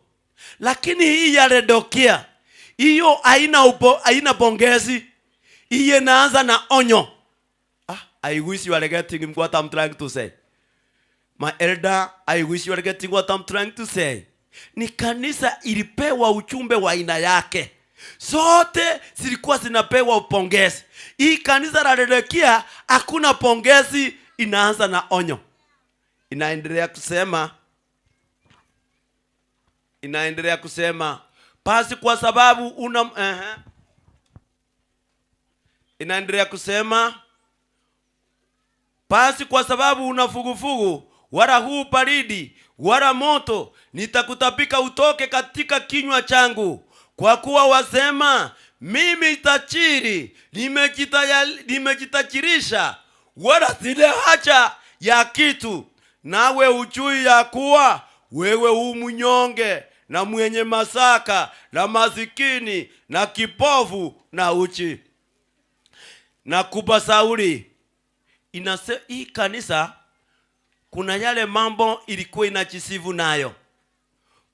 Lakini hii ya Laodikia hiyo haina pongezi, hii inaanza na onyo. I wish you are getting what I'm trying to say. My elder, I wish you are getting what I'm trying to say. Ni kanisa ilipewa ujumbe wa aina yake. Zote zilikuwa zinapewa upongezi. Hii kanisa la Laodikia hakuna pongezi, inaanza na onyo. Inaendelea kusema basi kwa sababu una Inaendelea kusema basi kwa sababu una fugufugu, wala huu baridi wala moto, nitakutapika utoke katika kinywa changu. Kwa kuwa wasema, mimi tajiri, nimejitajirisha, wala sina haja ya kitu. Nawe hujui ya kuwa wewe u mnyonge na mwenye masaka na masikini na kipofu na uchi. Na kupa sauli. Hii kanisa kuna yale mambo ilikuwa inajisifu nayo.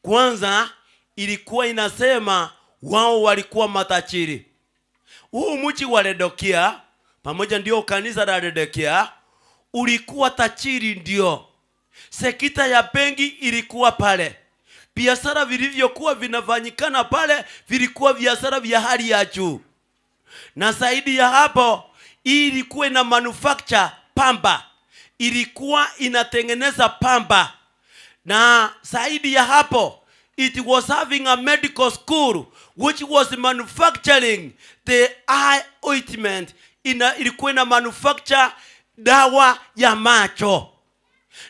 Kwanza ilikuwa inasema wao walikuwa matajiri. Huu mji wa Laodikia pamoja ndio kanisa la Laodikia ulikuwa tajiri ndio. Sekta ya benki ilikuwa pale. Biashara vilivyokuwa vinafanyikana pale vilikuwa biashara vya hali ya juu. Na zaidi ya hapo ilikuwa ina manufacture pamba. Ilikuwa inatengeneza pamba. Na zaidi ya hapo it was having a medical school which was manufacturing the eye ointment. Ilikuwa ina manufacture dawa ya macho.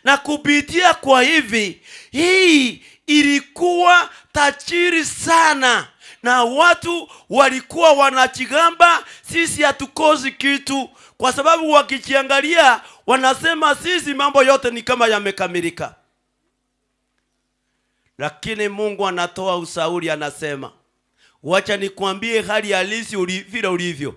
Na kupitia kwa hivi, hii ilikuwa tajiri sana. Na watu walikuwa wanachigamba sisi hatukosi kitu, kwa sababu wakijiangalia wanasema sisi mambo yote ni kama yamekamilika. Lakini Mungu anatoa ushauri, anasema wacha nikwambie hali halisi vile ulivyo.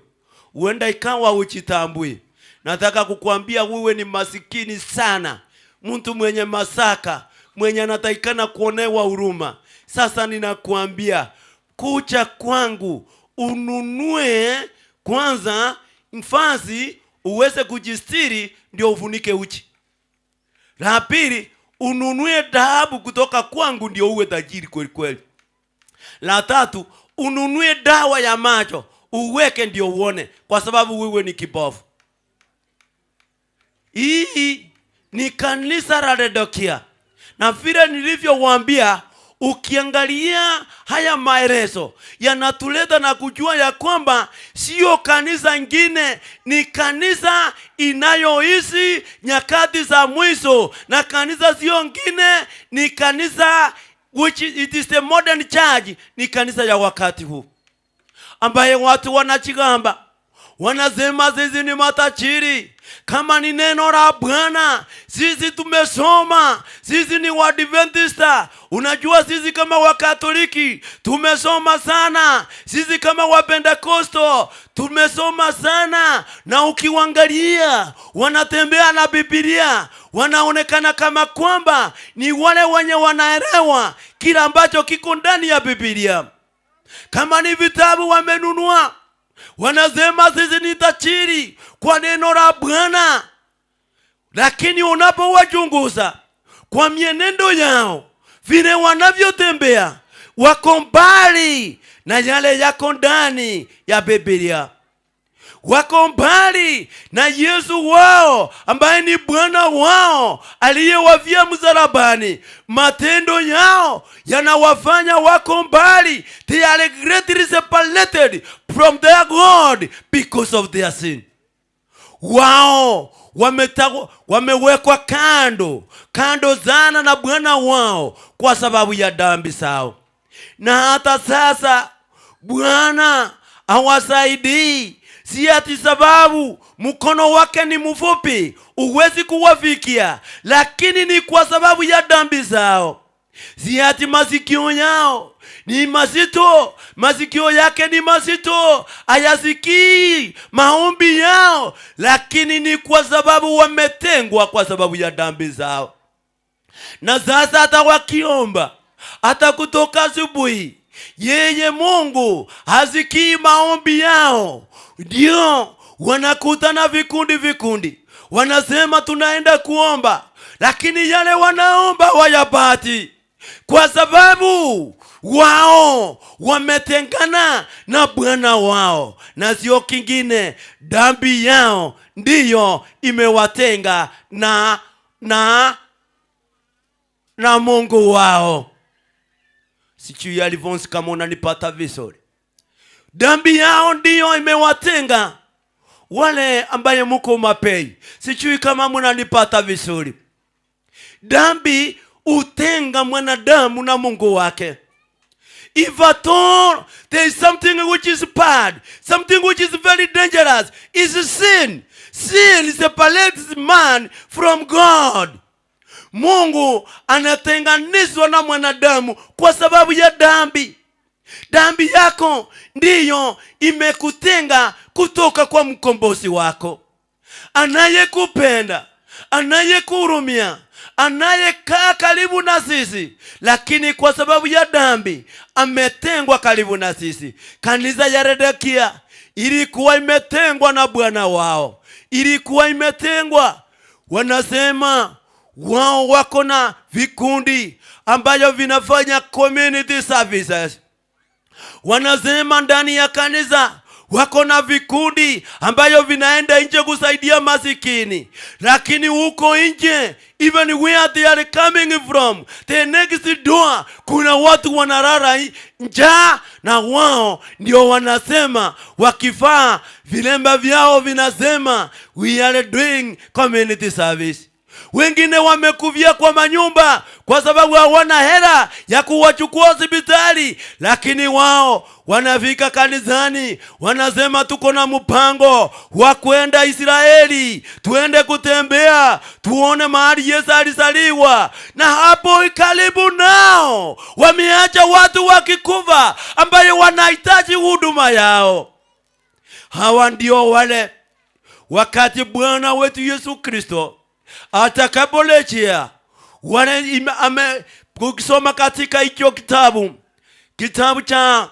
Huenda ikawa ujitambui. Nataka kukuambia wewe ni masikini sana, mtu mwenye masaka, mwenye anatakikana kuonewa huruma. Sasa ninakuambia kuja kwangu ununue kwanza mfazi uweze kujistiri ndio ufunike uchi. La pili, ununue dhahabu kutoka kwangu ndio uwe tajiri kweli kweli. La tatu, ununue dawa ya macho uweke ndio uone, kwa sababu wewe ni kipofu. Hii ni kanisa la Laodikia. Na vile nilivyowaambia, ukiangalia haya maelezo yanatuleta na kujua ya kwamba sio kanisa ingine, ni kanisa inayoishi nyakati za mwisho. Na kanisa sio ingine, ni kanisa which it is the modern church, ni kanisa ya wakati huu ambaye watu wanachigamba, wanasema sisi ni matajiri. Kama ni neno la Bwana, sisi tumesoma, sisi ni Waadventista. Unajua sisi kama Wakatoliki tumesoma sana, sisi kama Wapentekosto tumesoma sana. Na ukiangalia wanatembea na Biblia, wanaonekana kama kwamba ni wale wenye wanaelewa kila ambacho kiko ndani ya Biblia. Kama ni vitabu wamenunua, wanasema sisi ni tajiri kwa neno la Bwana. Lakini unapowachunguza kwa mienendo yao, vile wanavyotembea, Wako mbali na yale yako ndani ya Biblia. Wako mbali na Yesu wao ambaye ni Bwana wao aliyewafia msalabani. Matendo yao yanawafanya wako mbali. They are greatly separated from their God because of their sin. Wao wamewekwa kando kando sana na Bwana wao kwa sababu ya dhambi zao. Na hata sasa Bwana hawasaidii, si ati sababu mkono wake ni mfupi uwezi kuwafikia, lakini ni kwa sababu ya dhambi zao. Si ati masikio yao ni mazito, masikio yake ni mazito, hayasikii maombi yao, lakini ni kwa sababu wametengwa kwa sababu ya dhambi zao. Na sasa hata wakiomba, hata kutoka asubuhi, yeye Mungu hasikii maombi yao. Ndio wanakutana vikundi vikundi, wanasema tunaenda kuomba, lakini yale wanaomba wayapati, kwa sababu wao wametengana na Bwana wao, na sio kingine, dhambi yao ndiyo imewatenga na Mungu wao. Sijui Alphonse kama unanipata vizuri. Dhambi yao ndiyo imewatenga. Wale ambaye muko mapei, sijui kama mnanipata vizuri. Dhambi utenga mwanadamu na Mungu wake. If at all there is something which is bad, something which is very dangerous, is sin. Sin separates man from God. Mungu anatenganishwa na mwanadamu kwa sababu ya dhambi. Dhambi yako ndiyo imekutenga kutoka kwa mkombozi wako, anayekupenda, anayekuhurumia, anayekaa karibu na sisi, lakini kwa sababu ya dhambi ametengwa karibu na sisi. Kanisa ya Laodikia ilikuwa imetengwa na Bwana wao, ilikuwa imetengwa. Wanasema wao wako na vikundi ambayo vinafanya community services. Wanasema ndani ya kanisa wako na vikundi ambayo vinaenda nje kusaidia masikini, lakini huko nje, even where they are coming from, the next door, kuna watu wanalala njaa, na wao ndio wanasema wakivaa vilemba vyao vinasema we are doing community service. Wengine wamekufia kwa manyumba kwa sababu hawana hela ya kuwachukua hospitali, lakini wao wanafika kanisani wanasema tuko na mpango wa kwenda Israeli, tuende kutembea tuone mahali Yesu alizaliwa. Na hapo karibu nao wameacha watu wakikufa ambayo wanahitaji huduma yao. Hawa ndio wale wakati Bwana wetu Yesu Kristo atakaporejea, wale ukisoma katika hicho kitabu cha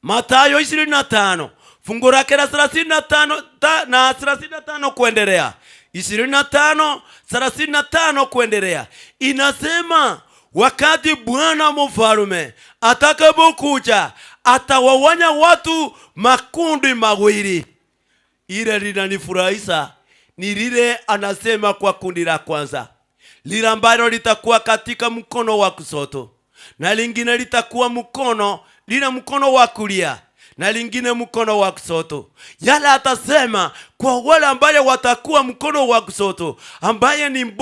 Mathayo 25 fungu lake la 35 na 35 kuendelea, 25 35 kuendelea, inasema wakati Bwana mfalme atakapokuja atawawanya watu makundi mawili. Ile linanifurahisha ni lile anasema kwa kundi la kwanza, lile ambalo litakuwa katika mkono wa kushoto, na lingine litakuwa lile mkono wa kulia, na lingine mkono wa kushoto. Yale atasema kwa wale ambaye watakuwa mkono wa kushoto, ambaye ni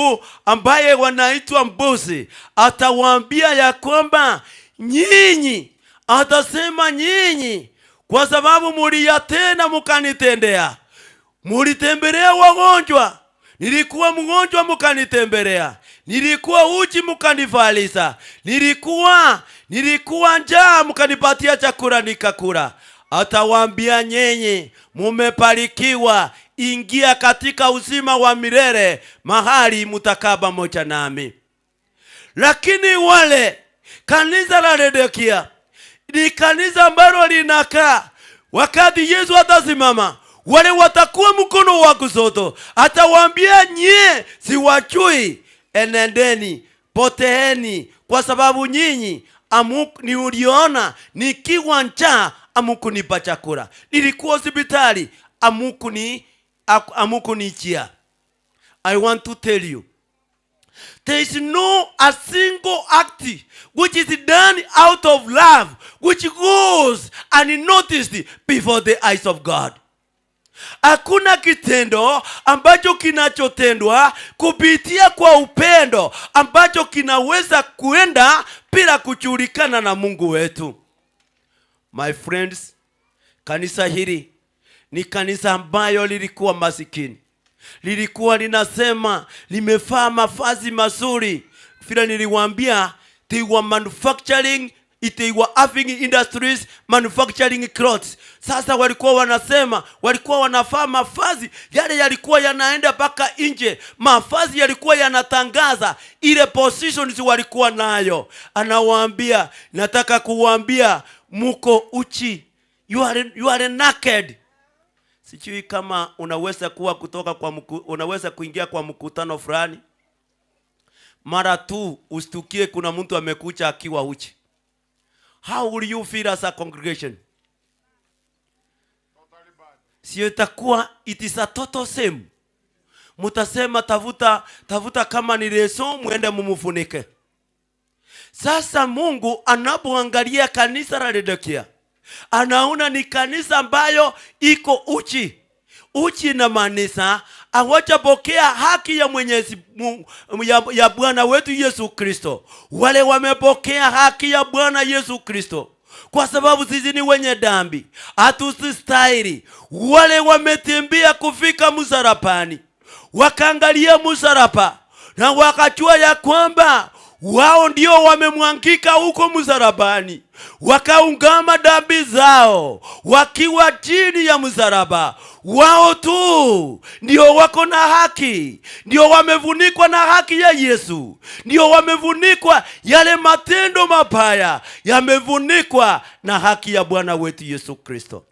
ambaye wanaitwa mbuzi, atawaambia ya kwamba nyinyi, atasema nyinyi, kwa sababu muliyatenda mukanitendea, mulitembelea wagonjwa, nilikuwa mgonjwa mukanitembelea, nilikuwa uchi mukanivalisha, nilikuwa njaa mukanipatia chakula nikakula. Atawaambia nyinyi mumebarikiwa, ingia katika uzima wa milele mahali mutakaa pamoja nami. Lakini wale kanisa la Laodikia ni kanisa ambalo linakaa wakati Yesu atasimama, wale watakuwa mkono wa kushoto, atawaambia nyie siwajui, enendeni, poteeni, kwa sababu nyinyi Niliona nikiwa njaa, hamukunipa chakula. Nilikuwa hospitali, hamukunijia. I want to tell you, there is no a single act which is done out of love which goes unnoticed before the eyes of God. Hakuna kitendo ambacho kinachotendwa kupitia kwa upendo ambacho kinaweza kuenda bila kujulikana na Mungu wetu. My friends, kanisa hili ni kanisa ambayo lilikuwa masikini. Lilikuwa linasema limevaa mavazi mazuri. Vile niliwaambia, they were manufacturing, they were having industries manufacturing clothes. Sasa walikuwa wanasema, walikuwa wanavaa mavazi yale yalikuwa yanaenda mpaka nje. Mavazi yalikuwa yanatangaza ile positions walikuwa nayo. Anawaambia, nataka kuwaambia muko uchi. You are naked. Sijui kama unaweza kuwa kutoka kwa mku, unaweza kuingia kwa mkutano fulani, mara tu ustukie kuna mtu amekuja akiwa uchi. How will you feel as a congregation? Sio itakuwa it is a total shame. Mutasema tafuta, tafuta kama ni leso muende mumufunike. Sasa Mungu anapoangalia kanisa la Laodikia, anaona ni kanisa ambayo iko uchi. Uchi inamaanisha hawajapokea haki ya Mwenyezi Mungu, ya Bwana wetu Yesu Kristo. Wale wamepokea haki ya Bwana Yesu Kristo, kwa sababu sisi ni wenye dhambi, hatusistahili. Wale wametembea kufika msalabani, wakaangalia msalaba na wakajua ya kwamba wao ndio wamemwangika huko msalabani, wakaungama dhambi zao wakiwa chini ya msalaba. Wao tu ndio wako na haki, ndio wamefunikwa na haki ya Yesu, ndio wamefunikwa yale matendo mabaya, yamefunikwa na haki ya Bwana wetu Yesu Kristo.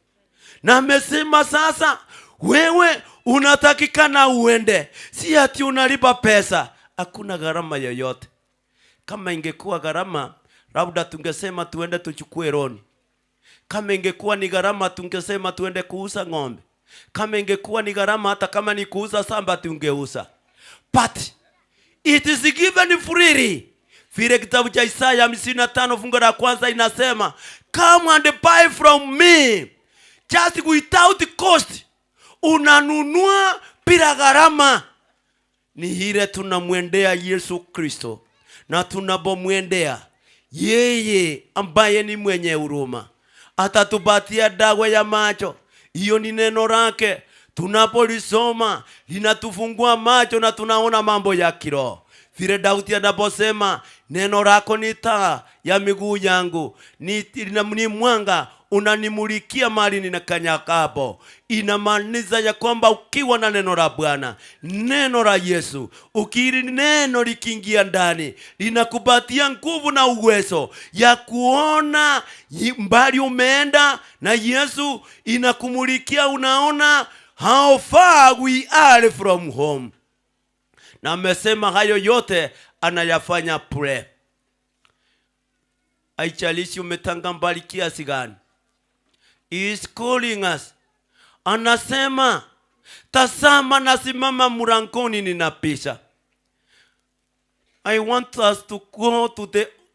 Na amesema sasa, wewe unatakikana uende, si ati unalipa pesa. Hakuna gharama yoyote. Kama ingekuwa gharama, labda tungesema tuende tuchukue loan. Kama ingekuwa ni gharama, tungesema tuende kuuza ng'ombe. Kama ingekuwa ni gharama, hata kama ni kuuza shamba tungeuza. But it is given freely. Vile kitabu cha Isaya 55 fungu la kwanza inasema, come and buy from me just without cost. Unanunua bila gharama. Ni ile tunamwendea Yesu Kristo, na tunapomwendea yeye ambaye ni mwenye huruma atatupatia dawa ya macho. Hiyo ni neno lake. Tunapolisoma linatufungua macho na tunaona mambo ya kiroho. Vile Daudi anaposema neno lako ni taa ya miguu yangu, ni mwanga unanimulikia mahali ninakanyagapo. Inamaanisha ya kwamba ukiwa na neno la Bwana, neno la Yesu, ukili neno likiingia ndani, linakupatia nguvu na uwezo ya kuona mbali umeenda na Yesu, inakumulikia, unaona how far we are from home. Na amesema hayo yote anayafanya bure. Haijalishi umetanga mbali kiasi gani. He is calling us. Anasema, tazama nasimama mlangoni ninabisha. I want us to go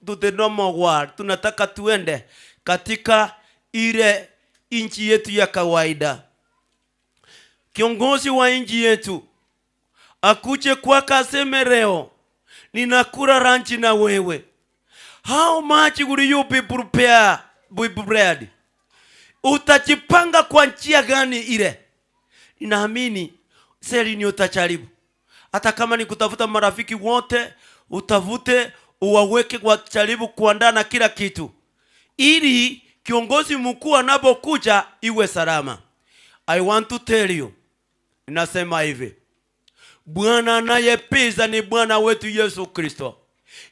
to the normal world. Tunataka tuende katika ile nchi yetu ya kawaida. Kiongozi wa nchi yetu akuje kwako aseme leo ninakula lunch na wewe. How much will you be prepared? Utajipanga kwa njia gani ile? Ninaamini seli ni utajaribu. Hata kama ni kutafuta marafiki wote, utafute uwaweke kwa jaribu kuandaa na kila kitu, ili kiongozi mkuu anapokuja iwe salama. I want to tell you, ninasema hivi, Bwana anayebisha ni Bwana wetu Yesu Kristo.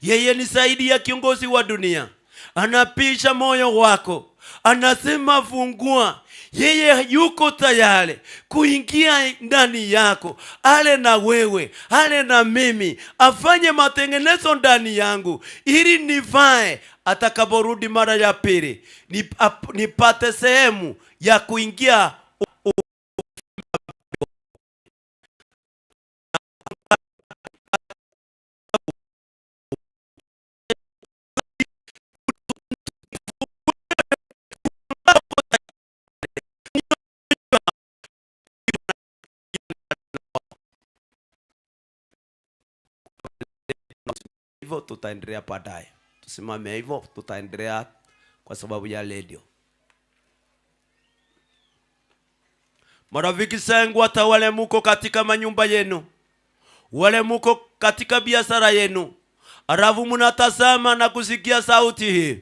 Yeye ni zaidi ya kiongozi wa dunia. Anapisha moyo wako, anasema fungua. Yeye yuko tayari kuingia ndani yako, ale na wewe, ale na mimi, afanye matengenezo ndani yangu ili nivae atakaporudi mara ya pili, nipate sehemu ya kuingia. Hivyo tutaendelea baadaye. Tusimame hivyo, tutaendelea kwa sababu ya radio. Marafiki zangu, hata wale muko katika manyumba yenu, wale muko katika biashara yenu, alafu mnatazama na kusikia sauti hii.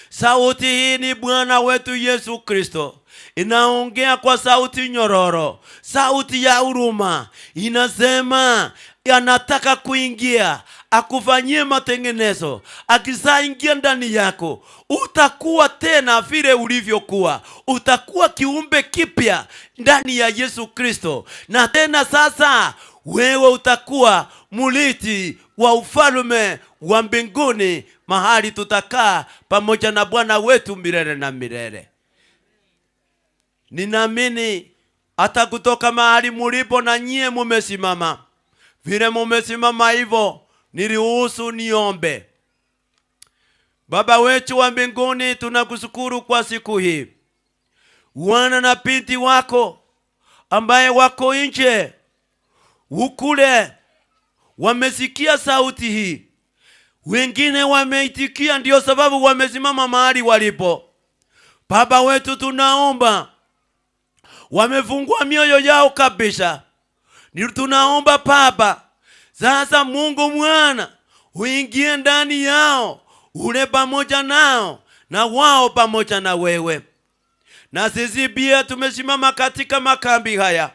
Sauti hii ni Bwana wetu Yesu Kristo. Inaongea kwa sauti nyororo, sauti ya huruma. Inasema anataka kuingia akufanyie matengenezo. Akisaingia ndani yako, utakuwa tena vile ulivyokuwa, utakuwa kiumbe kipya ndani ya Yesu Kristo. Na tena sasa wewe utakuwa muliti wa ufalme wa mbinguni, mahali tutakaa pamoja na Bwana wetu milele na milele. Ninaamini hata kutoka mahali mulipo na nyie mumesimama vile mumesimama hivyo, niruhusu niombe. Baba wetu wa mbinguni, tunakushukuru kwa siku hii. Wana na binti wako ambaye wako nje ukule wamesikia sauti hii, wengine wameitikia, ndio sababu wamesimama mahali walipo. Baba wetu, tunaomba, wamefungua mioyo yao kabisa. Ni tunaomba Baba, sasa Mungu Mwana uingie ndani yao, ule pamoja nao na wao pamoja na wewe. Na sisi pia tumesimama katika makambi haya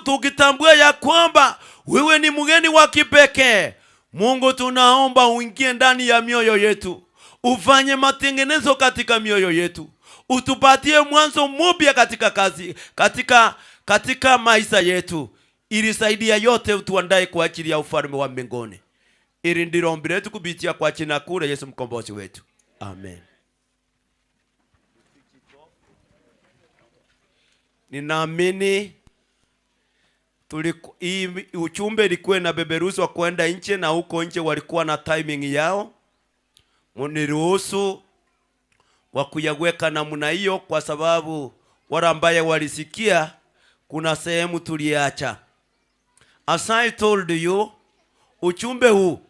tukitambua ya kwamba wewe ni mgeni wa kipekee. Mungu, tunaomba uingie ndani ya mioyo yetu, ufanye matengenezo katika mioyo yetu, utupatie mwanzo mpya katika kazi, katika maisha yetu, ili zaidi ya yote utuandae kwa ajili ya ufalme wa mbinguni. Ili ndilo ombi letu kupitia kwa jina kuu la Yesu mkombozi wetu. Amen. Ninaamini hii ujumbe ilikuwa inabeberuzwa kwenda nje, na huko nje walikuwa na timing yao. Mniruhusu wa kuyaweka namna hiyo, kwa sababu wale ambaye walisikia kuna sehemu tuliacha. As I told you, ujumbe huu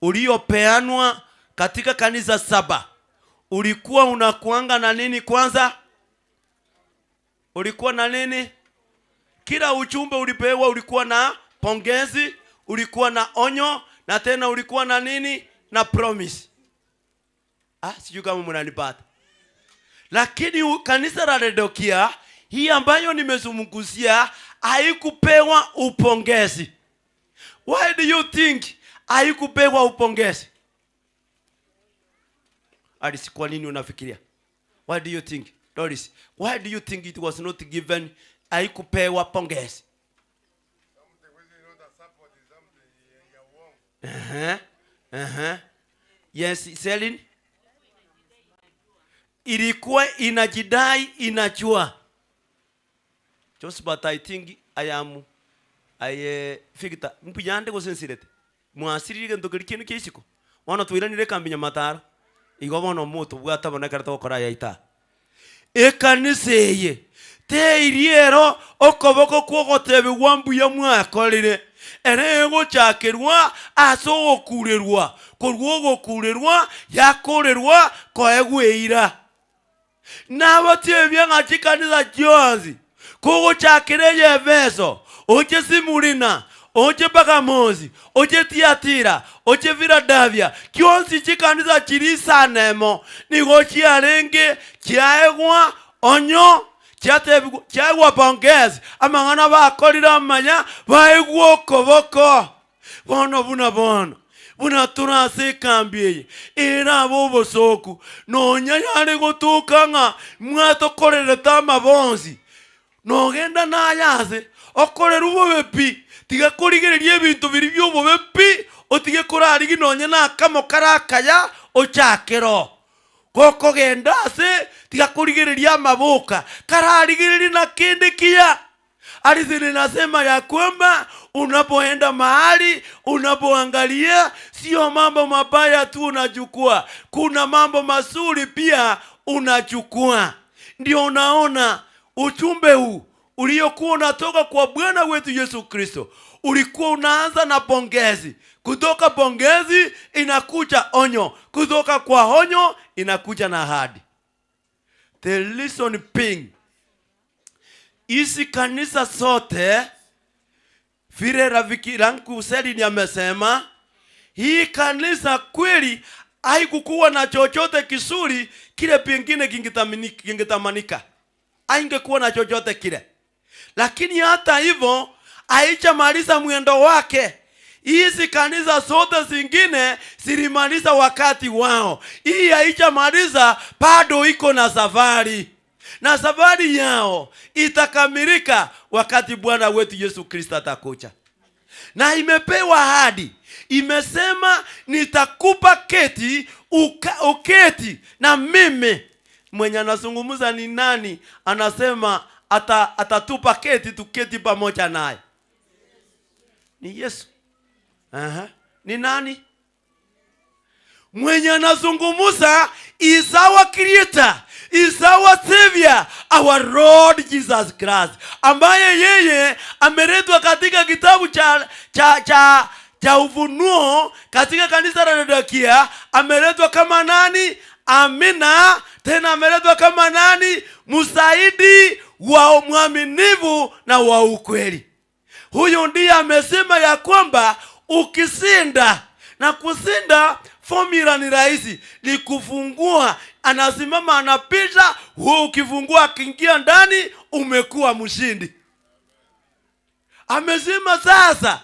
uliopeanwa katika kanisa 7 ulikuwa unakuanga na nini kwanza? Ulikuwa na nini? Kila ujumbe ulipewa ulikuwa na pongezi, ulikuwa na onyo, na tena ulikuwa na nini? Na promise. Sijui kama mnanipata. Lakini kanisa la Laodikia hii ambayo nimezungumzia haikupewa upongezi. Why do you think haikupewa upongezi? Alice, kwa nini unafikiria? Why do you think? Doris, why do you think it was not given? Haikupewa pongezi. Yes, Celine. Ilikuwa inajidai inajua. Just but I think I am I figure mpiyande go sensirete. Mwasirire ndo kintu kisiko. Wana tuiranire kambinya matara. Igo bono mutu bwata bona karata gokora yaita. Ekanisa eye teiriero okoboko kwogotebigwa mbuya mwakorire. Ere egochakirwa ase ogokurerwa. Korwa ogokurerwa yakorerwa koegweira. Nabatebia ng'a chikanisa chionsi kogochakire Efeso, oche Simurina, oche Bagamosi, oche Tiatira, oche Philadelphia, chionsi chikanisa chirisanemo nigo chiarenge chiaegwa onyo chiatebigwa chiaegwa pongezi amang'ana bakorire amanya baegwa okoboko. Bono buna bono Buna torase ekambi eye era abo obosoku nonya yare gotoka ng'a mwatokorerete amabonsi nogenda nayase okorera obobe pi tiga korigereria ebinto biri bia obobe pi otige korarigi nonya na akamo karakaya ochakero gokogenda ase tiga korigereria amaboka kararigereria na kende kiya. Ardhi linasema ya kwamba unapoenda mahali, unapoangalia, sio mambo mabaya tu unachukua, kuna mambo mazuri pia unachukua. Ndio unaona ujumbe huu uliokuwa unatoka kwa Bwana wetu Yesu Kristo ulikuwa unaanza na pongezi. Kutoka pongezi inakuja onyo, kutoka kwa onyo inakuja na ahadi. The reason being, hizi kanisa zote vile rafiki langu Selini amesema, hii kanisa kweli haikukuwa na chochote kizuri kile pengine kingetamanika. Haingekuwa na chochote kile. Lakini hata hivyo haijamaliza mwendo wake. Hizi kanisa zote zingine zilimaliza wakati wao. Hii haijamaliza, bado iko na safari. Na safari yao itakamilika wakati Bwana wetu Yesu Kristo atakuja. Na imepewa ahadi. Imesema nitakupa keti, uketi na mimi. Mwenye anazungumza ni nani? Anasema atatupa keti, tuketi pamoja naye. Ni Yesu. Ni nani? Mwenye anazungumza is our creator, is our savior, our Lord Jesus Christ, ambaye yeye ameletwa katika kitabu cha Ufunuo katika kanisa la Laodikia. Ameletwa kama nani? Amina. Tena ameletwa kama nani? Msaidi wa mwaminifu na wa ukweli. Huyu ndiye amesema ya kwamba ukishinda, na kushinda formula ni rahisi, ni kufungua. Anasimama anapita, wewe ukifungua akiingia ndani umekuwa mshindi. Amesema sasa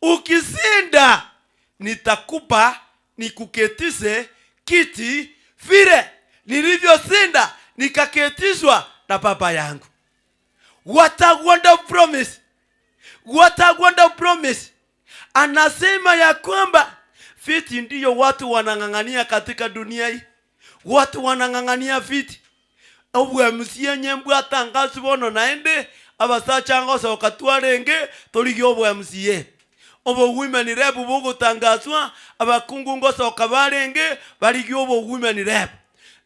ukishinda nitakupa nikuketise kiti vile nilivyoshinda nikaketishwa na baba yangu. What a wonderful promise. What a wonderful promise. Anasema ya kwamba viti ndiyo watu wanang'ang'ania katika dunia hii. Watu wanang'ang'ania viti. Obwemusie nyembwa atangazi bono naende abasacha ngosoka twarenge torige obwemusie. Obo women rep bugotangazwa abakungu ngosoka barenge barige obo women rep.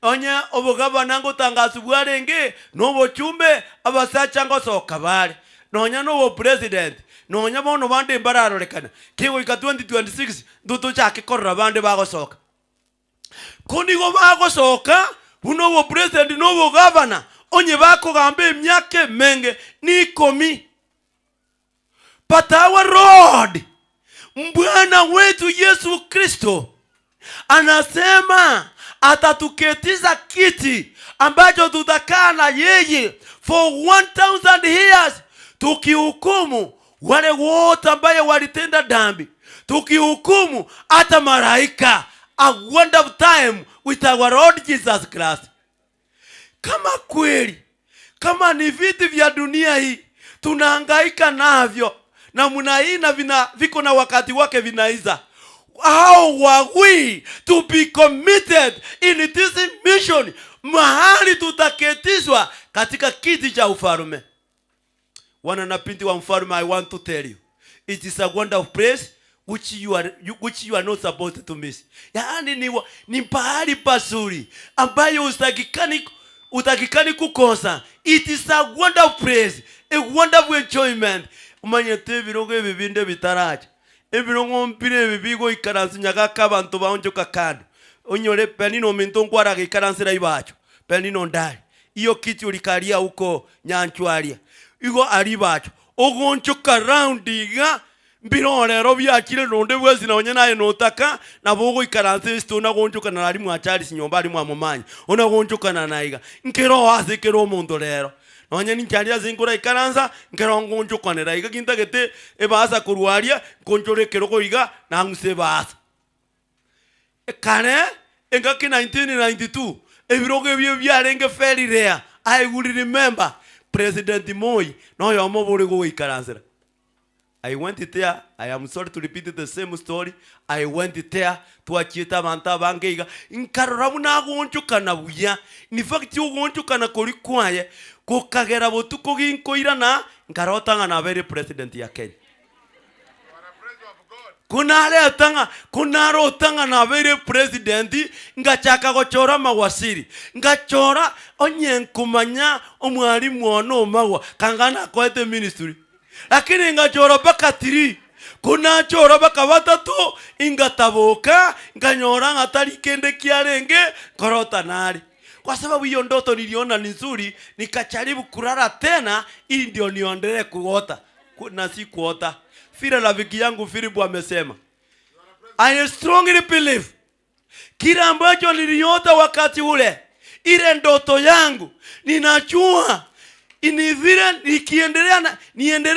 Onye obogabana ngotangazwa bwarenge nobochumbe abasacha ngosoka bare. Nonya nobo president. Nonya bono bande mbararorekana. Kigoika 2026 nduto chake korora bande bagosoka. Konigo bagosoka buno bo president nobo governor onye bakogamba emyaka emenge ni ikomi. But our Lord Bwana wetu Yesu Kristo anasema atatuketiza kiti ambacho tutakaa na yeye for 1000 years, tukihukumu wale wote ambaye walitenda dhambi, tukihukumu hata malaika. A wonderful time with our Lord Jesus Christ. Kama kweli, kama ni viti vya dunia hii tunahangaika navyo na mnaina vina viko na wakati wake vinaiza, how are we to be committed in this mission? Mahali tutaketishwa katika kiti cha ufalme. Wana na binti wa mfalme, I want to tell you, it is a wonderful place which you are not supposed to miss. Yaani ni pahali pazuri ambayo utakikani kukosa. It is a wonderful place, a wonderful enjoyment. Umanyete ebirogo ebi binde bitaracha. Ebirogo mpire ebi bigo ikaransi nyagaka abantu baonjoka kando. Onyore penino minto nkwara ikaransira ibacho. Penino ndari. Iyo kiti ulikalia huko nyanchwaria. Igo aribacho. Ogonchoka round iga mbirorero byakire nonde bwezi na onye naye notaka na bogo ikaranse isto na gonchoka na ari mwachari sinyomba ari mwamomanya. Ona gonchoka na naiga. Nkero ase kero omonto rero. Onye nincharia zingura ikaransa nkero ngonchokanera iga kintagete ebasa kurwaria nkonchore kero iga nanguse basa. Kare engaki 1992 ebirogo ebio biarenge very rare. I would remember President Moi noyo omobori goikaransera. I went there. I am sorry to repeat the same story. I went there twachieta abantu abange iga nkarora buna agonchokana buya. In fact ogonchokana kori kwaye gokagera botuko ginkoirana nkarotanga na bere president ya Kenya. Kunaretanga kunarotanga na bere president ngachaka gochora mawasiri ngachora onye nkumanya omwalimu ono magwa kangana kwete ministry lakini ngachora baka 3 kunachora baka 3 ingataboka nganyora ngatari kende kiarenge korota nari. Kwa sababu hiyo ndoto niliona ni nzuri, nikacharibu kulala tena ili ndio niendelee kuota na si kuota. Vile rafiki yangu Philip amesema, I strongly believe kila ambacho niliota wakati ule, ile ndoto yangu ninajua ni vile nikiendelea na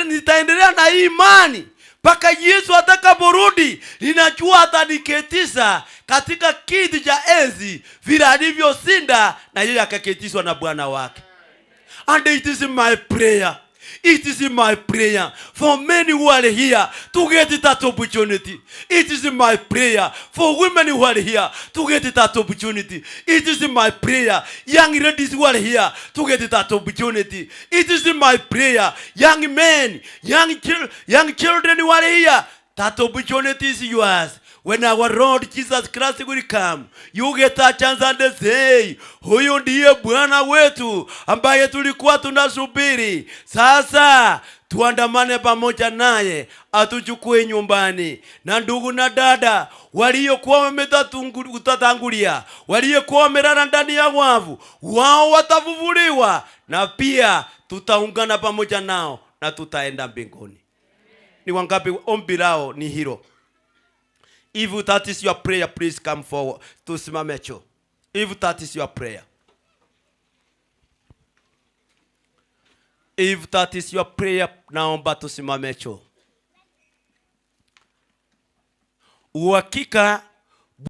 nitaendelea na imani mpaka Yesu atakaporudi, ninajua ataniketisa katika kiti cha enzi vile alivyoshinda na yeye akaketishwa na Bwana wake. And it is my prayer. It is my prayer for many who are here to get that opportunity. It is my prayer for women who are here to get that opportunity. It is my prayer, young ladies who are here to get that opportunity. It is my prayer, young men, young children who are here, that opportunity is yours. When our Lord Jesus Christ will come, you get a chance and say, huyu ndiye Bwana wetu ambaye tulikuwa tunasubiri. Sasa tuandamane pamoja naye atuchukue nyumbani. Na ndugu na dada waliokuwa wametatangulia, waliokuwa wamelala ndani ya wavu, wao watafufuliwa, na pia tutaungana pamoja nao na tutaenda mbinguni. Ni wangapi ombi lao ni hilo? If that is your prayer, please come forward. Tusimame cho. If that is your prayer. If that is your prayer, naomba tusimame cho. Uhakika